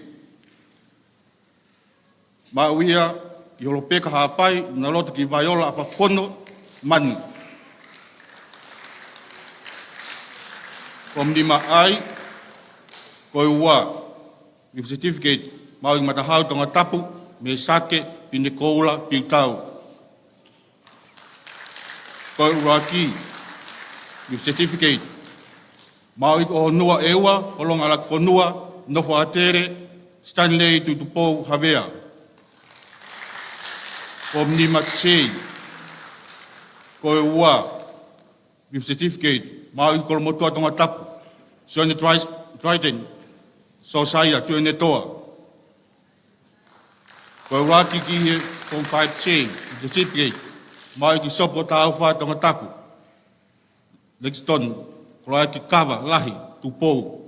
maʻu ia ʻi Holopeka Haʻapai, Naloto ki Vaiola ʻAfafono Manu. Form nima I, ko e ua, with certificate, maʻu ʻi Matahau, Tongatapu, Mēsake Pinekoula Piutau. Ko e ʻuluaki, with certificate, maʻu ʻi ʻOhonua ʻEua, Kolonga ʻAlakifonua, Nofoatele, Stanley Tuitupou Havea. Form nima J, ko e ua, with certificate, maʻu ʻi Kolomotuʻa, Tongatapu, Sione Dry-, Dryden Sosaia Tuʻiʻonetoa. Ko e ʻuluaki ki he form five J, with certificate, maʻu ʻi Sopu Tahafa, Tongatapu, Lexington Koloaikikava Lahi Tupou.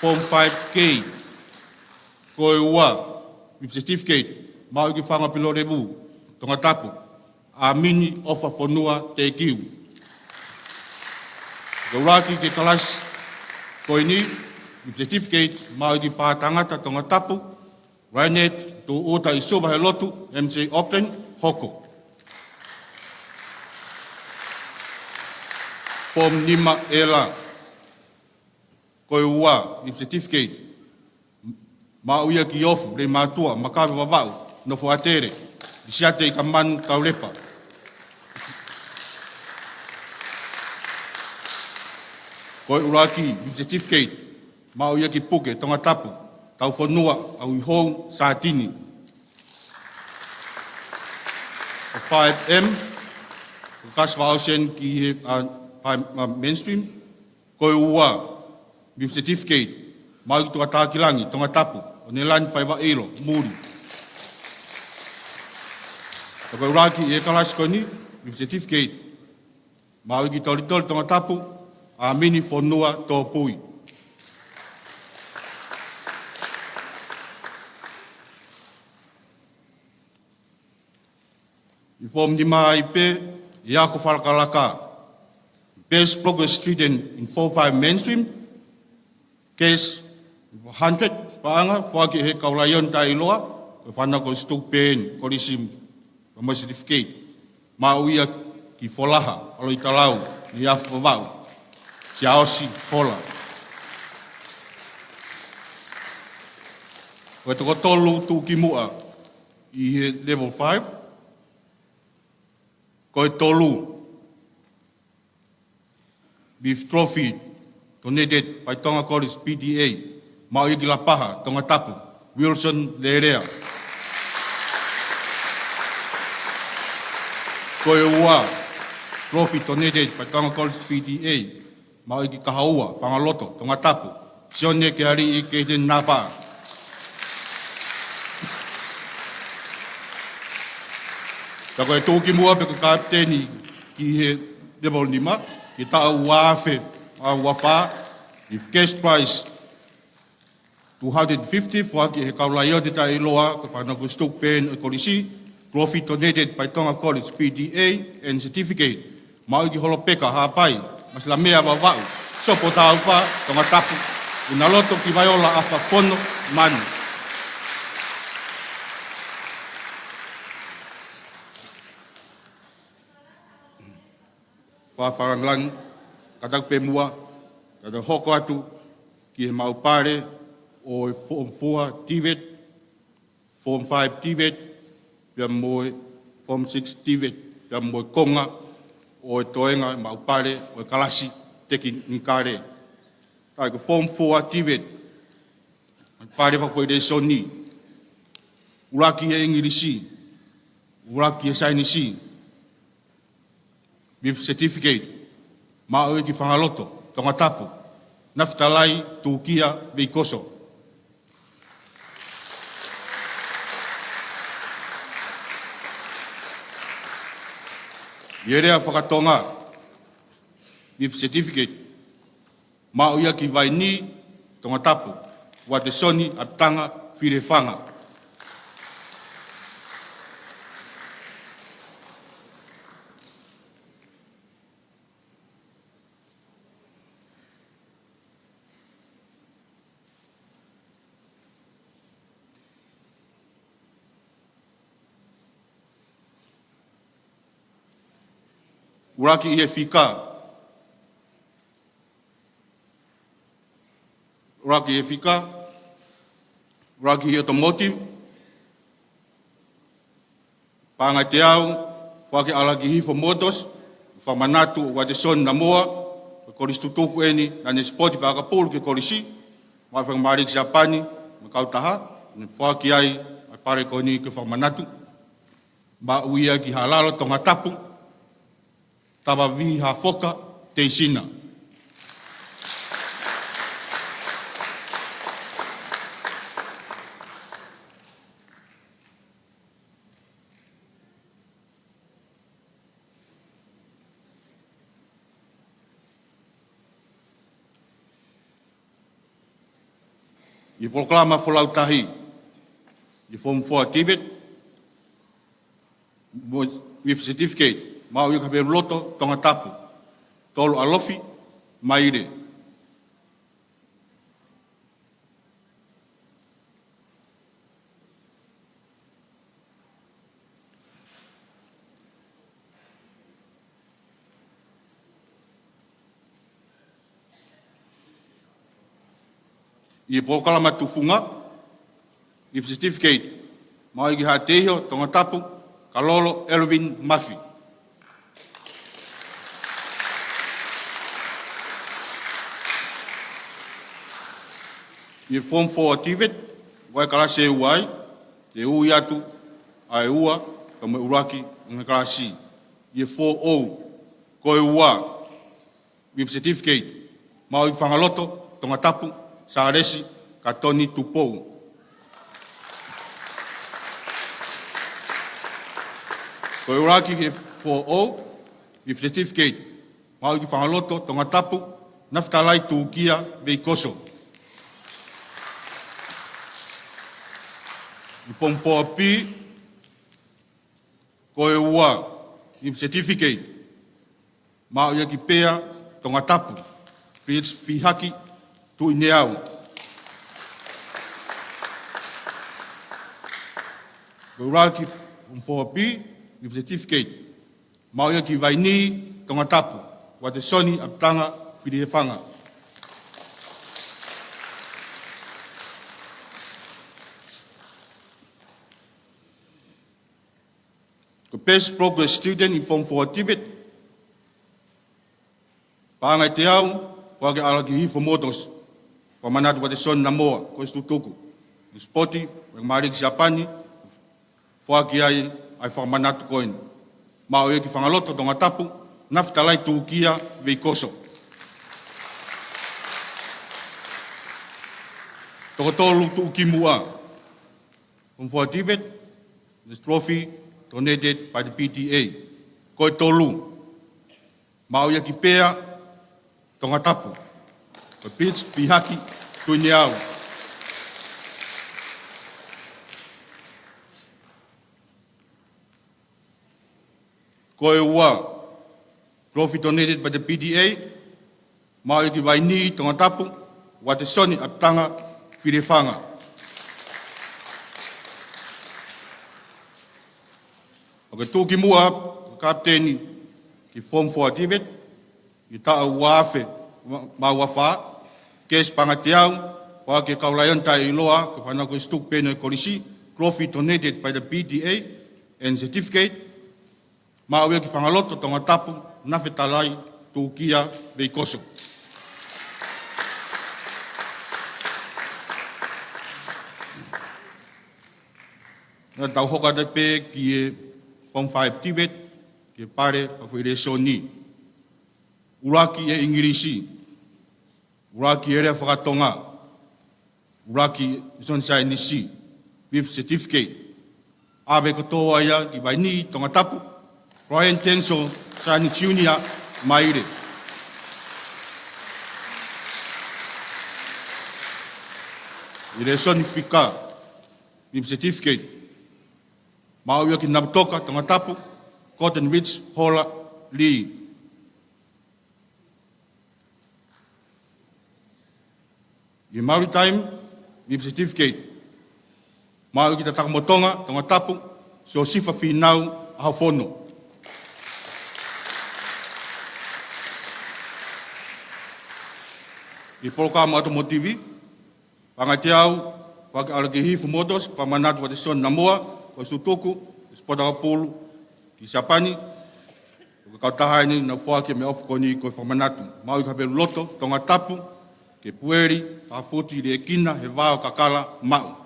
Form five K, ko e ua, with certificate, maʻu ʻi Fanga Pilolevu, Tongatapu, ʻAmini ʻOfafonua Tekiu. Ko e ʻuluaki ki he kalasi ko eni, with certificate, maʻu ʻi Pātangata, Tongatapu, Rainet Tuʻuta ʻi Suva Helotu, M C Auckland, Hoko. Form nima L, ko e ua, with certificate, maʻu ia ʻi Ofu Leimātuʻa, Makave Vavaʻu, Nofoatele, Lisiate ʻIkamanu Kaulepa. Ko e ʻuluaki, with certificate, maʻu ia ʻi Puke, Tongatapu, Taufonua ʻAuihou Sātini. Ko e five M, ko e kalasi fakaʻosi eni ki he, uh, five, uh, mainstream, ko e ua, with certificate, maʻu ʻi Tuʻatākilangi, Tongatapu, ʻOnelani Faivaʻilo Muli. Ko e ʻuluaki ʻi he kalasi ko eni, with certificate, maʻu ʻi Tolitoli, Tongatapu, ʻAmini Fonua Topui. ʻI he form nima ai pē, ʻi he ako fakalakalaka. Best progress student in four five mainstream, case hundred, paʻanga, foaki ʻe he kau Laione taʻeʻiloa, ko e fānau ko Stuk Pen, Kolisi, mo e certificate. Maʻu ia ʻi Folaha, ʻAloʻitalau, Neiafu Vavaʻu, Siaosi Hola. Ko e toko tolu tuʻukimuʻa ʻi he level five, ko e tolu, with trophy donated by Tonga College P T A, maʻu ia ʻi Lapaha, Tongatapu, Wilson Lelea. Ko e ua, trophy donated by Tonga College P T A, maʻu ʻi Kahoua, Fangaloto, Tongatapu, Sione Kealiʻi Keiteni Napaʻa. Pea ko e tuʻukimuʻa pē ko e kapiteni ki he level nima, ki he taʻu ua afe ua fā, ʻi he cash prize two hundred fifty, foaki ʻe he kau Laione taʻeʻiloa, ko e fānau ko Stoke Pen ʻo e kolisi, trophy donated by Tonga College P T A and certificate. Maʻu ia ki Holopeka Haʻapai, Masilamea Vavaʻu, Sopo Taufa, Tongatapu, ʻi Naloto ki Vaiola ʻAfa Fono Manu. Fakafangalangi, kātaki pē muʻa, ka ta hoko atu ki he maʻu pale ʻo e Form Four TVET, Form Five TVET, pea mo e Form Six TVET, pea mo e konga ʻo e toenga maʻu pale ʻo e kalasi tekinikale. Ka ko e Form Four TVET, pale fakafoʻi lēsoni, ʻuluaki he ʻIngilisi, ʻuluaki he saienisi, with certificate, maʻu ia ki Fangaloto, Tongatapu, Nafitalai Tukia Veikoso. ʻI he lea fakatonga, with certificate, maʻu ia ki Vaini, Tongatapu, Uatesoni ʻApitanga Filefanga. ʻUluaki ʻi he fika, ʻUluaki he fika, ʻuluaki he automotive, paʻanga ʻe teau, foaki ʻe ʻAlakihifo Motors, fakamanatu ʻa Uatesoni Namoa, ko e kolisi tutuku eni, naʻa ne sipoti pea ʻakapulu ki he kolisi, maʻu e faingamālie ki Siapani, mo e kautaha, ne foaki ai ʻa e pale ko eni ke fakamanatu, maʻu ia ki Haʻalalo Tongatapu, Tavavihi Hafoka Teisina. ʻI he polokalama folau tahi, ʻi he Form Four TVET, mo e with certificate, maʻu ia ki Haʻapeululoto, Tongatapu, Tolu ʻAlofi, Maile. ʻI he polokalama tufunga, with certificate, maʻu ia ki Haʻateiho, Tongatapu, Kalolo Elvin Mafi. ʻI he Form Four TVET, ʻoku ʻi ai e kalasi ʻe ua ai, te u ui atu ʻa e ua, ka mo e ʻuluaki ʻo e kalasi. ʻI he Four O, ko e ua, with certificate, maʻu ia ki Fangaloto, Tongatapu, Sālesi Katoni Tupou. Ko e ʻuluaki he Four O, with certificate, maʻu ia ki Fangaloto, Tongatapu, Nafitalai Tukia Veikoso. ʻI he Form Four B, ko e ua, with certificate, maʻu ia ki Pea, Tongatapu, Fritz Fihaki Tuʻineau. Ko e ʻuluaki Form Four B, with certificate, maʻu ia ki Vaini, Tongatapu, Uatesoni ʻApitanga Filefanga. Ko e Best Progress Student ʻi he Form Four TVET, paʻanga ʻe teau, foaki ʻe ʻAlakihifo Motors, fakamanatu ʻa Uatesoni Namoa, kolisi tutuku, sipoti, faingamālie ki Siapani, foaki ai ʻa e fakamanatu ko eni. Maʻu ia ki Fangaloto, Tongatapu, Nafitalai Tukia Veikoso. Toko tolu tuʻukimuʻa, Form Four TVET, this trophy donated by the P T A. Ko e tolu, maʻu ia ki Pea, Tongatapu, ko Prince Pihaki Tuineau. Ko e ua, trophy donated by the P T A, maʻu ia ki Vainī, Tongatapu, Uatesoni ʻApitanga Filefanga. Ko e tuʻukimuʻa, ko e kapiteni ki he Form Four TVET, ʻi he taʻu ua afe mā ua fā, Kes Pangateau, foaki ʻe he kau Laione Taʻeʻiloa, ko e fānau ko e Situku Pē ʻo e Kolisi, trophy donated by the P T A and certificate, maʻu ia ki Fangaloto, Tongatapu, Nafetalai Tukia Veikoso. Naʻa tau hoko atu pē ki he Form Five TVET, ki he pale fakafoʻi lēsoni. ʻUluaki ʻi he ʻIngilisi, ʻuluaki ʻi he lea faka-Tonga, ʻuluaki ʻi he lēsoni saienisi, with certificate. ʻAve kotoa ia ki Vainī, Tongatapu, Brian Tensel Sani Junior Maile. ʻI he lēsoni fika, with certificate, maʻu ia ki Navutoka, Tongatapu, Gordon Rich Hola Lee. ʻI he Maritime, with certificate, maʻu ia ki Tatakamotonga, Tongatapu, Siosifa Fīnau ʻAhofono. ʻI he polokalama automotive, Pangateau, foaki ʻe ʻAlakihifo Motos Pamanatu Uatesoni Namoa, ko e Situku, Sipota Kapulu ki Siapani, ko e kautaha ʻeni naʻe foaki mei he ʻofa ko eni ko e fakamanatu. Maʻu ia ki Haveluloto, Tongatapu, Kepueli Pafuti Liekina Hevao Kakala Maʻu.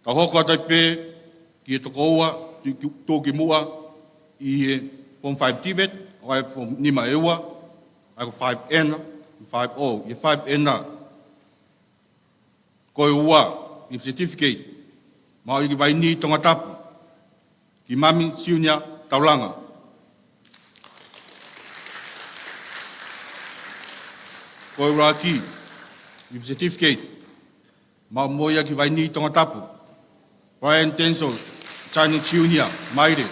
Tau hoko atu ai pē ki he tokoua, tu-, tu-, tuʻukimuʻa ʻi he Form Five TVET, ʻa ia ko e Form Nima ʻe Ua, ʻa ia ko e Five N, Five O, ʻi he Five N. Ko e ua, with certificate, maʻu ia ki Vainī, Tongatapu, Kimami Junior Taulanga. Ko e ʻuluaki, with certificate, maʻu ia ki Vainī, Tongatapu, Brian Tensel Sani Junior Maile.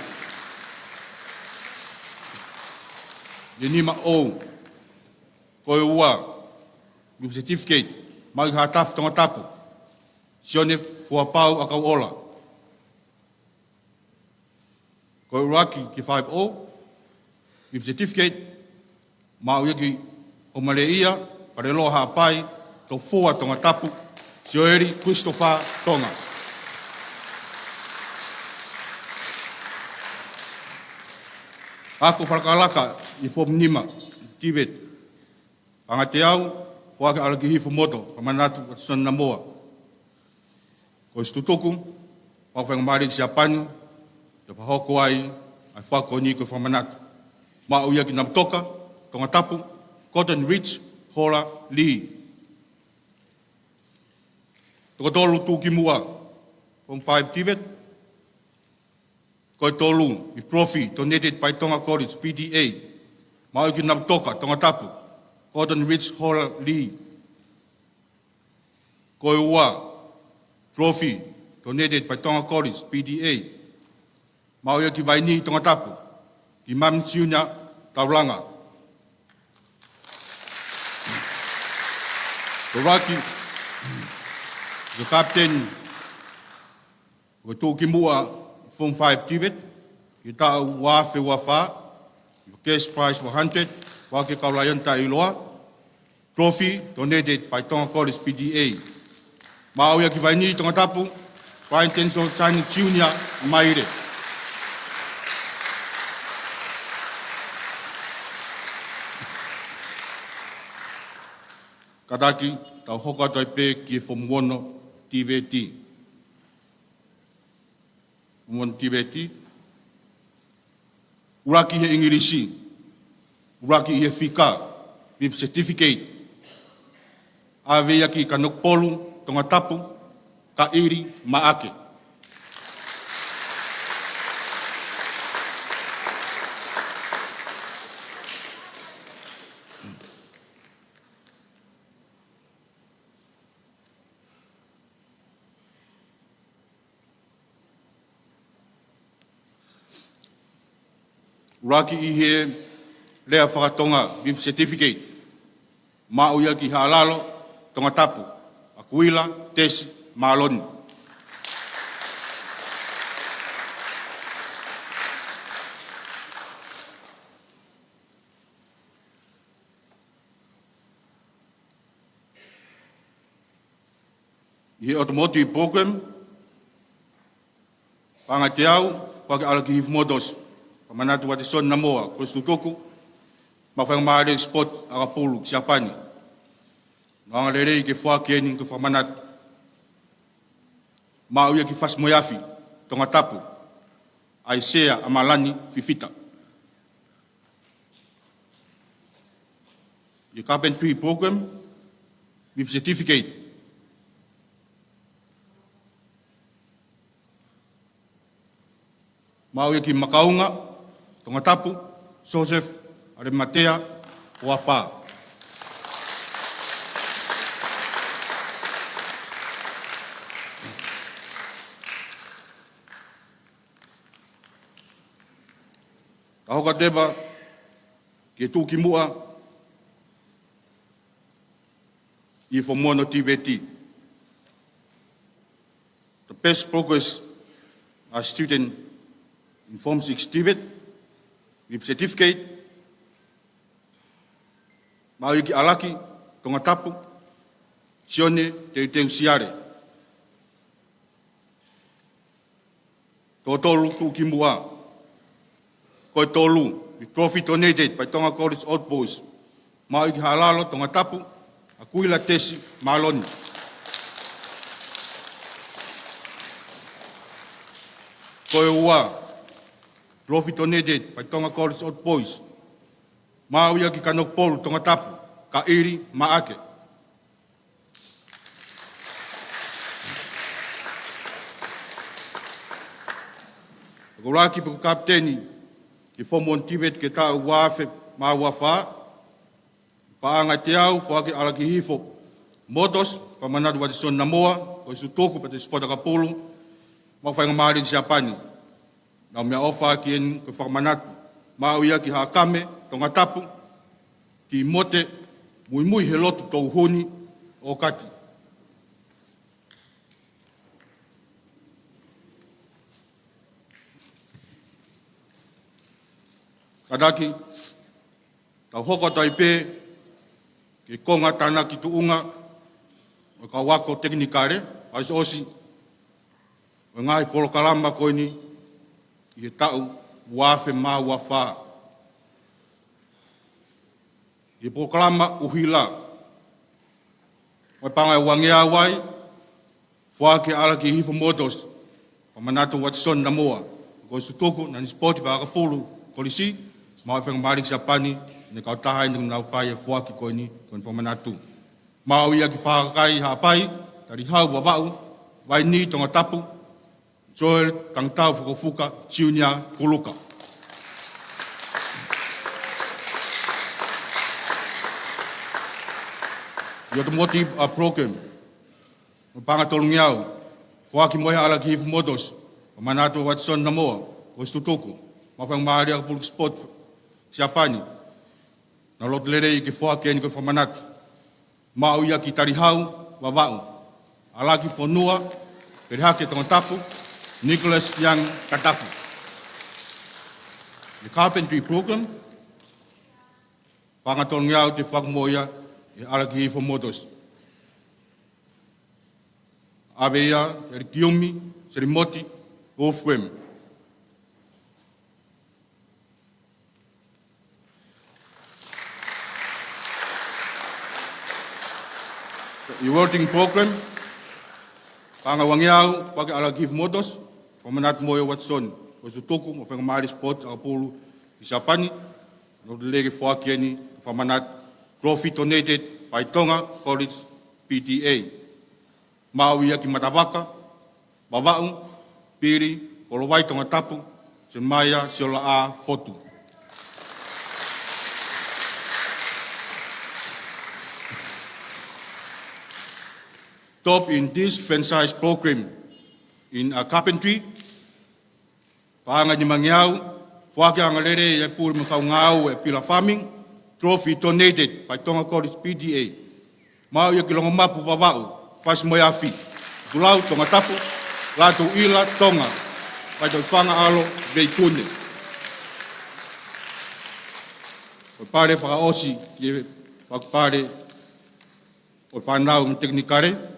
ʻI he Nima O, ko e ua, with certificate, maʻu ia ki Haʻatafu, Tongatapu, Sione Fuapau ʻAkauʻola. Ko e ʻuluaki ki he Five O, with certificate, maʻu ia ki ʻOmaleʻia Paleloa Haʻapai, Tofua, Tongatapu, Sioeli Christopher Tonga. Ako fakalakalaka ʻi he Form Nima TVET, Pangateau, foaki ʻe ʻAlakihifo Motos Pamanatu Uatesoni Namoa, ko e Situku, maʻu faingamālie ki Siapani, ke fakahoko ai ʻa e foaki ko eni ko e fakamanatu. Maʻu ia ki Navutoka, Tongatapu, Gordon Rich Hola Lee. Tokotolu tuʻukimuʻa, Form Five TVET, ko e tolu, with trophy donated by Tonga College, P T A, maʻu ia ki Navutoka, Tongatapu, Gordon Rich Hola Lee. Ko e ua, trophy donated by Tonga College, P T A, maʻu ia ki Vainī, Tongatapu, Kimami Junior Taulanga. Ko e ʻuluaki, ko e kapiteni, ko e tuʻukimuʻa Form Five TVET, ki he taʻu ua afe ua fā, ko e cash prize one hundred, foaki ʻe he kau Laione Taʻeʻiloa, trophy donated by Tonga College P T A. Maʻu ia ki Vainī, Tongatapu, Brian Tensel Sani Junior Maile. Kātaki, tau hoko atu ai pē ki he Form Ono TVET. Form Ono TVET. ʻUluaki ʻi he ʻIngilisi, ʻuluaki ʻi he fika, with certificate, ʻave ia ki Kanokupolu, Tongatapu, Kaʻili Maʻake. ʻUluaki ʻi he lea fakatonga, birth certificate, maʻu ia ki Haʻalalo, Tongatapu, ʻAkuila Tesi Maloni. ʻI he automotive program, paʻanga ʻe teau, foaki ʻa ʻAlakihifo Motors, Fakamanatu Watisoni Namoa, Kolisi Tutuku, maʻu faingamālie sport ʻakapulu ki Siapani. Nau angalelei ke foaki eni ko e fakamanatu. Maʻu ia ki Fasimoeafi, Tongatapu, ʻAisea ʻAmalani Fifita. ʻI he carpentry program, birth certificate, maʻu ia ki Makaunga, Tongatapu, Joseph Alematea Hoafā. Ka hoko atu leva ki he tuʻukimuʻa ʻi he Form One ʻo e TVET. The best progress a student in Form Six TVET, birth certificate, maʻu ia ki ʻAlaki, Tongatapu, Sione Teuteu Siale. Tō tolu tuʻukimuʻa. Ko e tolu, the trophy donated by Tonga College Old Boys. Maʻu ia ki Haʻalalo, Tongatapu, ʻAkuila Tesi Maloni. Ko e ua, trophy donated by Tonga College Old Boys. Maʻu ia ki Kanokupolu, Tongatapu, Kaʻili Maʻake. Ko e ʻuluaki pē ko e kapiteni ki he Form One TVET ki he taʻu ua afe mā ua fā. Paʻanga ʻe teau, foaki ʻa ʻAlakihifo Motors, Fakamanatu Watisoni Namoa, Kolisi Tutuku, pea sport ʻakapulu, maʻu faingamālie ki Siapani. Nau meʻaʻofa ʻaki eni ko e fakamanatu. Maʻu ia ki Haʻakame, Tongatapu, Timote Muimui he lotu Touhuni ʻo Kati. Kātaki, tau hoko atu ai pē ki he konga tānaki tuʻunga ʻo e kau ako tekinikale, ʻa e ʻosi ʻo e ngaahi polokalama ko eni ʻi he taʻu ua afe mā ua fā. ʻI he polokalama ʻuhila, ʻo e paʻanga ʻe uangeau ai, foaki ʻa ʻAlakihifo Motors, Fakamanatu Watisoni Namoa, Kolisi Tutuku, naʻa ne sipoti pea ʻakapulu kolisi, maʻu faingamālie ki Siapani, ne kautaha eni naʻa nau fai e foaki ko eni, ko eni fakamanatu. Maʻu ia ki Fakaʻaho Kakai Haʻapai, Talihau Vavaʻu, Vaini Tongatapu, Joel Tangitau Fukofuka Junior Kuluka. ʻI he automotive, uh, program, ʻo e paʻanga ʻe tolungeau, foaki mo ia ʻa ʻAlakihifo Motors, Fakamanatu Watisoni Namoa, Kolisi Tutuku, maʻu faingamālie ʻakapulu ki sport Siapani. Nau lotu lelei ke foaki eni ko e fakamanatu. Maʻu ia ki Talihau Vavaʻu, ʻAlaki Fonua Pelehake Tongatapu, Nicholas Young Katafu. ʻI he carpentry program, paʻanga ʻe tolungeau, toe foaki mo ia ʻe ʻAlakihifo Motors. ʻAve ia ʻe Likiumi Selimoti Wolfram. ʻI he welding program, paʻanga ʻe uangeau, foaki ʻa ʻAlakihifo Motors, Fakamanatu mo ia Watson, Kolisi Tutuku, maʻu faingamālie sport ʻakapulu ki Siapani, nau lotu lelei ke foaki eni, fakamanatu, trophy donated by Tonga College PTA. Maʻu ia ki Matavaka, Vavaʻu, Pili, Kolovai Tongatapu, Semaia Siolaʻa Fotu. Top in this franchise program in a carpentry, paʻanga ʻe nimangeau, foaki angalelei ʻa e pule mo e kau ngāue ʻa e Pila Farming, trophy donated by Tonga College P T A. Maʻu ia ki Longomapu, Vavaʻu, Fasi mo e Afi, Tulau, Tongatapu, Lātūʻila, Tonga, Vaitau Fanga ʻAlo, Veikune. Ko e pale fakaʻosi ki he fakapale ʻo e fānau mo e tekinikale.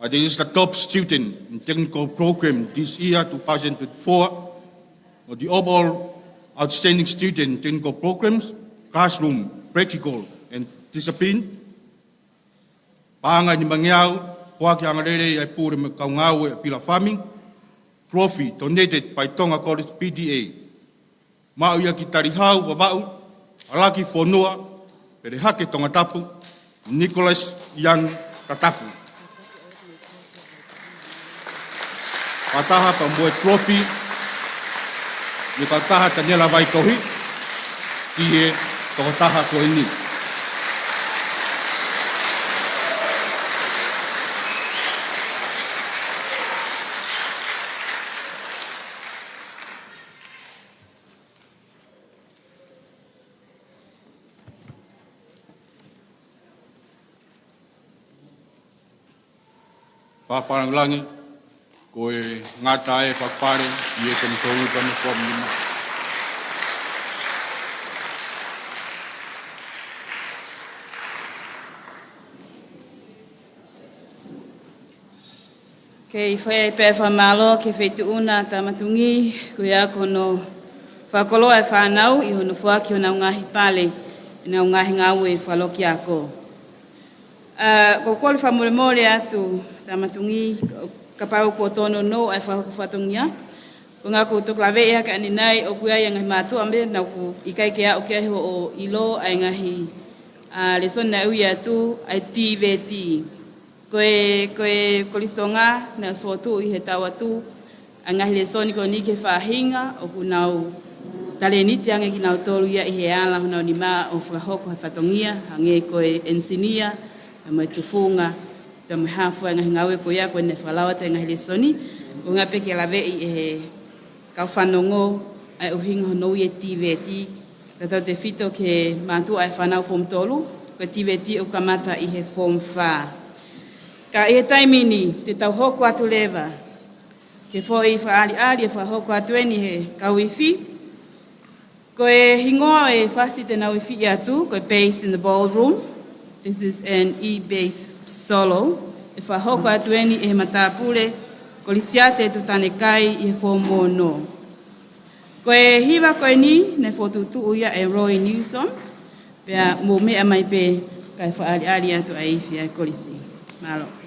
It is the top student in technical program this year, two thousand twenty-four, ʻo the overall outstanding student in technical programs, classroom, practical, and discipline. Paʻanga ʻe nimangeau, foaki angalelei ʻa e pule mo e kau ngāue ʻa e Pila Farming, trophy donated by Tonga College P T A. Maʻu ia ki Talihau, Vavaʻu, ʻAlaki, Fonua, Pelehake, Tongatapu, Nicholas Young, Tatafu. Fakataha pea mo e trophy mei he kautaha Taniela Vaitohi ki he tokotaha ko eni. Fakalāngilangi, ko e ngata e fakapale ʻi he Komiti Tolu pea mo e Komiti Nima. Kei fai pē fakamālō ki he Feituʻuna Tamatungi, ko ia ko hono fakakoloa e fānau ʻi hono foaki honau ngaahi pale, ʻenau ngaahi ngāue fakalokiako. ʻA, ʻoku ou kole fakamolemole atu, Tamatungi, kapau kuo tōnounou ʻa e fakahoko fatongia. Ko e ʻuhinga ʻoku ou toki laveʻi hake ʻanenai ʻoku ʻi ai e ngaahi mātuʻa mei he naʻa ʻoku ʻikai ke aʻu ki ai hoʻo ʻilo ʻa e ngaahi, ʻa, lēsoni naʻe ui atu ʻa e TVET. Ko e, ko e Kolisi Tonga naʻe ʻosi fokotuʻu ʻi he taʻu atu ʻa e ngaahi lēsoni ko eni ki he faʻahinga ʻoku nau talēniti ange kinautolu ia ʻi he ala honau nima ʻo fakahoko ha fatongia, hangē ko e ʻenisinia, pea mo e tufunga, pea mo e hā fua e ngaahi ngāue ko ia ko ē naʻe fakalau atu e ngaahi lēsoni. Ko e ʻuhinga pē ke laveʻi ʻe he kau fanongo ʻa e ʻuhinga hono ui e TVET, tautautefito ki he mātuʻa ʻa e fānau Form Tolu, ko e TVET ʻoku kamata ʻi he Form Fā. Ka ʻi he taimi ni, te tau hoko atu leva ki he foʻi fakaʻaliʻali ʻe fakahoko atu eni ʻe he kau ifi. Ko e hingoa ʻo e fasi te nau ifi atu, ko e Bass in the Ballroom. This is an E bass solo. ʻE fakahoko atu eni ʻe he matāpule ko Lisiate Tutanekaʻi ʻi he Form Ono. Ko e hiva ko eni naʻe fokotuʻutuʻu ia ʻe Roy Newsom, pea mou meʻa mai pē kae fakaʻaliʻali atu ʻa e ifi ʻa e kolisi. Mālō.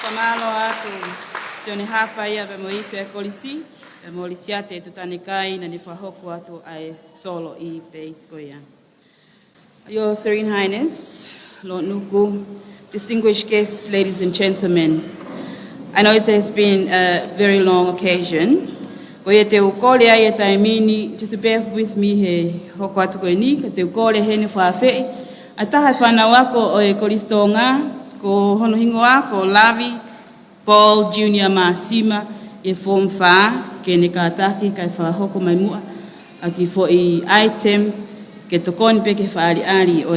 Fakamālō atu Sione Hapa ia pea mo e ifi ʻa e kolisi, pea mo Lisiate Tutanikai naʻa ne fakahoko atu ʻa e solo ʻi he peisi ko ia. Your Serene Highness, Lord Nuku, distinguished guests, ladies and gentlemen, I know it has been a very long occasion. Ko ia te u kole ai e taimi ni, just to bear with me he hoko atu ko eni, ka te u kole heni fafeʻi ʻa taha e fānau ako ʻo e Kolisi Tonga, ko hono hingoa ko Lavi Paul Junior Māsima, ʻi he Form Five, ke ne kātaki kae fakahoko mai muʻa ʻa e kiʻi foʻi item ke tokoni pē ki he fakaʻaliʻali ʻo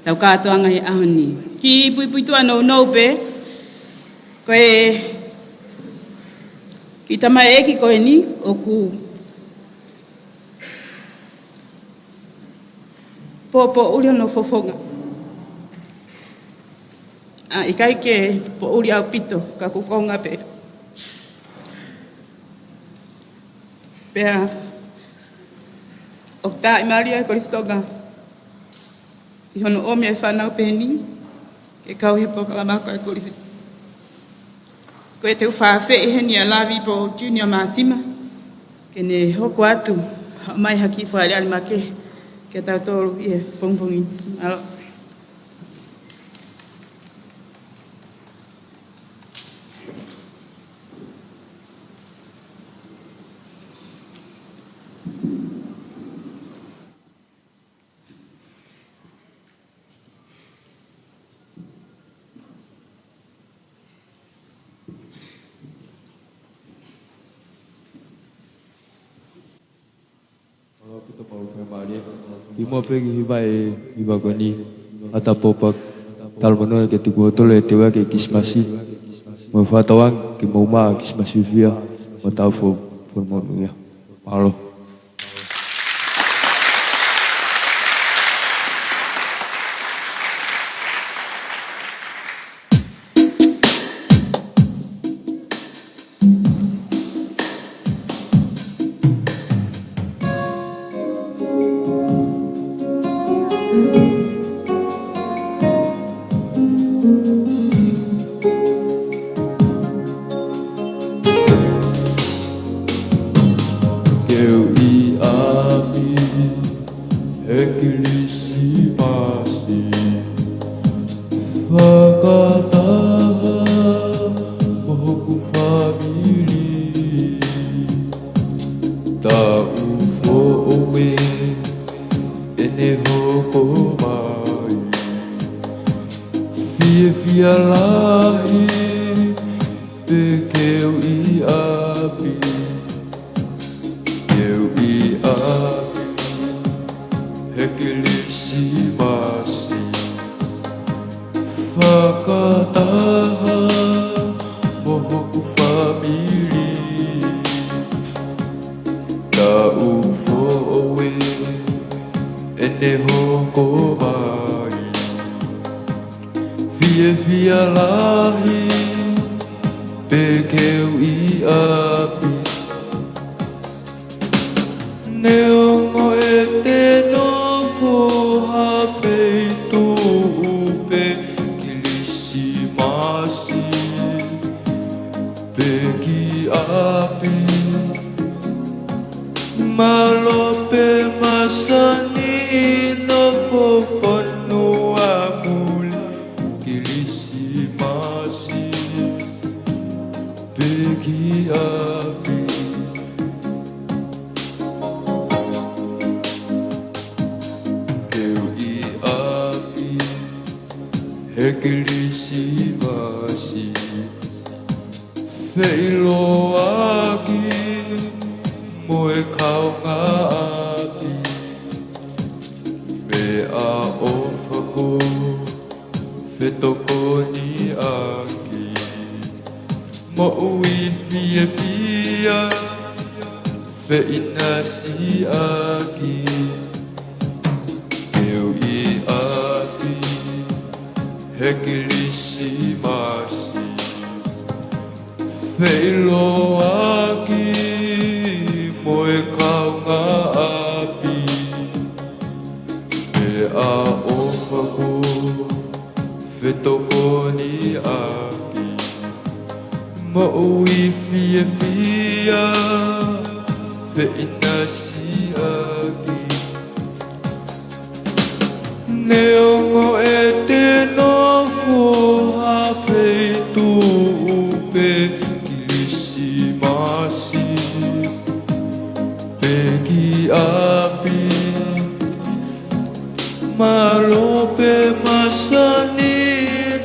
ʻetau kātoanga he ʻaho ni. Kiʻi puipuituʻa nounou pē, ko e kiʻi tamaioʻeiki ko eni ʻoku poʻupoʻuli hono fofonga. ʻA, ʻikai ke poʻuli ʻaupito, ka ʻoku konga pē. Pea ʻoku taaʻi mālie ʻa e Kolisi Tonga ʻi hono ʻomi e fānau pehē ni ke kau he polokalama ako ʻa e kolisi. Ko ia te u fafeʻi heni ʻa Lavi Paul Junior Māsima ke ne hoko atu, haʻu mai ha kiʻi fakaʻaliʻali makehe kiate kitautolu ʻi he pongipongi ni. Mālō. Mālō ʻaupito Paul Faimālie. Kimuʻa pē ke hiva e hiva ko eni, ʻatā pōpoaki, talamonū ki he tuku hotolo e teu ake Kilisimasi. Mou fakatauange ke mou maʻu ʻa e Kilisimasi fiefia mo e taʻu foʻou, foʻou monūʻia. Mālō. Ke u ʻi ʻapi he Kilisimasi, fakataha mo hoku fāmili. Taʻu foʻou ʻeni hoko mai. Fiefia lahi pē ke u ʻi ʻapi. Ke u ʻi ʻapi he Kilisimasi, fakataha mo hoku fāmili. Taʻu foʻou ʻeni hoko mai. Fiefia lahi pē ke u ʻi ʻapi. Neongo ʻete nofo ha feituʻu pē Kilisimasi, pē ki ʻapi. Mālō pē masani nofo fonua muli Kilisimasi, pē ki ʻapi. Ke u ʻi ʻapi he Kilisimasi, feʻiloaki mo e kaungāʻapi. Meʻaʻofa kuo fetokoniʻaki, moʻui fiefia feʻinasiʻaki. Ke u ʻi ʻapi he Kilisimasi, feʻiloaki mo e kaungāʻapi. Meʻaʻofa kuo fetokoniʻaki, moʻui fiefia feʻinasiʻaki. Neongo ʻete nofo ha feituʻu pē Kilisimasi, pē ki ʻapi. Mālō pē masani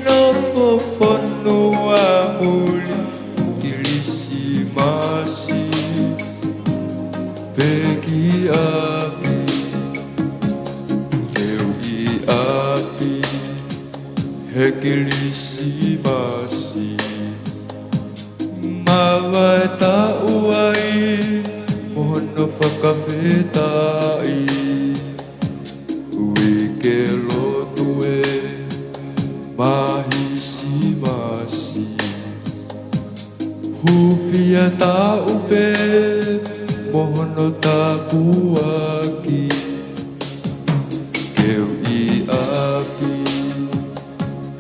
nofo fonua muli Kilisimasi, pē ki ʻapi. Ke u ʻi ʻapi he Kilisimasi, mavae taʻu ai mo hono fakafetaʻi. Uike lotu ē, māhisi masi. Hūfia taʻu pē mo hono tāpuaki. Ke u ʻi ʻapi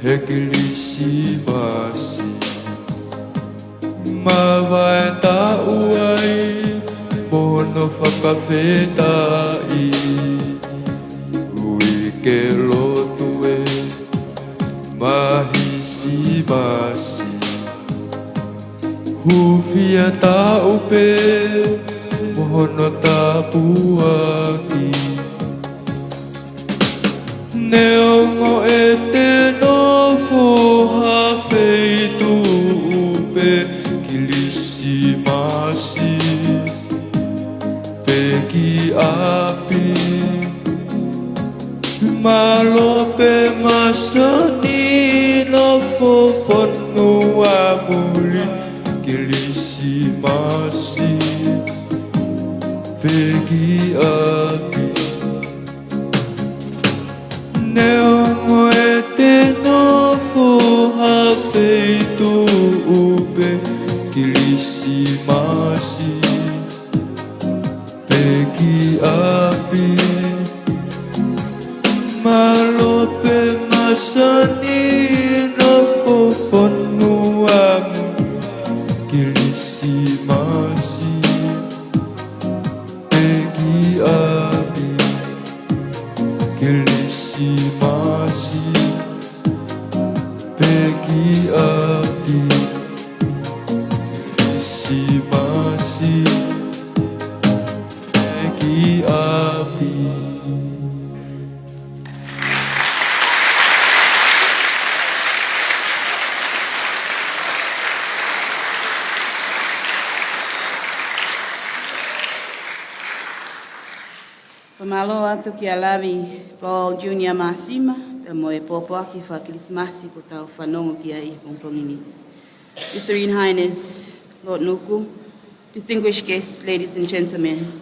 he Kilisimasi, mavae taʻu ai mo hono fakafetaʻi. Uike lotu ē, māhisi masi. Hūfia taʻu pē mo hono tāpuaki. Neongo ʻete nofo ha feituʻu pē Kilisimasi, pē ki ʻapi. Mālō pē masani nofo fonua muli Kilisimasi, pē ki ʻapi. Neongo ʻete nofo ha feituʻu pē Kilisimasi, pē ki ʻapi. Kilisimasi pē ki ʻapi. Kilisimasi pē ki ʻapi. Fakamālō atu kia Lavi Paul Junior Māsima, pea mo e pōpoaki faka-Kilisimasi kuo tau fanongo ki ai he pongipongi ni. His Serene Highness Lord Nuku, distinguished guests, ladies and gentlemen,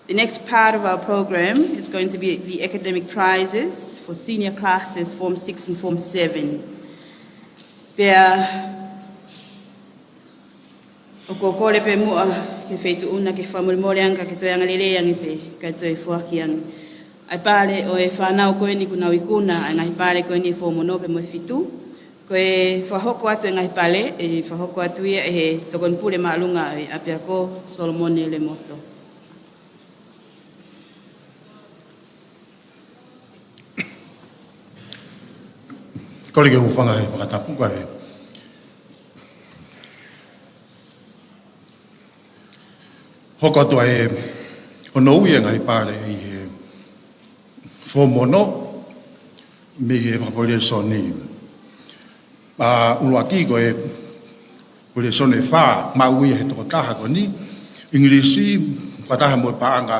the next part of our program is going to be the academic prizes for senior classes, Form six and Form seven. Pea ʻoku ou kole pē muʻa ki he feituʻu na ke fakamolemole ange ka ke toe anga lelei ange pē, kae toe foaki ange ʻa e pale ʻo e fānau ko eni kuo nau ikuna ʻa e ngaahi pale ko eni ʻe fōmono pea mo e fitu. Ko e fakahoko atu e ngaahi pale, ʻe fakahoko atu ia ʻe he Tokoni Pule Māʻolunga ʻo e ʻApiako, Solomone Lemoto. Kole ke u hūfanga he fakatapu kae hoko atu ʻa e hono ui e ngaahi pale ʻi he fōmono mei he fakapulesoni. ʻA, ʻuluaki ko e pulesoni ʻe fā, maʻu ia he tokotaha ko eni, ʻIngilisi, fakataha mo e paʻanga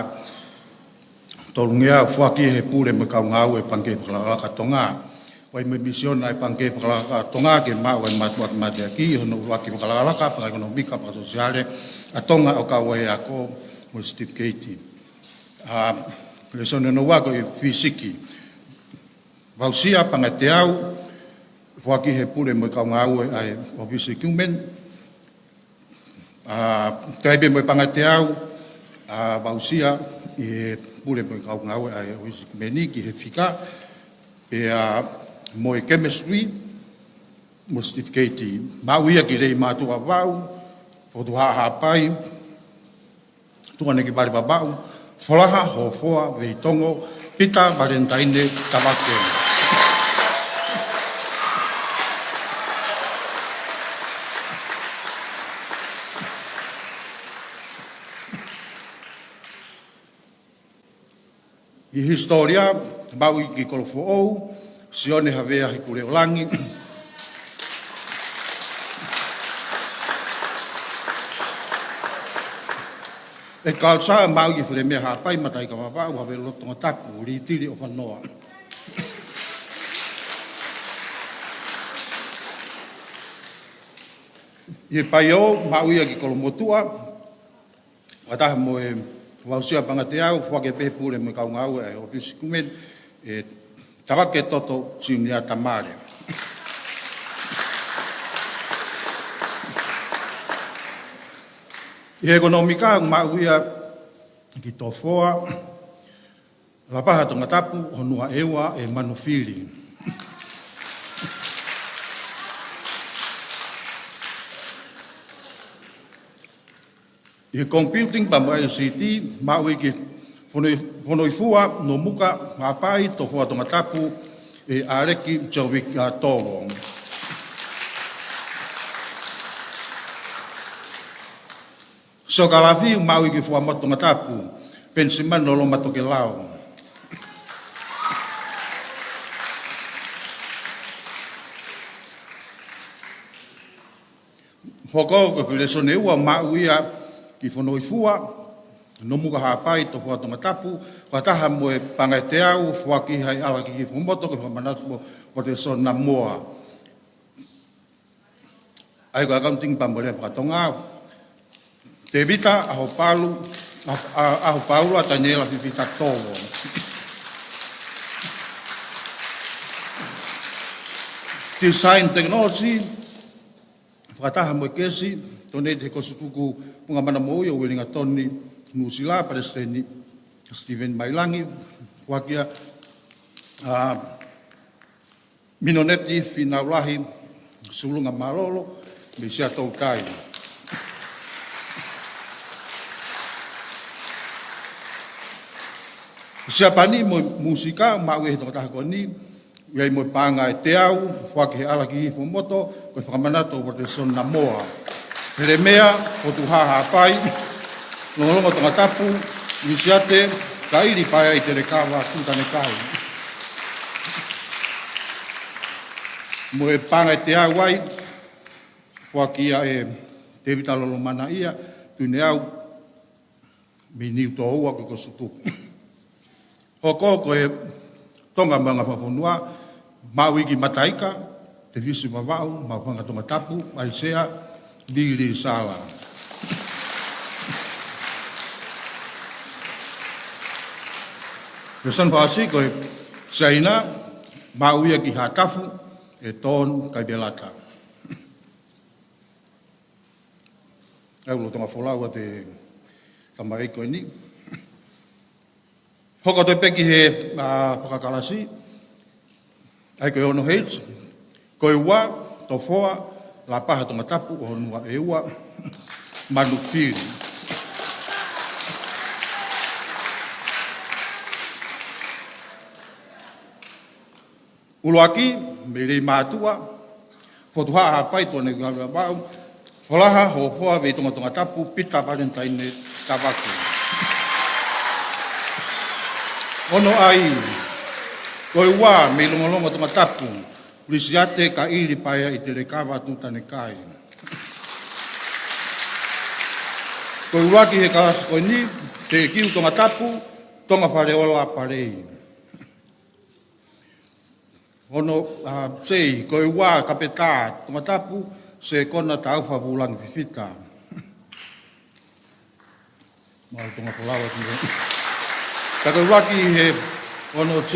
tolungeau, foaki he pule mo e kau ngāue ʻa e Pangikē Fakalakalaka Tonga. ʻOku ʻi ai mo e misiona ʻa e Pangikē Fakalakalaka Tonga ke maʻu ʻa e mātuʻaki mateaki ʻi hono ʻuluaki fakalakalaka fakaʻekonōmika fakasōsiale ʻa Tonga ʻo kau ai e ako mo e setifiketi. ʻA, pulesoni hono ua ko e fisiki. Vausia Pangateau, foaki he pule mo e kau ngāue ʻa e ʻŌfisi Ikumeniki. ʻA, kae pehē mo e Pangateau, ʻa, vausia ʻi he pule mo e kau ngāue ʻa e ʻŌfisi Ikumeniki he fika, pea mo e chemistry, mo e setifiketi, maʻu ia ki Leimātuʻa Vau, Fotu Haʻapai, Tuʻanekivale Vavaʻu, Folaha Hofoa Veitongo, Pita Valentine Tavake. ʻI he hisitōlia, maʻu ia ki Kolofoʻou, Sione Havea Hikuleolangi. ʻI he culture, maʻu ia ki Filemea Haʻapai, Mataika Vavaʻu, Havelu Loto Tongatapu, Litili ʻOfanoa. ʻI he paio, maʻu ia ki Kolomotuʻa, fakataha mo e Vausia Pangateau, foaki pē he pule mo e kau ngāue ʻa e ʻŌfisi Ikumeniki, ʻe Tavake Toto Siunia Tamale. ʻI he ʻekonōmika, maʻu ia ki Tofoa, Lapaha Tongatapu, Honuaʻeua ʻe Manufili. ʻI he computing pea mo e I C T, maʻu ia ki Fonoi-, Fonoifua Nomuka Haʻapai, Tofoa Tongatapu, ʻe ʻAleki Jovic Tovo. Siokalafi, maʻu ia ki Fuaʻamotu Tongatapu, Penisimano Loma Tokelau. Hoko ko e pulesoni ʻe ua, maʻu ia ki Fonoifua Nomuka Haʻapai, Tofoa Tongatapu, fakataha mo e Pangateau, foaki ʻe ʻAleki Fuaʻamotu, ko e fakamanatu mo Potesona Moa. ʻA ia ko e accounting pea mo e lea faka-Tonga, Tevita ʻAhopalu, ʻa, ʻa, ʻAhopaula Taniela Fifita Tovo. Design Technology, fakataha mo e kesi, donate he Kosikuku Punga Mana Moʻui ʻo Uelingatoni, Nuʻusila, Palesiteni Steven Mailangi, foaki ia ʻa Minoneti Finaulahi Sulunga Malolo, mei Siaʻatoutai. Siapani mo e mūsika, maʻu ʻe he tokotaha ko eni, ʻi ai mo e paʻanga ʻe teau, foaki ʻe he ʻAlakihifo Moto, ko e fakamanatu ʻa Uotelesoni Namoa. Helemea Fotuhaʻa Haʻapai, Longolongo Tongatapu, Lisiate Kaʻili Paea ʻi Telekava Tutanekai. Mo e paʻanga ʻe teau ai, foaki ia ʻe Tēvita Lolomanaʻia, Tuʻineau, mei Niutōua ko Kosi Tutuku. Hoko ko e Tonga Maʻunga Fakafonua, Maʻuiki Mataika, Tefisi Vavaʻu, Maʻufanga Tongatapu, ʻAisea Lili Sala. Ko e San Francisco ʻe Siaina, maʻu ia ki Haʻatafu, ʻe Ton Kaipelata. ʻA ia ʻoku lolotonga folau atu e tamaiki ko eni. Hoko atu pē ki he, ā, fakakalasi, ʻa ia ko e ono H, ko e ua, Tofoa Lapaha Tongatapu, ʻo Honua ʻEua, Manu Fili. ʻUluaki, mei Leimātuʻa, Fotuhaʻa Haʻapai, Tuʻineau, Vavaʻu, Folaha Hofoa Veitongo Tongatapu, Pita Valentine Tavake. Ono I, ko e ua, mei Longolongo Tongatapu, Lisiate Kaʻili Paea ʻi Telekava Tutanekai. Ko e ʻuluaki he kalasi ko eni, Teʻekiu Tongatapu, Tonga Faleola Palei. Ono, ā, J, ko e ua, Kapetā Tongatapu, Sekona Taufa Vulangi Fifita. Maʻu ʻe he tokotaha folau atu. Ka ko e ʻuluaki he ono J.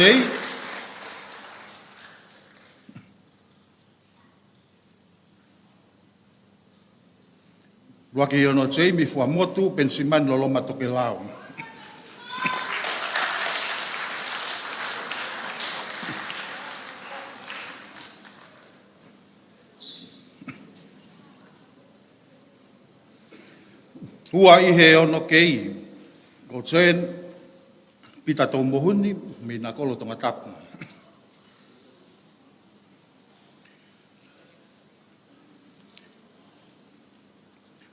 ʻUluaki ono J, mei Fuaʻamotu, Penisimani Loloma Tokelau. Ua I he ono K, ko Jen Pita Toumohuni, mei Nakolo Tongatapu.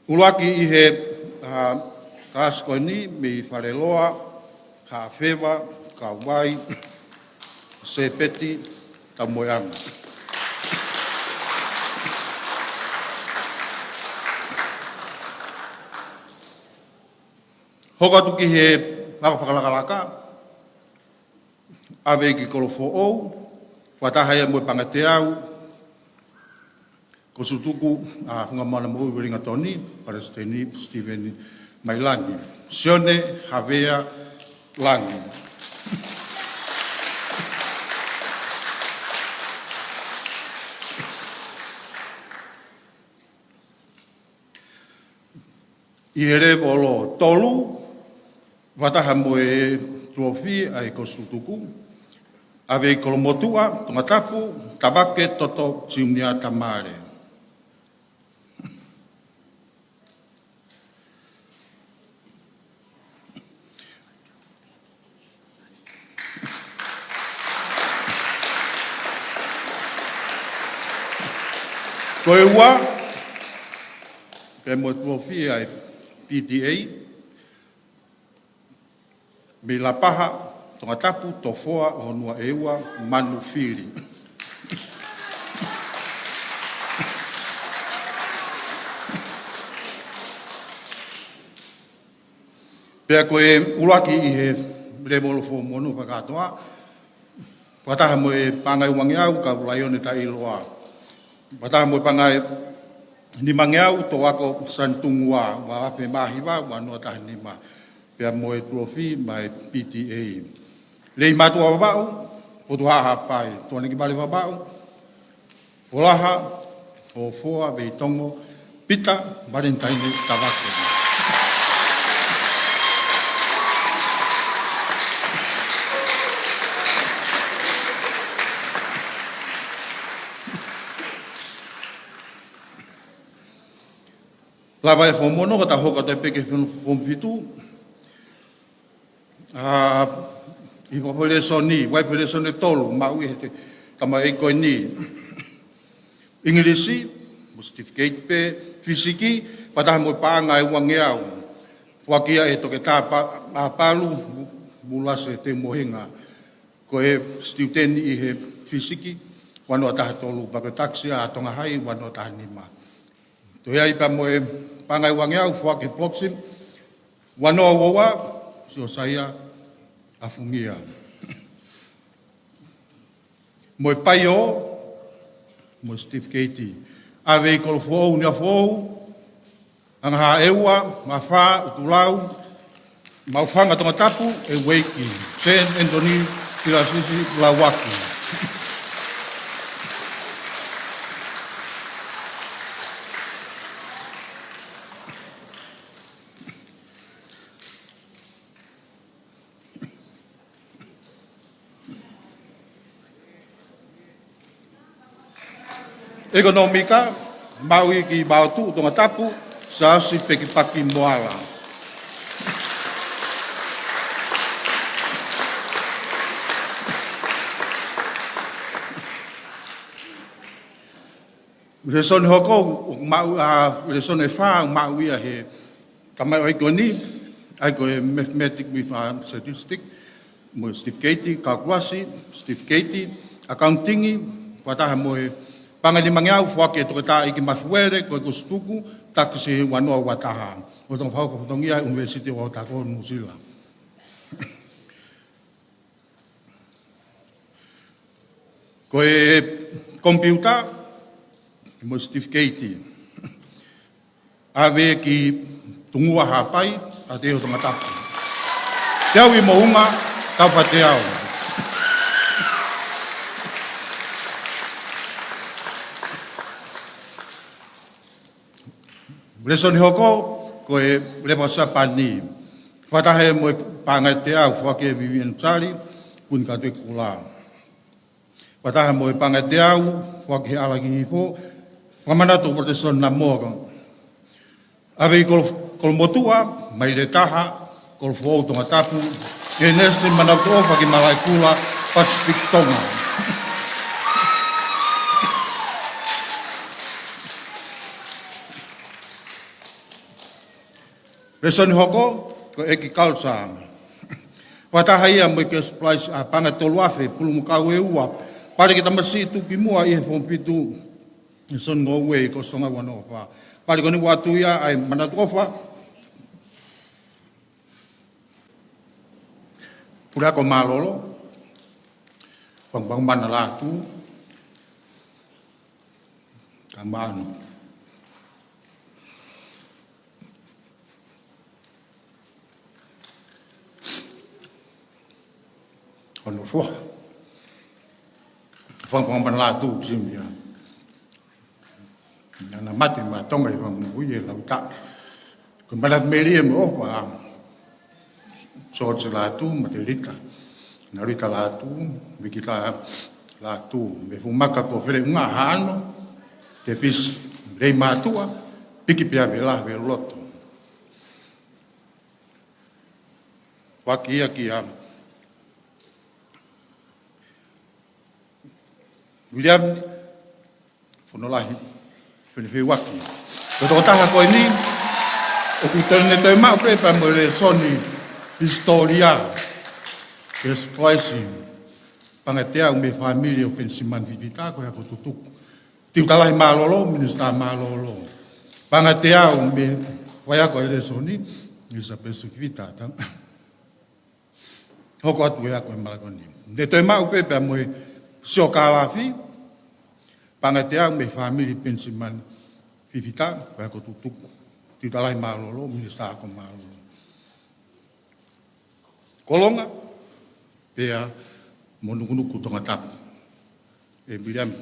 ʻUluaki ʻi he, ā, kalasi ko eni, mei Faleloa, Haʻafeva, Kauvai, Sepeti Tamoeanga. Hoko atu ki he ako fakalakalaka, ʻave ki Kolofoʻou, fakataha ia mo e paʻanga ʻe teau, Kosi Tutuku, ā, Funga Moana Moʻui Uelingatoni, Palesiteni Sitiveni Mailangi, Sione Havea Langi. ʻI he lēvolo tolu, fakataha mo e tulofi ʻa e Kosi Tutuku, ʻave ʻi Kolomotuʻa, Tongatapu, Tavake Toto Junior Tamale. Ko e ua, pea mo e tulofi ʻa e P T A, mei Lapaha, Tongatapu, Tofoa, ʻo Honua ʻEua, Manu Fili. Pea ko e ʻuluaki ʻi he lēvolo fōmaʻu fakakātoa, fakataha mo e paʻanga ʻe uangeau, kau Laione Taʻiloa. Fakataha mo e paʻanga ʻe nimangeau, Toako Sanitungua, ua afe mā hiva, ua noa taha nima. Pea mo e tulofi maʻa e P T A. Leimātuʻa Vavaʻu, Fotuhaʻa Haʻapai, Tuʻineau Vale Vavaʻu, Folaha Hofoa Veitongo, Pita Valentine Tavake. Lava e fōmaʻu, ka ta hoko atu pē ki he fōm fitu. Ā, ʻI he fakafoʻi lēsoni, vahe foʻi lēsoni ʻe tolu, maʻu ia ʻe he tamaioʻeiki ko eni. ʻIngilisi, mo e certificate pē, fisiki, fakataha mo e paʻanga ʻe uangeau. Foaki ia ʻe Toketā Pa-, ʻa Palu, Mu-, Mulase Teumohenga. Ko e student ʻi he fisiki, ua noa taha tolu, pea ko e takisi ʻa Tonga Hai, ua noa taha nima. Toe ʻi ai pea mo e paʻanga ʻe uangeau, foaki ʻe he Proxim, ua noa ua ua, Siosaia ʻAfungia. Mo e paio, mo e certificate. ʻAve ʻi Kolofoʻou, Niuafoʻou, Angahaʻeua, Mafā, ʻUtulau, Maʻufanga Tongatapu, ʻEueiki, Saint Anthony, Pilasisi, Lauaki. ʻEkonōmika, maʻu ia ki Maotuʻu Tongatapu, Siaosi Pekipaki Moala. Lēsoni hoko, ʻoku maʻu, ʻa, lēsoni ʻe fā, maʻu ia ʻe he tamaioʻeiki ko eni, ʻa ia ko e mathematics with, uh, statistics, mo e certificate, calculus, certificate, accounting, fakataha mo e paʻanga ʻe nimangeau, foaki ʻe Toketā ʻEiki Mafuele, ko e kusi tuku, takisi ua noa ua taha. ʻOku tau fakahoko fatongia ʻi he ʻUnivēsiti ʻo Otahuhu, Nuʻusila. Ko e komipiuta, mo e certificate. ʻAve ki Tungua Haʻapai, ʻa Teo Tongatapu. Teau ʻi Moʻunga, Taufateau. Lēsoni hoko, ko e leva Sapani. Fakataha mo e paʻanga ʻe teau, foaki ʻe Vivian Sali, Puni Katoikula. Fakataha mo e paʻanga ʻe teau, foaki ʻe Alaki Hifo, fakamanatu ʻo Patesoni Namoa. ʻAve ʻi Kolo-, Kolomotuʻa, Maile Taha, Kolofoʻou Tongatapu, Kenesi Manautoʻofa ki Malaʻekula, Pacific Tonga. Lēsoni hoko, ko e agriculture. Fakataha ia mo e cash prize ʻa e paʻanga ʻe tolu afe, pulumuka ʻe ua, pale ki he tamasiʻi tuʻukimuʻa ʻi he Form fitu, Nelson Ngoue ʻi Kosonga ua noa fā. Pale ko eni ʻoatu ia ʻa e manatu ʻofa. Puleako Mālōlō, Fakamanatu Lātū, Kamanu. Hono foha. Fakamanatu Lātū Kisimia. Naʻa na mate maʻa Tonga ʻi he fanga moʻui ʻe lau taʻu. Ko Manatu Melie mo ʻOfa, George Lātū, Matelika, Nalita Lātū, Mikita Lātū, mo e fuʻu maka ko Feleʻunga Haʻano, Tefisi, Lei Mātuʻa, Piki Pea Vela Veloto. Foaki ia kia Viliami Fonolahi Fenefeuaki. Ko e tokotaha ko eni, ʻoku toe ne toe maʻu pē pea mo e lēsoni hisitōlia, cash prize, paʻanga ʻe teau mei he fāmili ʻo Penisimani Fifita, ko e ako tutuku. Tiuta lahi mālōlō, Minisitā Mālōlō. Paʻanga ʻe teau mei he faiako ʻo e lēsoni, Minisitā Penisimani Fifita. Hoko atu e ako ʻi he Malaʻekula ni. Ne toe maʻu pē pea mo e siokālafi, paʻanga ʻe teau mei he fāmili Penisimani Fifita, ko e ako tutuku. Tiuta lahi mālōlō, Minisitā Ako Mālōlō. Kolonga, pea mo Nukunuku Tongatapu. ʻE Viliami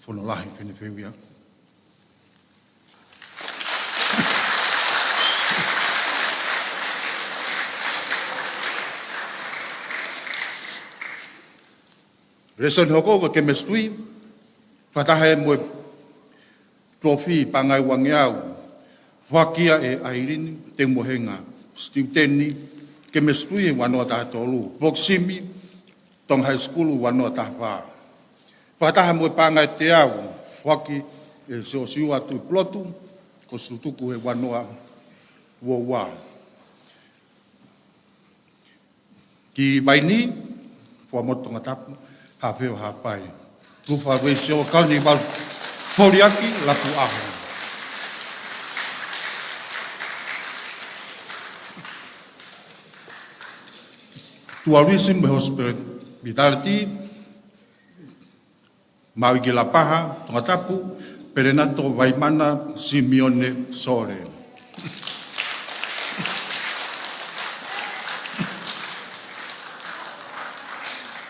Fonolahi Fenefeuaki. Lēsoni hoko ko e chemistry, fakataha mo e trophy paʻanga ʻe uangeau, foaki ia ʻe Aileen Teumohenga, student ʻi Chemistry ua noa taha tolu, Block Simi, Tonga High School ua noa taha fā. Fakataha mo e paʻanga ʻe teau, foaki ʻe Siosiua Tuʻipulotu, ko e tutuku he ua noa ua ua. Ki Vainī, Fuaʻamotu Tongatapu, Hafeva Hapai. Lufa Reisio Kalanivalu Foliaki Lapuʻaho. Tourism Hospitality, Maui ki Lapaha, Tongatapu, Pelenato Vaimana Simione Sole.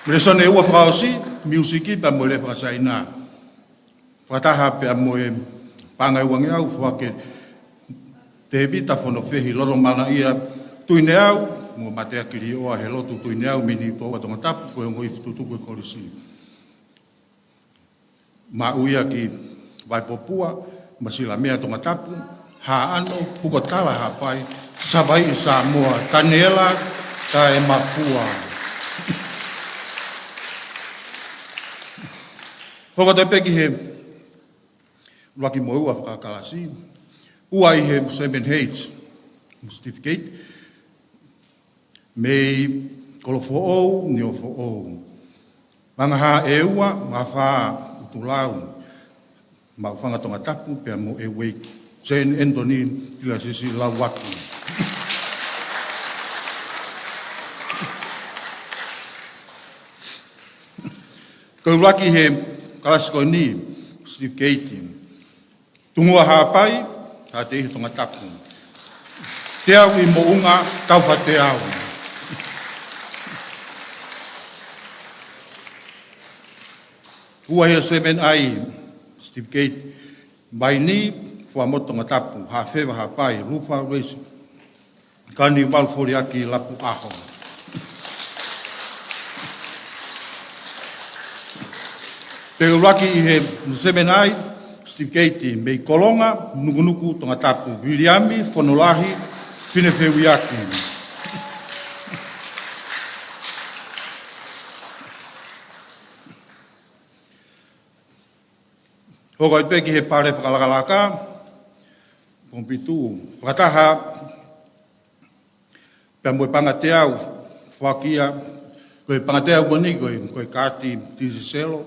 Lēsoni ʻe ua fakaʻosi, miusiki pea mo e lea faka-Siaina. Fakataha pea mo e paʻanga ʻe uangeau, foaki ʻe Tēvita Fonofehi Lolomanaʻia Tuineau, mo Mateaki Lioa Helotu Tuineau, mei Niutōua Tongatapu, ko e ongo ifi tutuku ʻo e kolisi. Maʻu ia ki Vaipopua, Masilamea Tongatapu, Haʻano, Pukotala Hapai, Savaiʻi Samoa, Taniela Taemapua. Hoko atu pē ki he ʻuluaki mo e ua fakakalasi, ua ʻi he Seven H certificate, mei Kolofoʻou, Niuafoʻou. Vangahā ʻEua, Vangafā ʻUtulau, Maʻufanga Tongatapu, pea mo Ewake, Jane Anthony Pilasisi Lauaki. Ko e ʻuluaki he kalasi ko eni, certificate. Tungua Hapai, Haʻateiho Tongatapu. Teau ʻi Moʻunga, Tauha Teau. Ua he Seven I certificate, Vainī, Fuaʻamotu Tongatapu, Hafeva Hapai, Lufa Reisio Kalanivalu Foliaki Lapuʻaho. Pea ʻuluaki ʻi he Seven I certificate, mei Kolonga, Nukunuku Tongatapu, Viliami Fonolahi Finefeuiaki. Hoko atu pē ki he pale fakalakalaka, Pongifitu, fakataha pea mo e paʻanga ʻe teau, foaki ia, ko e paʻanga ʻe teau ko eni, ko e, ko e kaati Tīsiselo.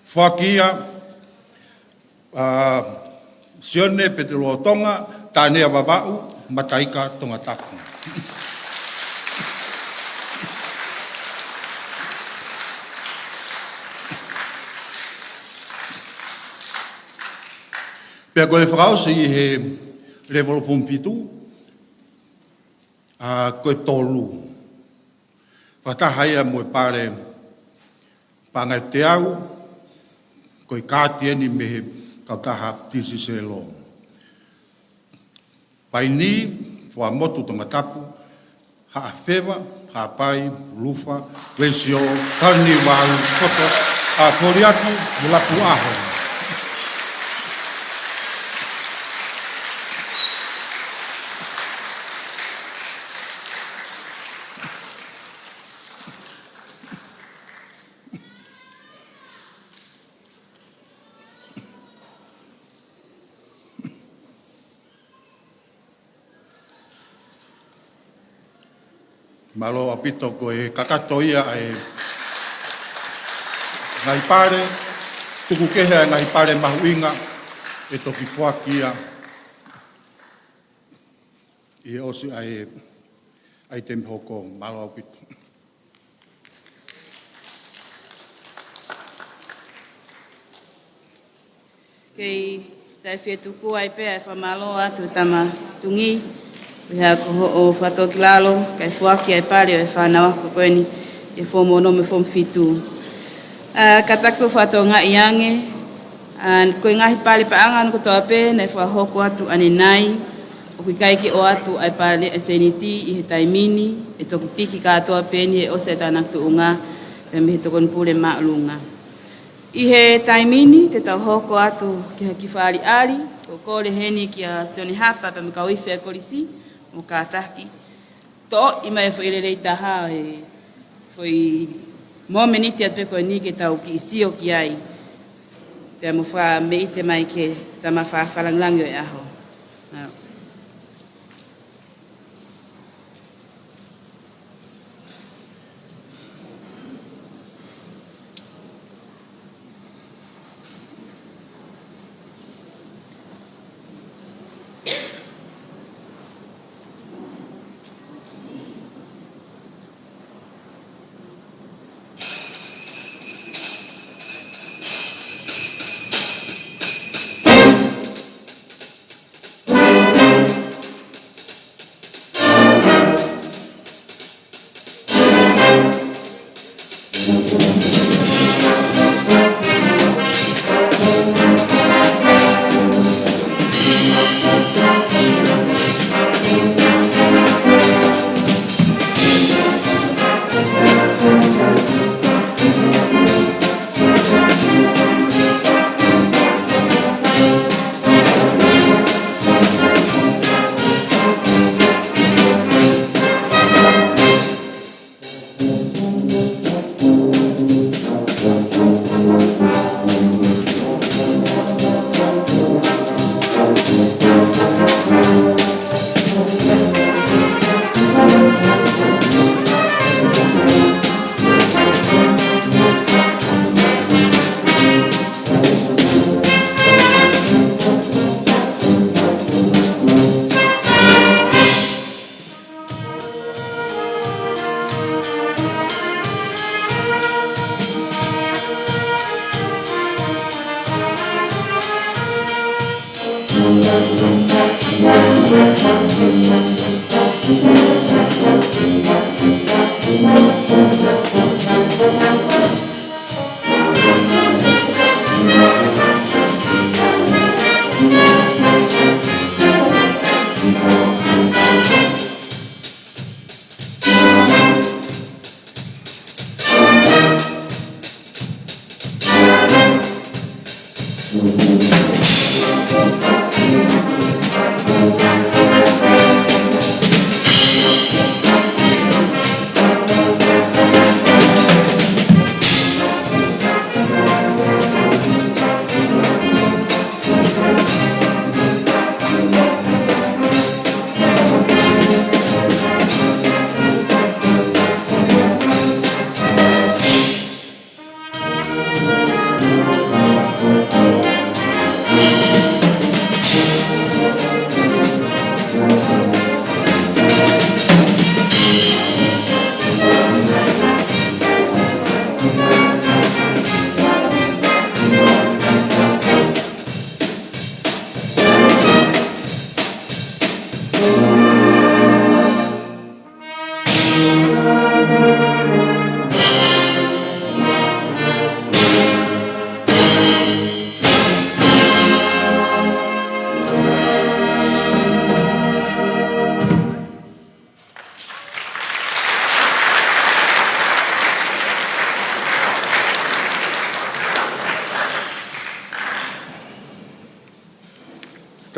Foaki ia, ʻa Sione Petelotonga, Tanea Vavaʻu, Mataika Tongatapu. Pea ko e fakaʻosi ʻi he lēvolo Pongifitu, ʻa, ko e tolu. Fakataha ia mo e pale paʻanga ʻe teau, ko e kaati eni mei he kautaha Tīsiselo. Vainī, Fuaʻamotu Tongatapu, Hafeva Hapai, Lufa Reisio Kalanivalu Foto, ʻa, Foliaki Lapuʻaho. Mālō ʻaupito, ko e kakato ia ʻa e ngaahi pale, tuku kehe ʻa e ngaahi pale mahuʻinga ʻe toki foaki ia ʻi he ʻosi ʻa e ʻaitemi hoko. Mālō ʻaupito. Kei taʻefietuku ai pē ʻa e fakamālō atu Tama Tuʻi, ʻi he ko hoʻo fakatōkilalo, kae foaki ʻa e pale ʻo e fānau ako ko eni, ʻi he Form Ono mo e Form Fitu. ʻA, kātaki ʻo fakatokangaʻi ange, ʻa, ko e ngaahi pale paʻanga ʻo e kotoa pē naʻe fakahoko atu ʻanenai, ʻoku ʻikai ke ʻoatu ʻa e pale ʻa e sēniti ʻi he taimi ni, ʻe toki piki kātoa pē eni ʻi he ʻosi ʻa e tānaki tuʻunga, pea mei he Tokoni Pule Māʻolunga. ʻI he taimi ni, te tau hoko atu ki ha kiʻi fakaʻaliʻali, ko e kole heni kia Sione Hapa pea mo e kau ifi ʻa e kolisi, mo kātaki, toʻo mai e foʻi lelei taha ʻo e foʻi mōmeniti atu pē ko eni ke tau kiʻi sio ki ai. Pea mo fakameʻite mai ki he tama fakalāngilangi ʻo e ʻaho.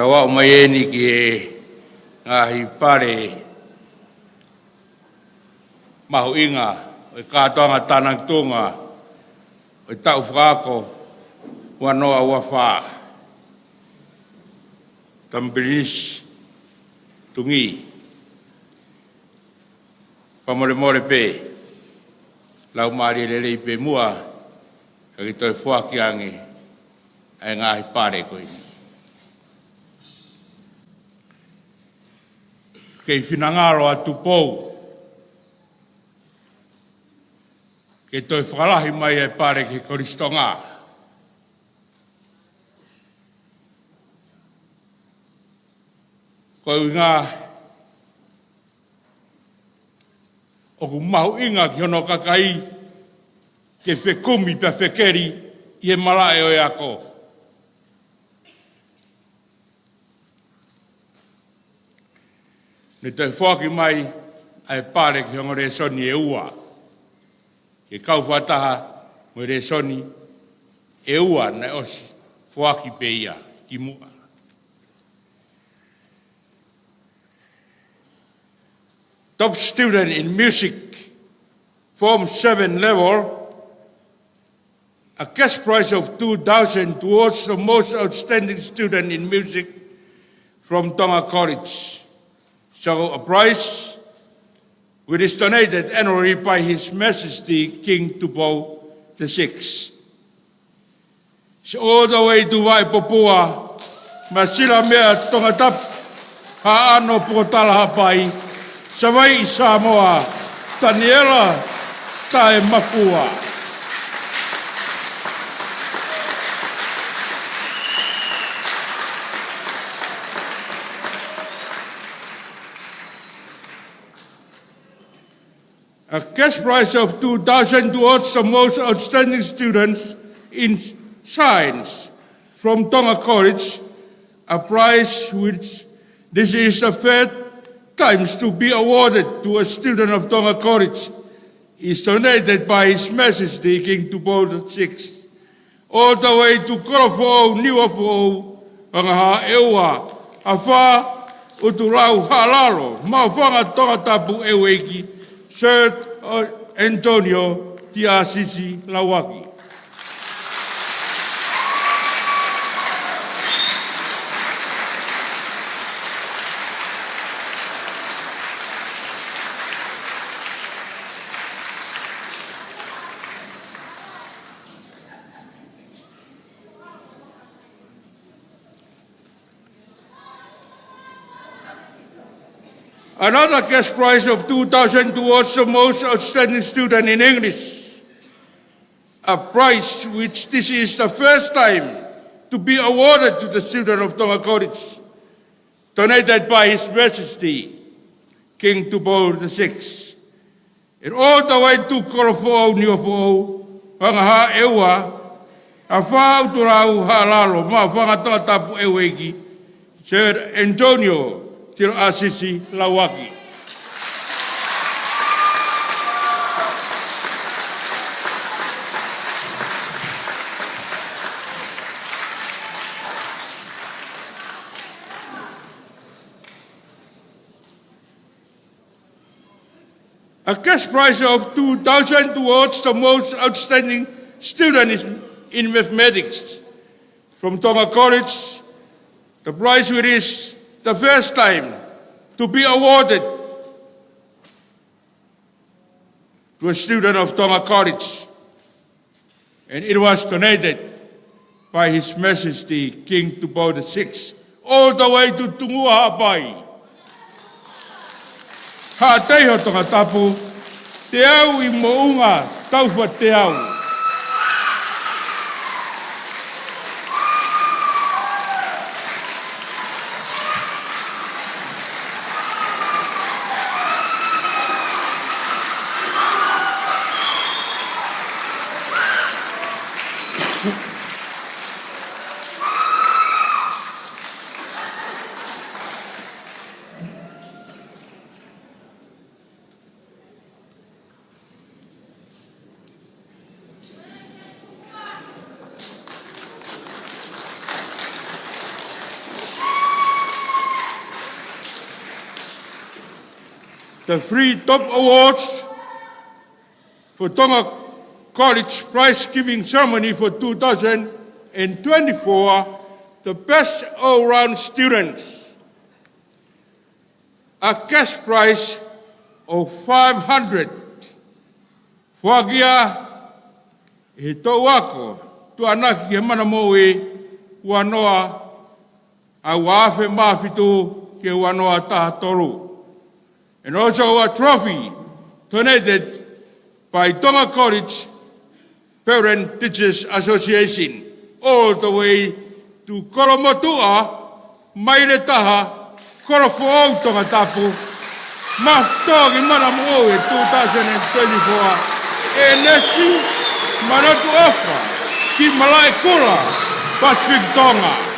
Tau aʻu mai eni ki he ngaahi pale mahuʻinga ʻo e kātoanga tānaki tuʻunga ʻo e taʻu fakaako ua noa ua fā. Tama Pilinisi Tungī, fakamolemole pē, laumālie lelei pē muʻa, ka ke toe foaki ange ʻa e ngaahi pale ko eni. Kei finangalo ʻa Tupou ke toe fakalahi mai ʻa e pale ki he kolisi Tonga. Ko e ʻuhinga ʻoku mahuʻinga ki hono kakai ke fekumi pea fekeli ʻi he malaʻe ʻo e ako. Ne toe foaki mai ʻa e pale ki he ongo lēsoni ʻe ua, ke kau fakataha mo e lēsoni ʻe ua naʻe ʻosi foaki pē ia kimuʻa. top student in music, Form seven level, a cash prize of two thousand towards the most outstanding student in music from Tonga College. So a prize which is donated annually by His Majesty King Tupou the Sixth. All the way to Vaipopua, Masilamea Tongatapu, Haʻano Pukotala Haʻapai, Savaiʻi Samoa, Taniela Taemafua. A cash prize of two thousand towards the most outstanding students in science from Tonga College, a prize which this is the third times to be awarded to a student of Tonga College, is donated by His Majesty King Tupou the Sixth. All the way to Kolofoʻou, Niuafoʻou, Vangahā ʻEua, Afā ʻUtulau Haʻalalo, Maʻufanga Tongatapu ʻEueiki, Sir Antonio Tiasisi Lauaki. Another cash prize of two thousand towards the most outstanding student in English, a prize which this is the first time to be awarded to the student of Tonga College, donated by His Majesty King Tupou the Sixth. And all the way to Kolofoʻou, Niuafoʻou, Vangahā ʻEua, Afā ʻUtulau Haʻalalo, Maʻufanga Tongatapu ʻEueiki, Sir Antonio Tiasisi Lauaki. A cash prize of two thousand towards the most outstanding student in, in mathematics from Tonga College. The prize which is the first time to be awarded to a student of Tonga College. And it was donated by His Majesty King Tupou the Sixth, all the way to Tungua Haʻapai. Haʻateiho Tongatapu, teau ʻi Moʻunga Taufateau. The three top awards for Tonga College Prize Giving Ceremony for two thousand twenty-four, the best all-round students. A cash prize of five hundred. Foaki ia ʻe he toʻu ako tuʻuaki ki he mana moʻui, ua noa, ʻa e ua afe mā fitu ki he ua noa taha tolu. And also a trophy donated by Tonga College Parent Teachers Association, all the way to Kolomotuʻa, Maile Taha, Kolofoʻou, Tongatapu, Mafutoa ki mana moʻui ʻe two thousand twenty-four, ʻEnesi Manatuʻofa ki Malaʻekula, Pacific Tonga.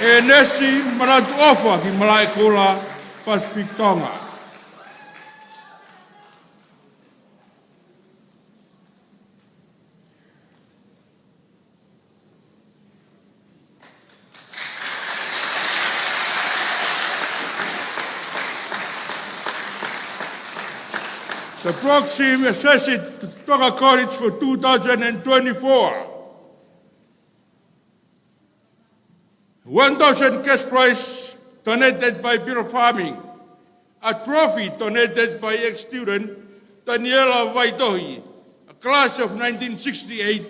ʻEnesi Manatuʻofa ki Malaʻekula, Pacific Tonga. The proxy assessed to Tonga College for two thousand and twenty-four. One thousand cash prize donated by Bill Farming. A trophy donated by ex-student Daniela Vaitohi, a class of nineteen sixty-eight,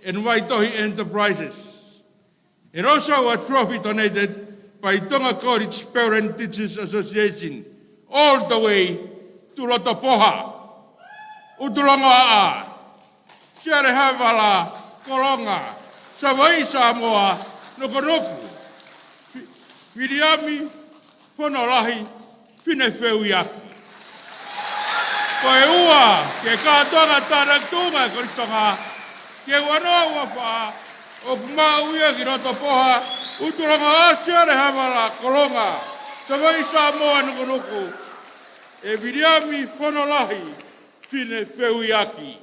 and Vaitohi Enterprises. And also a trophy donated by Tonga College Parent Teachers Association, all the way to Lotopoha. ʻUtulongoaʻa, Siale Havala Kolonga, Savaiʻi Samoa, Nukunuku. Wi-, Viliami Fonolahi Finefeuiaki. Ko e ua, ki he kātoanga tānaki tuʻunga ʻa e Kolisi Tonga, ki he ua noa ua fā, ʻoku maʻu ia ki Lotopoha, ʻUtulongoaʻa Siale Havala Kolonga, Savaiʻi Samoa, Nukunuku, ʻe Viliami Fonolahi Finefeuiaki.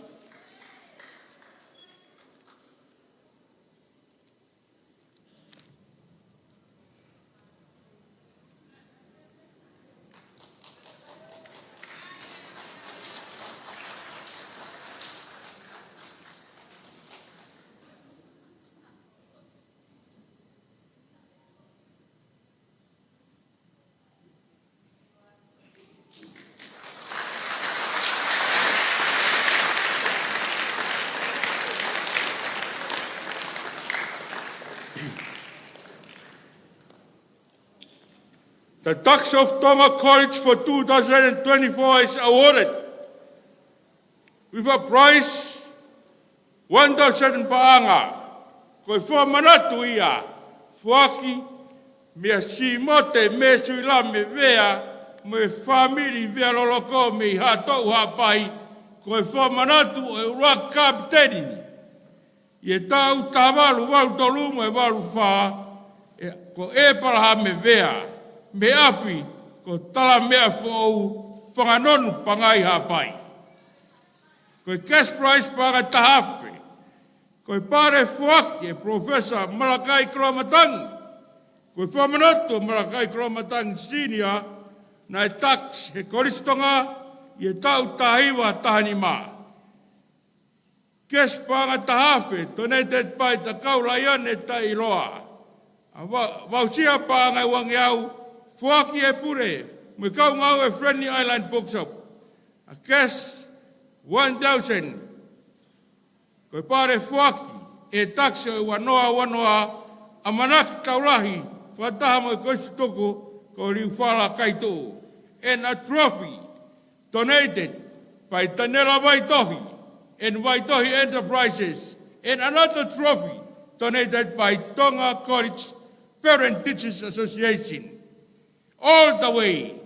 The Dux of Tonga College for two thousand and twenty-four is awarded with a prize one thousand paʻanga. Ko e fakamanatu ia, foaki meia Simote Mesuilame Vea mo e fāmili Vealoloko mei Haʻatoʻu Haʻapai, ko e fakamanatu ʻo e ʻuluaki kapiteni ʻi he taʻu taha valu valu tolu mo e valu fā, ʻe, ko ʻEpalahame Vea, mei he ʻapi ko Talameʻafoʻou, Fanganonu, Pangai, Haʻapai. Ko e cash prize paʻanga taha afe, ko e pale foaki ʻe Professor Malakai Koloamatangi. Ko e fakamanatu ʻo Malakai Koloamatangi Senior, naʻe Dux he Kolisi Tonga ʻi he taʻu taha hiva taha nima. Cash paʻanga taha afe, donated by the Kau Laione Taʻiloa. ʻA Vau-, Vausia paʻanga ʻe uangeau, foaki ʻe he pule mo e kau ngāue ʻa e Friendly Island Bookshop. A cash one thousand, ko e pale foaki ʻe he Dux ʻo e ua noa ua noa, ʻAmanaki Taulahi, fakataha mo e kolisi tutuku ko Liufala Kaituʻu. And a trophy donated by Tanela Vaitohi and Vaitohi Enterprises, and another trophy donated by Tonga College Parent Teachers Association. All the way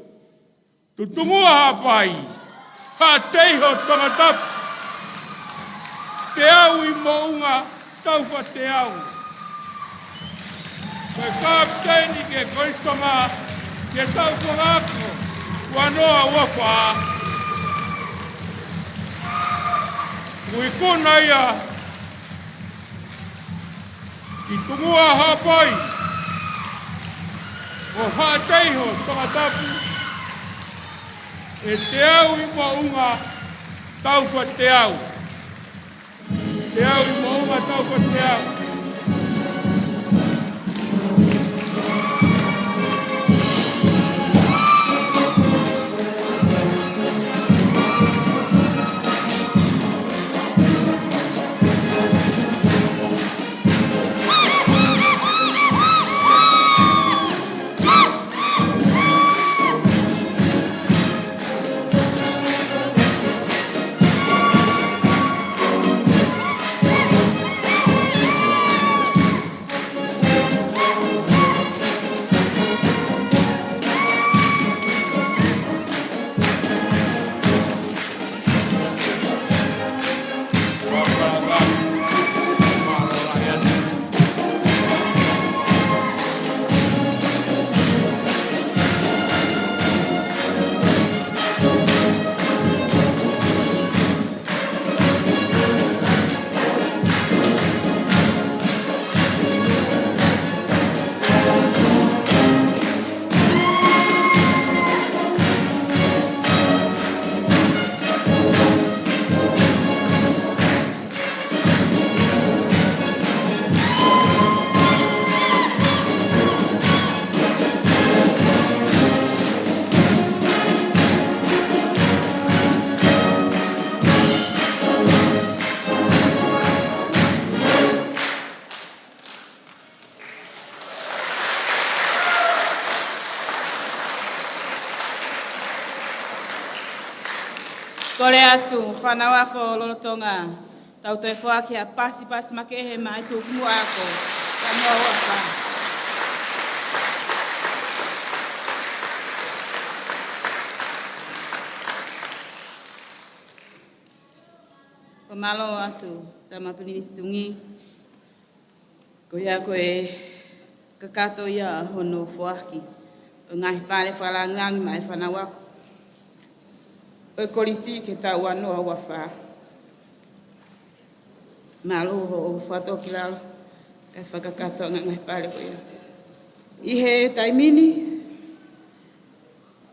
to Tungua Haʻapai, Haʻateiho Tongatapu, Teau ʻi Moʻunga, Taufateau. Ko e kapiteni ki he Kolisi Tonga ki he taʻu fakaako ua noa ua fā. Kuo ikuna ia ʻi Tungua Haʻapai ʻo Haʻateiho Tongatapu, ʻe Teau ʻi Moʻunga, Taufateau. Teau ʻi Moʻunga, Taufateau. Kole atu, fānau ako lolotonga, tau toe foaki ha pasipasi makehe maʻa e tuʻukimuʻa ako, ka noa ua fā. Ko e mālō atu, Tama Pilinisi Tungi. Ko ia ko e kakato ia hono foaki ʻo e ngaahi pale fakalāngilangi maʻa e fānau ako ʻo e kolisi ki he taʻu ua noa ua fā. Mālō hoʻo fakatōkilalo, kae fakakakato ʻa e ngaahi pale ko ia. ʻI he taimi ni,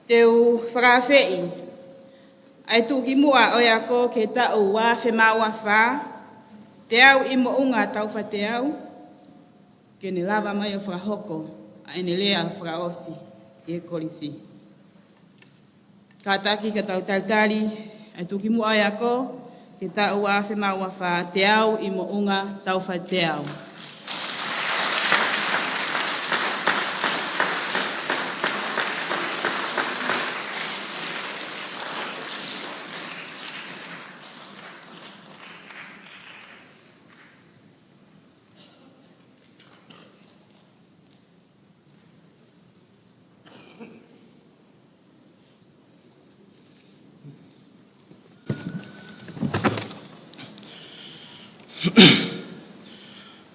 te u fakaafeʻi ʻa e tuʻukimuʻa ʻo e ako ki he taʻu ua afe mā ua fā, teau ʻi moʻunga taufateau, ke ne lava mai ʻo fakahoko ʻa ʻene lea fakaʻosi ʻi he kolisi. Kātaki ka tau talitali ʻa e tuʻukimuʻa ʻo e ako ki he taʻu ua afe mā ua fā, teau ʻi moʻunga taufateau.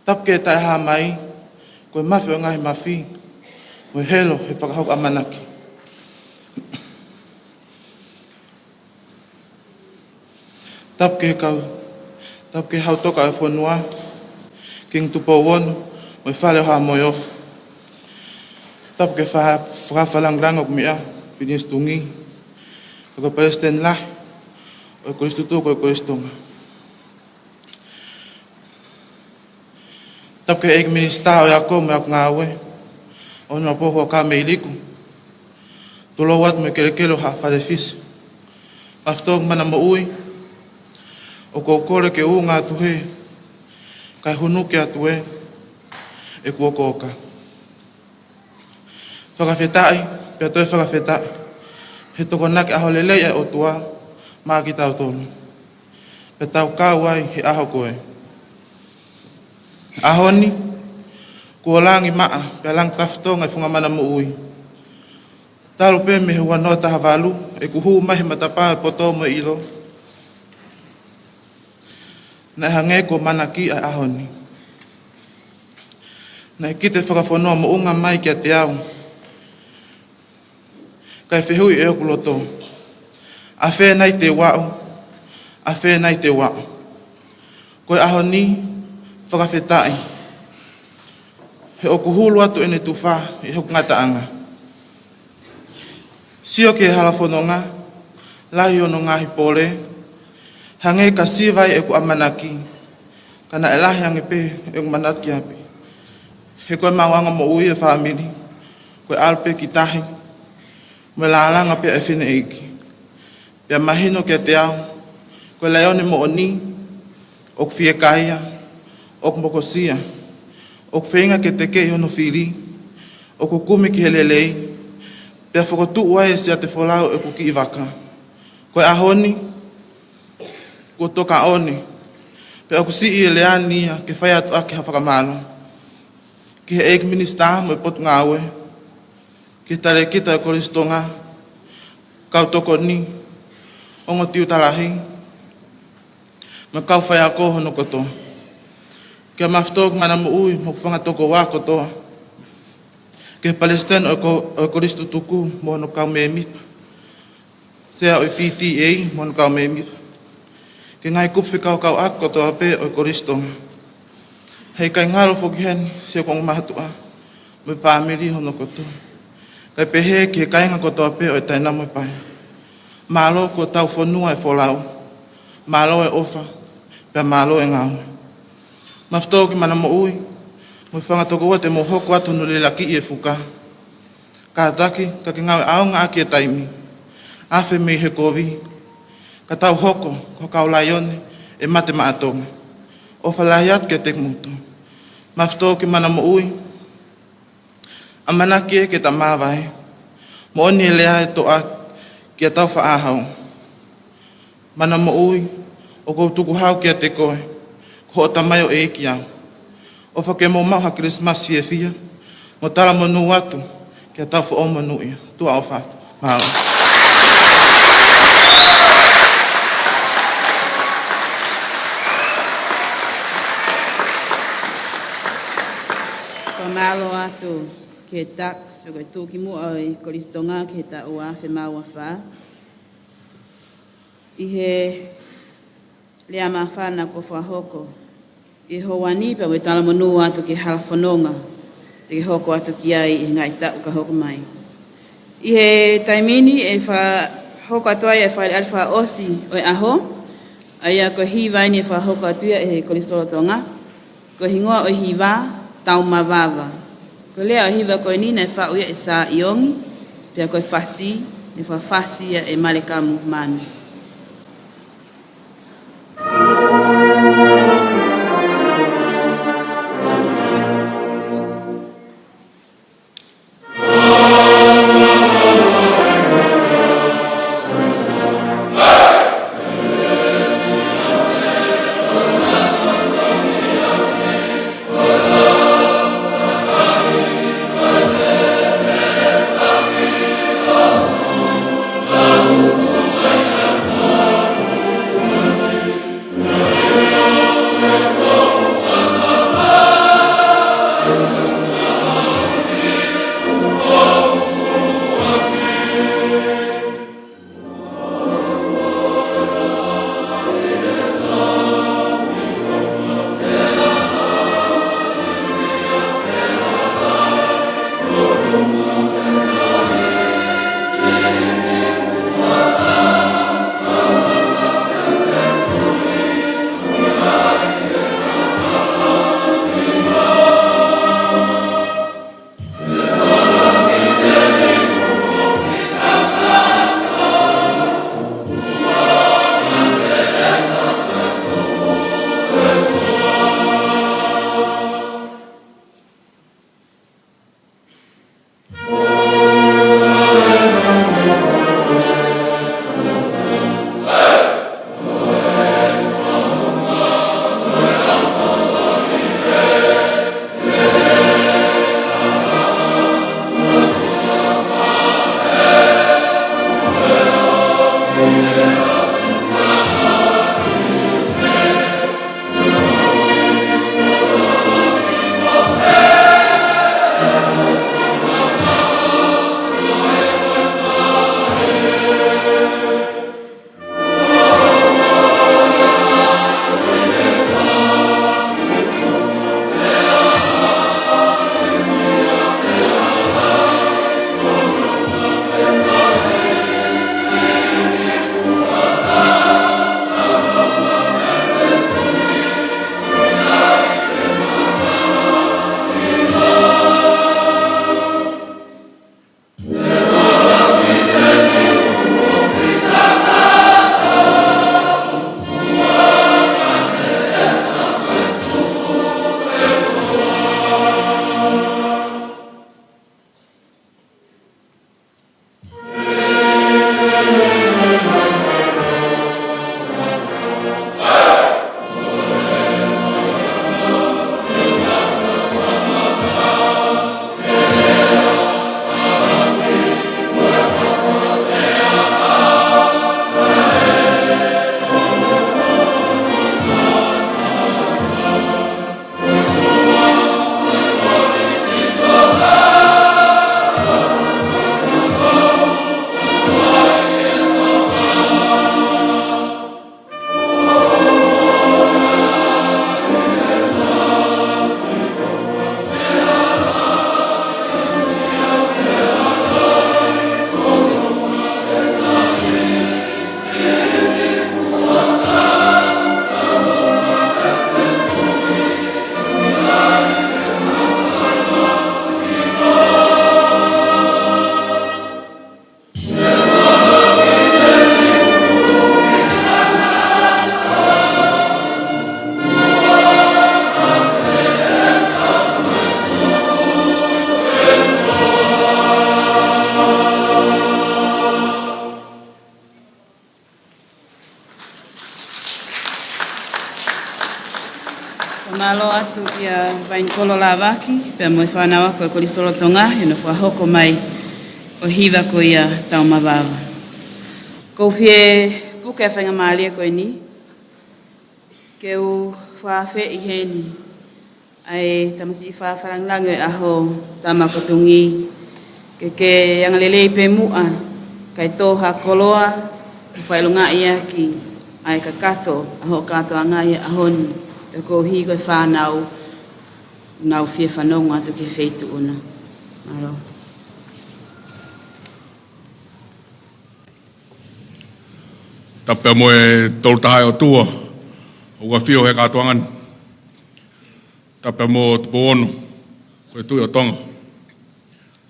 Tapu ke taʻehāmai, ko e mafi ʻo e ngaahi mafi, mo e helo he fakahoko ʻamanaki. Tapu ke kau, tapu ke hau toka e fonua, Kingi Tupou Ono, mo e Fale ʻo Haʻa Moheofo. Tapu ke fa-, fakafalangilangi ʻoku meʻa, Pilinisi Tungi, ka ko e Palesiteni Lahi ʻo e Kolisi Tutuku ʻo e Kolisi Tonga. Tapu ke ʻEiki Minisitā ʻo e Ako mo e Ako Ngāue, ʻo nua pohu ʻo ka mei liku. Tulou atu mo e kelekele ʻo Haʻa Fale Fisi. Mafutō ki mana moʻui, ʻoku ou kole ke unga atu hē, kae hunuki atu ē, ʻeku ʻokoʻoka. Fakafetaʻi, pea toe fakafetaʻi, he tokonaki ʻaho lelei ʻa e ʻOtua maʻa kitautolu. Pea tau kau ai he ʻaho ko ē. ʻAho ni, kuo langi maʻa, pea langi tafitonga e funga mana moʻui. Talu pē mei he ua noa taha valu, ʻeku hū mai he matapā ʻo e poto mo e ʻilo, naʻe hangē kuo manaki ʻa e ʻaho ni. Naʻe kite fakafonua moʻunga mai kiate au. Kae fehuʻi ʻe hoku loto, ʻafē nai te u aʻu, ʻafē nai te u aʻu. Ko e ʻaho ni, fakafetaʻi, he ʻoku hulu atu ʻene tufa ʻi hoku ngataʻanga. Sio ki he hala fononga, lahi hono ngaahi pole, hangē ka siva ai ʻeku ʻamanaki, ka naʻe lahi ange pē ʻeku manatu ki ai pē. He ko e maʻuʻanga moʻui e fāmili, ko e ʻalu pē ki tahi, mo e lālanga pē ʻa e fineʻeiki. Pea mahino kiate au, ko e laione moʻoni, ʻoku fiekaia, ʻoku mokosia, ʻoku feinga ke tekeʻi hono fili, ʻoku kumi ki he lelei, pea fokotuʻu ai e siate folau ʻeku kiʻi vaka. Ko e ʻaho ni, kuo toka ʻoni, pea ʻoku siʻi e lea ni ia ke fai atu ʻaki ha fakamālō ki he ʻEiki Minisitā mo e Potungāue, ki he Talēkita ʻo e Kolisi Tonga, kau tokoni, ongo tiuta lahi, mo e kau faiako hono kotoa. Kae mafutō ki mana moʻui mo hoku fanga tokoua kotoa, ki he Palesiteni ʻo e ko-, ʻo e Kolisi Tutuku mo hono kau mēmipa, Sea ʻo e P T A mo hono kau mēmipa, ki he ngaahi kupu fekauʻaki kotoa pē ʻo e Kolisi Tonga. Heʻikai ngalo foki heni siʻoku ongo mātuʻa mo e fāmili hono kotoa, kae pehē ki he kāinga kotoa pē ʻo e Taina mo e Paea. Mālō kuo tau fonua e folau, mālō e ʻofa, pea mālō e ngāue. Mafutō ki mana moʻui mo e fanga tokoua te mou hoko atu hono lilakiʻi e fuka. Kātaki, ka ke ngāue ʻaonga ʻaki e taimi. ʻAfe mei he kovi, ka tau hoko ko e kau laione ʻe mate maʻa Tonga. ʻOfa lahi atu kiate kimoutolu. Mafutō ki mana moʻui, ʻamanaki ē ke ta māvae. Moʻoni e lea ʻa e toʻa kia Tāufaʻāhau. Mana moʻui, ʻoku ou tukuhau kiate koe, ko hoʻo tamaioʻeiki au. ʻOfa ke mou maʻu ha Kilisimasi fiefia, mo talamonū atu ki haʻatau foʻou monūʻia. Tuʻa ʻofa atu. Mālō. Ko e mālō atu ki he Dux, pe ko e tuʻukimuʻa ʻo e Kolisi Tonga ki he taʻu ua afe mā ua fā. ʻI he lea māfana kuo fakahoko ʻi he ʻaho ni, pea mo e talamonū atu ki he hala fononga te ke hoko atu ki ai ʻi he ngaahi taʻu ka hoko mai. ʻI he taimi ni ʻe fakahoko atu ai e fakaʻaliʻali fakaʻosi ʻo e ʻaho, ʻa ia ko e hiva eni ʻe fakahoko atu ia ʻe he Kolisi Lolotonga. Ko e hingoa ʻo e hiva, Taumavava. Ko e lea ʻo e hiva ko eni naʻe faʻu ia ʻe Sā ʻIongi, pea ko e fasi, naʻe fakafasi ia ʻe Malekamu Manu. Mālō atu kia Vainikolo Lāvaki, pea mo e fānau ako e Kolisi Lolotonga, he nofo fakahoko mai ʻo e hiva ko ia Taumavava. Ko u fie puke ʻa e faingamālie ko eni, ke u fakaafeʻi heni ʻa e tamasiʻi fakalāngilangi ʻo e ʻaho, Tama ko Tungi, ke ke angalelei pē muʻa, kae tō ha koloa, ʻo fakaʻilongaʻi ʻaki ʻa e kakato ʻa hoʻo kātoanga ʻi he ʻaho ni, pea koeʻuhi ko e fānau, nau fie fanongo atu ki he feituʻu na. Mālō. Tapu pea mo e Tolu Tahaʻi ʻOtua ʻoku ʻafio he kātoanga ni. Tapu pea mo Tupou Ono, ko e Tuʻi ʻo Tonga.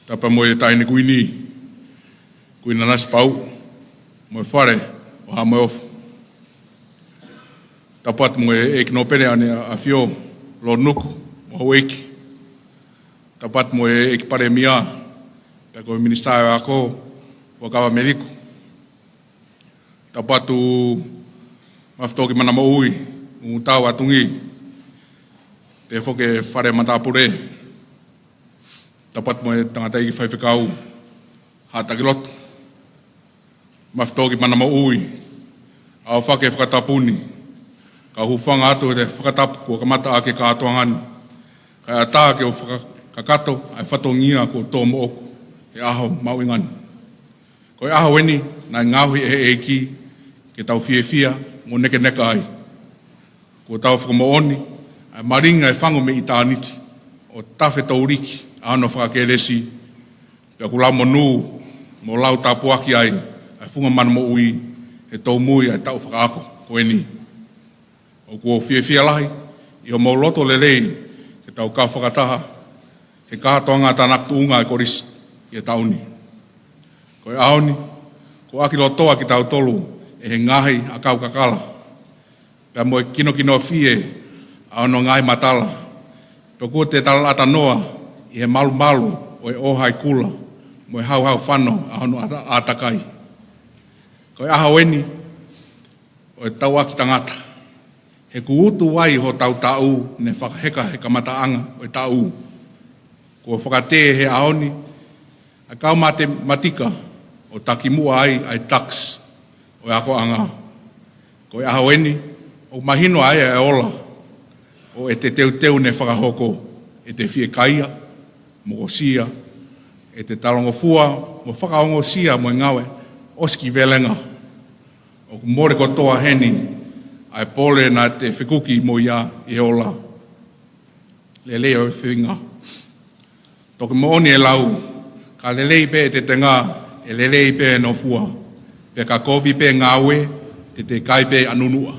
Tapu pea mo e Taʻahine Kuini, Kuini Nanasipauʻu, mo e Fale ʻo Haʻa Moheofo. Tapu atu mo e ʻEiki Nōpele ʻAneafió Lord Nuku, mo Houʻeiki. Tapu atu mo e ʻEiki Palēmia, pea ko e Minisitā ʻo e Ako, Fuakava Meliku. Tapu atu Mafitoki Mana Moʻui, Ngutau ʻa Tungi, pea foki e Fale Matāpule. Tapu atu mo e Tangataʻeiki Faifekau Haʻa Takilotu. Mafitoki Mana Moʻui, ʻofa ke fakatapu ni, ka u hūfanga atu he fakatapu kuo kamata ʻaki e kātoanga ni, kae ʻatā ke u fakakakato ʻa e fatongia kuo tō moʻoku he ʻaho mahuʻinga ni. Ko e ʻaho eni naʻe ngaohi ʻe he ʻEiki ke tau fiefia mo nekeneka ai. Kuo tau fakamoʻoni ʻa e malinga ʻe fangu mei ʻitāniti ʻo tafe touliki ʻa hono fakakelesi, pea ʻoku lau monū mo lau tāpuaki ai ʻa e funga mana moʻui he tōmui ʻa e taʻu fakaako ko eni. ʻOku ou fiefia lahi ʻi hoʻomou loto lelei ke tau kau fakataha he kātoanga tānaki tuʻunga ʻa e Kolisi ʻi he taʻu ni. Ko e ʻaho ni, kuo ʻākilotoa kitautolu ʻe he ngaahi ʻakau kakala, pea mo e kinokinofie ʻa hono ngaahi matala, pea kuo te talaʻatanoa ʻi he malumalu ʻo e ʻōhaikula mo e hauhaufano ʻa hono ʻata-, ʻātakai. Ko e ʻaho eni ʻo e tauʻaki tangata, he kuo utu ai hotau taʻu ne fakaheka he kamataʻanga ʻo e taʻu. Kuo fakatē he ʻaho ni ʻa e kau matematika ʻo takimuʻa ai ʻa e tax ʻo e akoʻanga. Ko e ʻaho eni, ʻoku mahino ai ʻa e ola ʻo ʻete teuteu ne fakahoko, ʻete fiekaia, mokosia, ʻete talangofua mo fakaongosia mo e ngāue ʻosikivelenga. ʻOku mole kotoa heni ʻa e pole naʻa te fekuki mo ia ʻi he ola. Lelei ʻo e feinga. Toki moʻoni e lau, ka lelei pē ʻete tenga, ʻe lelei pē e nofua, pea ka kovi pē ngāue, te te kai pē ʻa nunuʻa.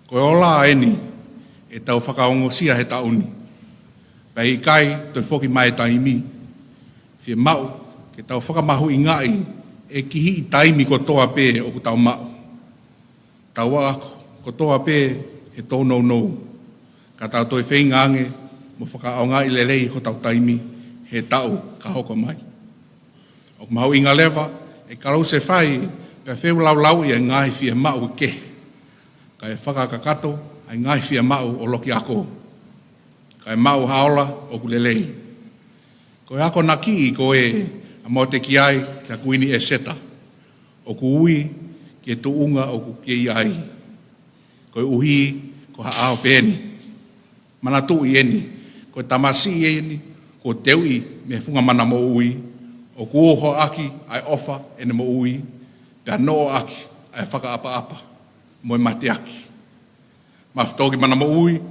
Ko e ola eni ʻetau fakaongosia he taʻu ni. Pea ʻikai toe foki mai e taimi, fiemaʻu ke tau fakamahuʻingaʻi e kihiʻi taimi kotoa pē ʻoku tau maʻu. Tau ako kotoa pē he tōnounou, ka tau toe feinga ange mo fakaʻaongaʻi lelei hotau taimi he taʻu ka hoko mai. ʻOku mahuʻinga leva e kalausefai pea feulaulauʻi e ngaahi fiemaʻu kehe, kae fakakakato ʻa e ngaahi fiemaʻu ʻo loki ako, kae maʻu ha ola ʻoku lelei. Ko e akonaki ko ē ʻa Motekiai kia Kuini ʻEseta, ʻoku ui ki he tuʻunga ʻoku kei ai, koeʻuhi ko ha ʻaho pē eni. Manatuʻi eni, ko e tamasiʻi eni kuo teuʻi mei he funga mana moʻui, ʻoku uho ʻaki ʻa e ʻofa ʻene moʻui, pea noʻo ʻaki ʻa e fakaʻapaʻapa mo e mateaki. Mafitoki Mana Moʻui,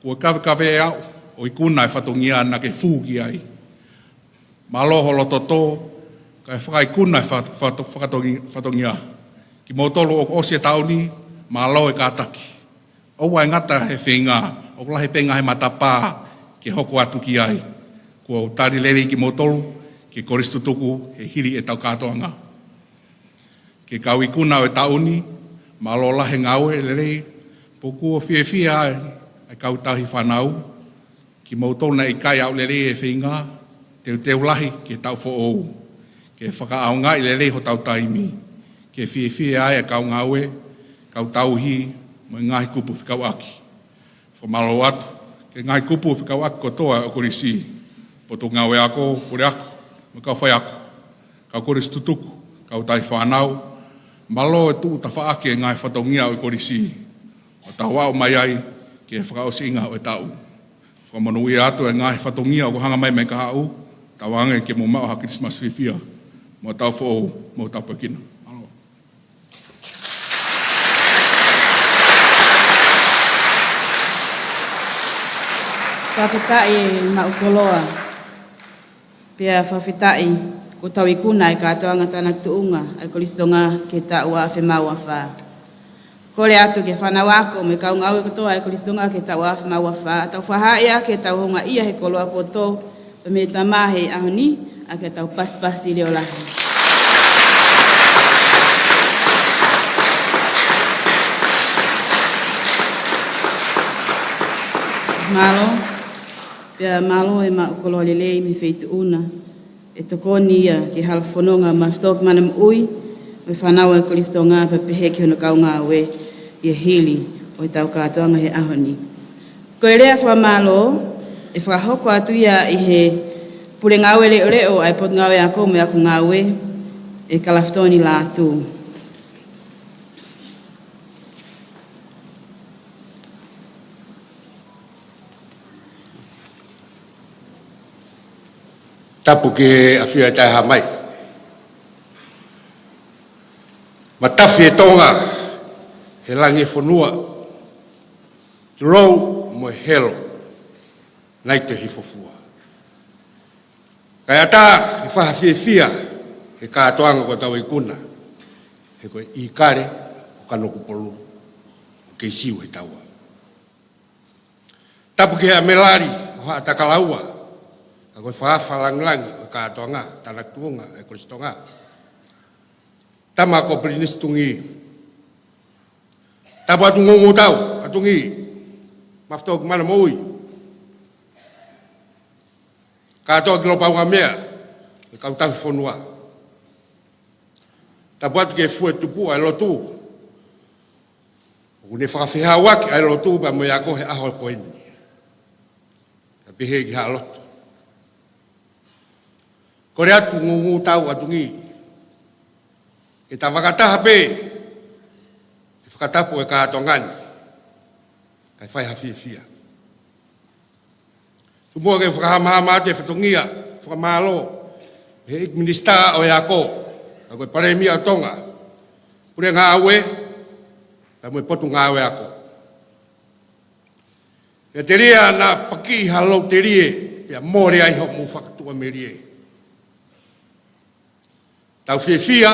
kuo kavekave au ʻo ikuna e fatongia naʻa ke fū ki ai. Mālō ho loto tō, kae fakaikuna e fa-, fa-, fakatongi-, fatongia. Kimoutolu ʻoku ʻosi e taʻu ni, mālō e kātaki. ʻOua ʻe ngata he feinga, ʻoku lahi pē ngaahi matapā ke hoko atu ki ai. Kuo tali lelei kimoutolu ki he kolisi tutuku he hili ʻetau kātoanga. Ki he kau ikuna ʻo e taʻu ni, mālō lahi e ngāue lelei, pea ʻoku ou fiefia ai ʻa e kau tauhi fānau, kimoutolu naʻe ʻikai aʻu lelei e feinga, teuteu lahi ki he taʻu foʻou, ke fakaʻaongaʻi lelei hotau taimi, ke fiefia ai e kau ngāue, kau tauhi, mo e ngaahi kupu fekauʻaki. Fakamālō atu ki he ngaahi kupu fekauʻaki kotoa ʻo e Kolisi, Potungāue Ako, Puleako, mo e kau faiako, kau kolisi tutuku, kau tauhi fānau, mālō e tuʻu tafaʻaki e ngaahi fatongia ʻo e Kolisi, ʻo tau aʻu mai ai ki he fakaʻosiʻanga ʻo e taʻu. Fakamonūʻia atu e ngaahi fatongia ʻoku hanga mai mei he kahaʻu, tauange ke mou maʻu ha Kilisimasi fiefia, mo e taʻu foʻou, mou tāpuekina. Mālō. Fakafetaʻi e maʻu koloa. Pea fakafetaʻi kuo tau ikuna e kātoanga tānaki tuʻunga ʻa e Kolisi Tonga ki he taʻu ua afe mā ua fā. Kole atu ki he fānau ako mo e kau ngāue kotoa ʻa e Kolisi Tonga ki he taʻu ua afe mā ua fā, tau fakahaaʻi ʻaki ʻetau houngaʻia he koloa kuo tō mei he Tamai he ʻaho ni, ʻaki ʻetau pasipasi leʻo lahi. Mālō, pea mālō e maʻu koloa lelei mei he feituʻu na, ʻe tokoni ia ki he hala fononga mafato ki mana moʻui ʻo e fānau ʻa e Kolisi Tonga pea pehē ki hono kau ngāue ʻi he hili ʻo ʻetau kātoanga he ʻaho ni. Ko e lea fakamālō, ʻe fakahoko atu ia ʻe he Pule Ngāue Leʻoleʻo ʻa e Potungāue Ako mo e Ako Ngāue, ʻe Kalafitoni Lātū. Tapu ki he ʻafio ʻa e Taʻehāmai. Matafi e Tonga he langi e fonua, tulou mo e helo, naʻe toe hifo fua. Kae ʻatā ke fai ha fiefia he kātoanga kuo tau ikuna, he ko e ʻīkale ʻo Kanokupolu ʻoku kei siu he taua. Tapu ki he ʻAmelali ʻo Haʻatakalaua, ka ko e fakaʻafa langilangi ʻo e kātoanga tānaki tuʻunga ʻa e Kolisi Tonga, tama ko Pilinisi Tungī. Tapu atu Ngungutau ʻa Tungī, mafato ki mana moʻui, kātoa ki Lopaungamea, e kau tauhi fonua. Tapu atu ki he fue tupu ʻa e lotu, ʻoku ne fakafehauaki ʻa e lotu pea mo e ako he ʻaho ko eni. Ka pehē ki haʻa lotu. Kole atu Ngungutau ʻa Tungī, ke ta fakataha pē he fakatapu e kātoanga ni, kae fai ha fiefia. Tuku muʻa ke fakahamahama atu e fatongia fakamālō he ʻEiki Minisitā ʻo e Ako, ka ko e Palēmia ʻo Tonga, Pule Ngāue, pea mo e Potungāue Ako. Pea telia naʻa paki ha lou telie, pea mole ai hoʻomou fakatuʻamelie. Tau fiefia,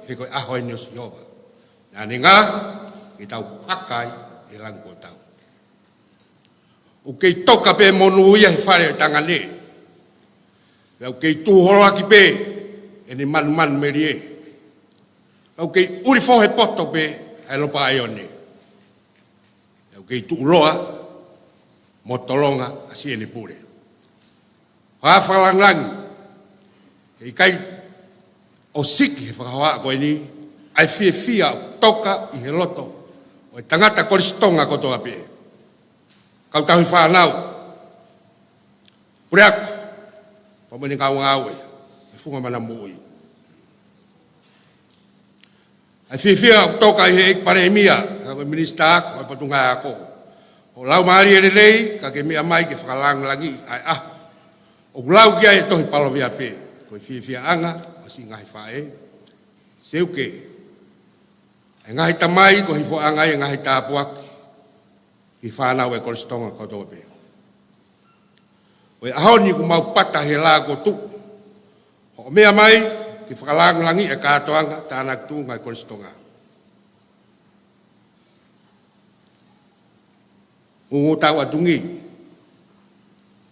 he ko e ʻaho eni ʻo Sihova. Naʻa ne ngāue, ke tau haka ai e langi kuo tau. ʻOku kei toka pē monū ia he fale ʻo e tangane. Pea ʻoku kei tuʻu holoaki pē ʻene manumanu melie. Pea ʻoku kei ʻuli fohe poto pē ʻa e Lopa ʻAione. Pea ʻoku kei tuʻuloa mo tolonga ʻa siʻene pule. Fakaʻafa langilangi, heʻikai ʻosiki he fakahohaʻa ko eni ʻa e fiefia ʻoku toka ʻi he loto ʻo e tangata Kolisi Tonga kotoa pē. Kau tauhi fānau, puleako, pea mo ʻene kau ngāue he funga mana moʻui. ʻA e fiefia ʻoku toka ʻi he ʻEiki Palēmia, ka ko e Minisitā Ako, ʻa e Potungāue Ako. ʻOku lau mālie lelei, ka ke meʻa mai ke fakalangilangiʻi ʻa e ʻaho ʻoku lau ki ai e tohi Palovia pē, ko e fiefiaʻanga ʻo siʻi ngaahi faʻē. Seuke, ʻa e ngaahi tamai, ko e hifoʻanga ia e ngaahi tāpuaki ki he fānau ʻa e Kolisi Tonga kotoa pē. ʻO e ʻaho ni ʻoku mau pata he lā kuo tuʻu, hoʻo meʻa mai ke fakalangilangiʻi e kātoanga tānaki tuʻunga ʻa e Kolisi Tonga. Ngungutau ʻa Tungī,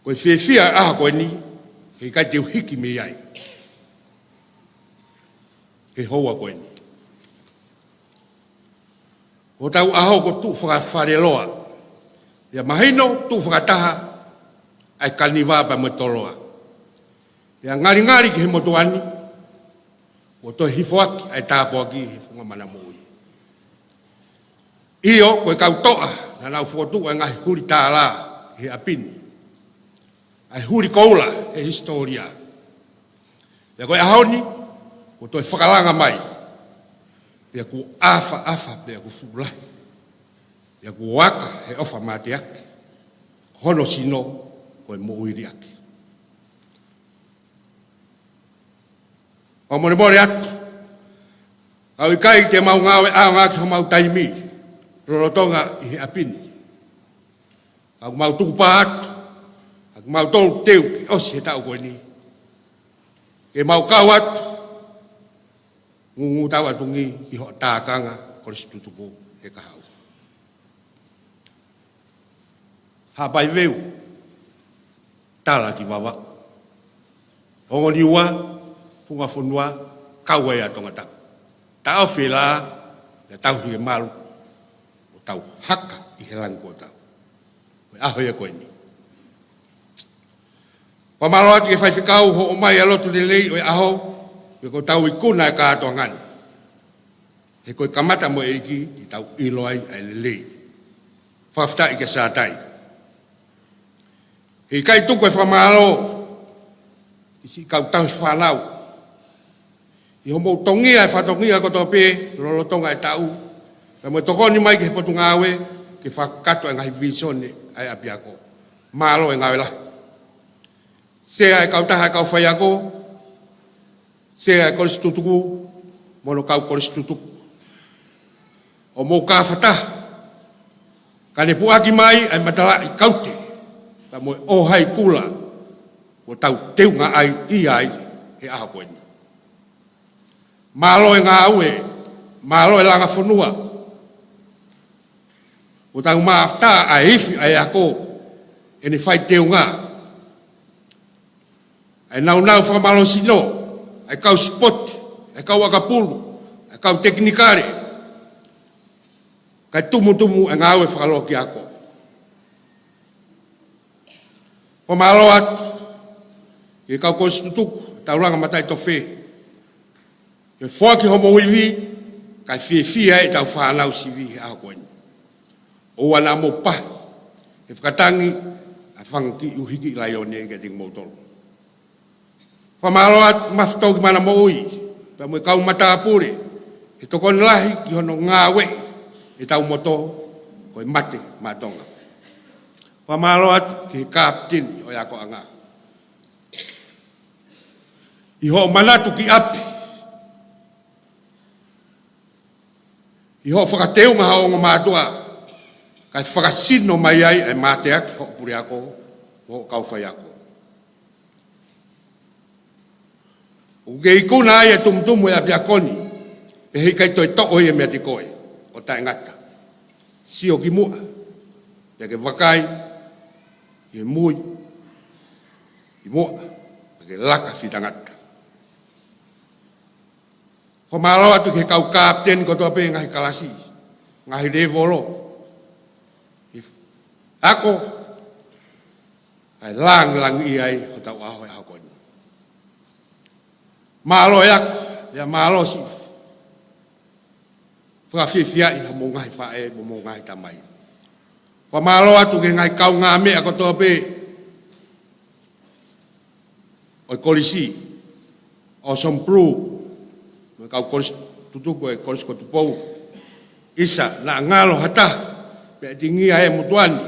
ko e fiefia ʻaho ko eni, heʻikai te u hiki mei ai he houa ko eni. Ko hotau ʻaho ko e tuʻu fakafaleloa, pea mahino tuʻu fakataha ʻa e kaniva pea mo e toloa. Pea ngalingali ki he motuʻa ni, kuo toe hifoaki ʻa e tāpuaki he funga mana moʻui. ʻIo, ko e kau toʻa Naʻa nau fokotuʻu ʻa e ngaahi huli tālā he ʻapi ni, ʻa e huli koula he hisitōlia. Pea ko e ʻaho ni, kuo toe fakalanga mai, pea kuo ʻafaʻafa, pea kuo fuʻu lahi, pea kuo aka he ʻofa mateaki, ko hono sino ko e moʻui liʻaki. ʻOku molemole atu, ʻoku ʻikai te mau ngāue ʻaonga ki homau taimi lolotonga ʻi he ʻapi ni. ʻOku mau tukupā atu, ʻoku mau tolu teu ke ʻosi he taʻu ko eni, ke mau kau atu, ngūngū tauʻatungi ki hoʻo tākanga kolisi tutuku he kahaʻu. Haʻapai Veu, tala ki Vavaʻu. Ongo Niua, funga fonua, kau ai ʻa Tongatapu. Taʻofi e lā, pea tauhi e malu, ʻo tau haka ʻi he langi kuo tau. Ko e ʻaho ia ko eni. Fakamālō atu ki he faifekau hoʻo ʻomai ʻa e lotu lelei ʻo e ʻaho, pea ko ʻetau ikuna e kātoanga ni. He ko e kamata mo e ʻEiki, ʻi heʻetau ʻilo ai ʻa e lelei. Fakafetaʻi kia Satai. He ʻikai tuku e fakamālō ki siʻi kau tauhi fānau ʻi hoʻomou tongia e fatongia kotoa pē lolotonga e taʻu, pea mo e tokoni mai ki he potungāue ke fakakakato e ngaahi vīsone ʻa e ʻapiako. Mālō e ngāue lahi. Sea e kautaha e kau faiako, sea e kolisi tutuku, mo hono kau kolisi tutuku. ʻOku mou kāfataha, kae puʻaki mai ʻa e matalaʻi kaute, pea mo e ʻōhai kula, kuo tau teunga ai ʻi ai he ʻaho ko eni. Mālō e ngāue, mālō e langa fonua. Kuo tau maʻu ʻa e ifi ʻa e ako, ʻene fai teunga. ʻA e naunau fakamālohisino, ʻa e kau sipote, ʻa e kau ʻakapulu, ʻa e kau tekinikale. Kae tumutumu e ngāue fakalokiako. Fakamālō atu ki he kau kolisi tutuku, taulanga mataʻitofe, ke foaki homou ivi, kae fiefia ai ʻetau fānau sivi he ʻaho ko eni. ʻOua naʻa mou pahi he fakatangi ʻa e fanga kiʻi uhikiʻi laione kiate kimoutolu. Fakamālō atu Mafitoki Manamoʻui, pea mo e kau matāpule, he tokoni lahi ki hono ngāueʻi ʻetau moto ko e Mate Maʻa Tonga. Fakamālō atu ki he kapiteni ʻo e akoʻanga. ʻI hoʻo manatu ki ʻapi, ʻi hoʻo fakateunga ha ongo mātuʻa, kae fakasino mai ai ʻa e mateaki hoʻo puleako, hoʻo kau faiako. ʻOku ke ikuna ai e tumutumu e ʻapiako ni, pea heʻikai toe toʻo ia meiate koe ʻo taʻengata. Sio ki muʻa, pea ke vakai ki he mui ki muʻa, pea ke laka fitangata. Fakamālō atu ki he kau kapiteni kotoa pē ngaahi kalasi, ngaahi lēvolo. ʻI he ako, ʻa e langilangiʻia ai hotau ʻaho he ʻaho ko eni. Mālō e ako, pea mālō siʻi fakafiefiaʻi homou ngaahi faʻē, mo homou ngaahi tamai. Fakamālō atu ki he ngaahi kaungāmeʻa kotoa pē ʻo e kolisi, ʻo Ocean Blue, mo e kau kolisi tutuku ʻo e Kolisi ko Tupou. ʻIsa, naʻa ngalo ha taha, pea ʻitingia e motuʻa ni.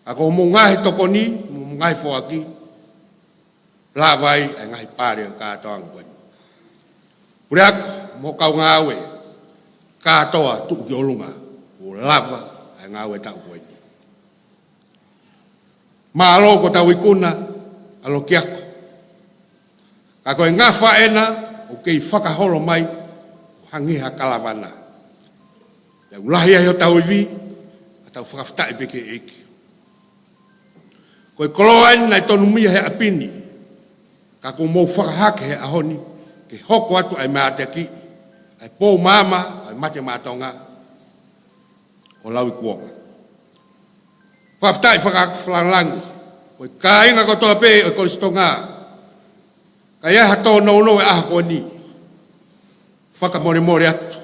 Ka ko hoʻomou ngaahi tokoni, mo hoʻomou ngaahi foaki, lava ai ʻa e ngaahi pale ʻo e kātoanga ko eni. Puleako mo e kau ngāue, kātoa tuʻu ki ʻolunga, kuo lava ʻa e ngāue taʻu ko eni. Mālō ko ʻetau ikuna ʻa Lokiako. Ka ko e ngafa ena ʻoku kei fakaholo mai ʻo hangē ha kalavana. Pea ʻoku lahi ai hotau ivi, ka tau fakafetaʻi pē ki he ʻEiki. Ko e koloa eni naʻe tonumia he ʻapi ni, ka kuo mou fakahake he ʻaho ni, ke hoko atu ʻa e mateaki, ʻa e pou maama ʻo e Mate Maʻa Tonga, ʻo Lauikuonga. Fakafetaʻi fakalangilangi, ko e kāinga kotoa pē ʻo e Kolisi Tonga, ka ʻi ai ha tōnounou he ʻaho ko eni, fakamolemole atu,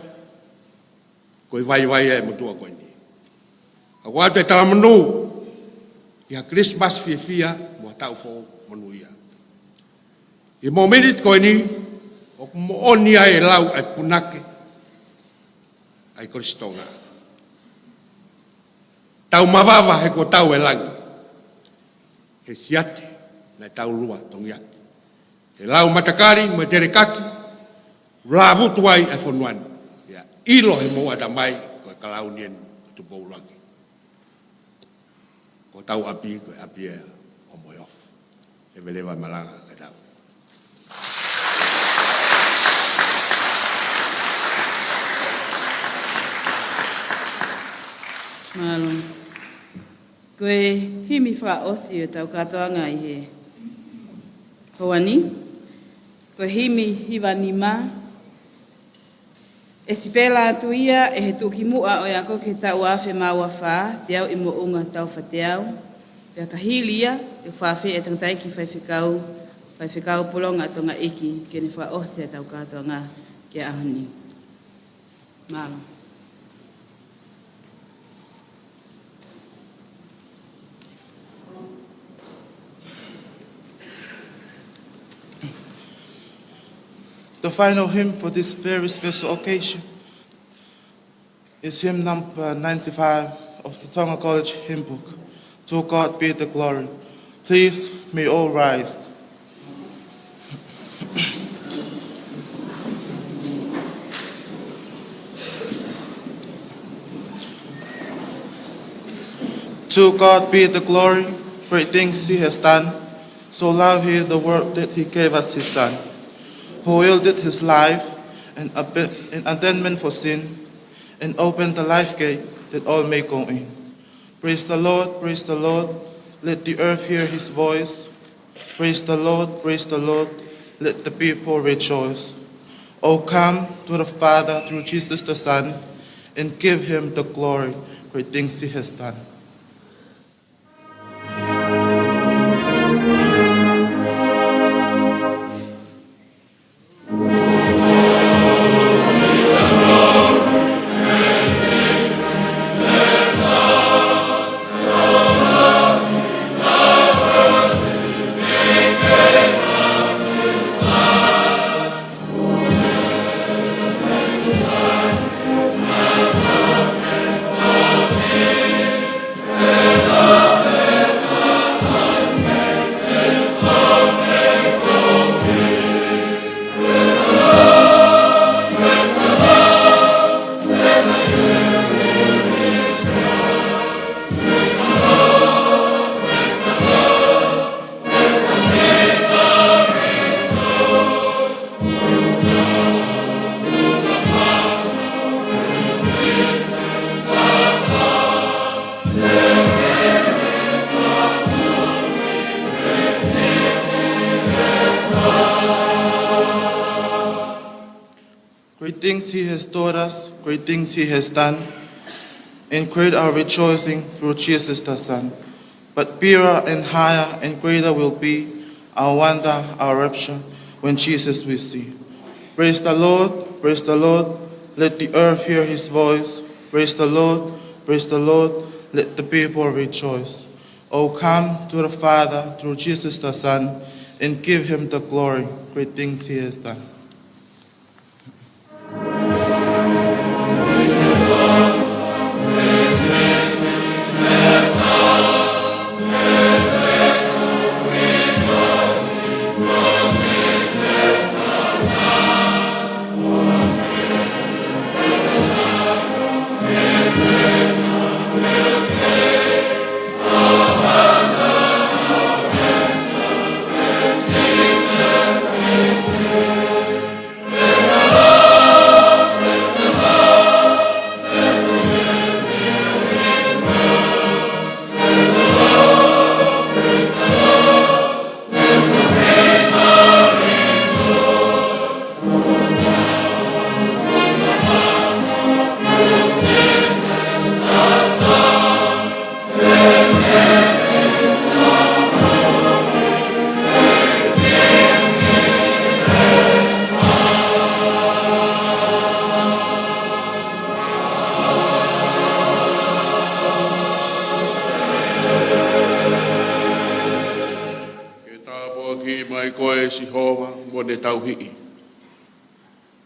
ko e vaivai ʻa e motuʻa ko eni. ʻOku ʻoatu e talamonū ʻi ha Christmas fiefia mo ha taʻu foʻou monūʻia. ʻI he mōmeniti ko eni, ʻoku moʻoni ai e lau ʻa e punake ʻa e Kolisi Tonga. Tau mavava he kuo tau e langi. He siate naʻa tau lua tongiaki. He lau matakali mo e telekaki, lāvutu ai ʻa e fonua ni. ʻIo, ʻilo he mou ʻatamai ko e kalauni eni ʻo Tupou ʻUluaki. Ko hotau ʻapi ko e ʻapi ʻo e ʻOhomohe ʻOfa. Leveleva e malanga ka tau. Mālō. Ko e himi fakaʻosi ʻo ʻetau kātoanga ʻi he houa ni, ko e himi hiva nima. ʻE sipela atu ia ʻe he tuʻukimuʻa ʻo e ako ki he taʻu ua afe mā ua fā, Te Au ʻi Moʻunga Taufateau. Pea ka hili ia, ʻe fafeʻi ʻe he tangataʻeiki faifekau, faifekau Pulonga ʻa Tonga ʻEiki, ke ne fakaʻosi ʻetau kātoanga ki he ʻaho ni. Mālō. The final hymn for this very special occasion is hymn number ninety-five of the Tonga College Hymn Book, To God Be the Glory. Please, may all rise. To God be the glory, great things he has done. So loved he the world that he gave us his Son, who yielded his life in abe-, in atonement for sin, and opened the life gate that all may go in. Praise the Lord, praise the Lord, let the earth hear his voice. Praise the Lord, praise the Lord, let the people rejoice. Oh, come to the Father through Jesus the Son, and give him the glory, great things he has done. Great things he has taught us, great things he has done, and great our rejoicing through Jesus the Son. But purer and higher and greater will be our wonder, our rapture, when Jesus we see. Praise the Lord, praise the Lord, let the earth hear his voice. Praise the Lord, praise the Lord, let the people rejoice. Oh, come to the Father through Jesus the Son, and give him the glory, great things he has done.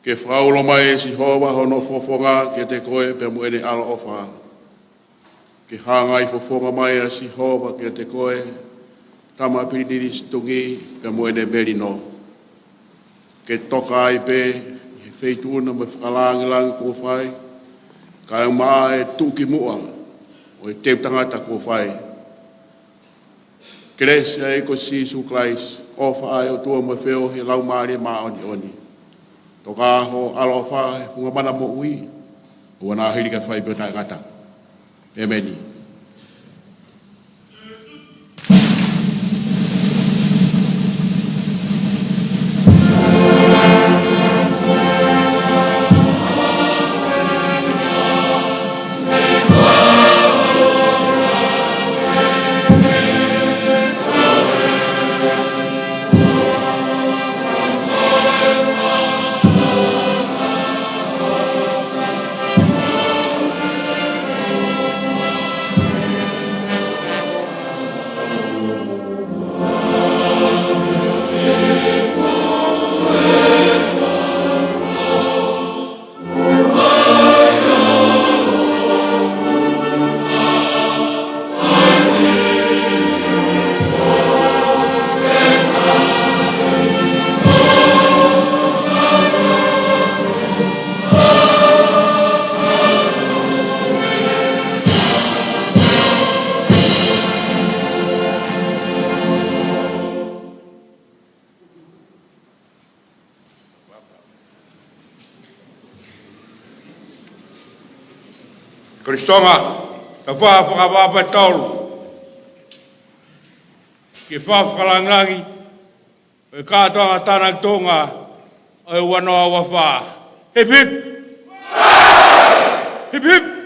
Ke fakaulo mai ʻe Sihova hono fofonga kiate koe pea mo ʻene ʻaloʻofa. Ke hangai fofonga mai ʻa Sihova kiate koe, Tama Pilinisi Tongi, pea mo ʻene melino. Ke toka ai pē ʻi he feituʻu na mo e fakalangilangi kuo fai, kae ʻumaʻā e tuʻukimuʻa ʻo e teu tangata kuo fai. Kelesi ʻa e ʻEiki ko Sīsū Kalaisi, ʻofa ʻa e ʻOtua mo e feohi ʻa e Laumālie Māʻoniʻoni, toka ʻo ʻaloʻofa he funga mana moʻui, ʻoua naʻa hili kae fai pē ʻo taʻengata. ʻEmeni. Ko e sitonga, ta fā fakapapatolu, ke fā fakalangilangi ʻo e kātoanga tānaki tuʻunga ʻo e ua noa ua fā. Hip, hip! Hip, hip!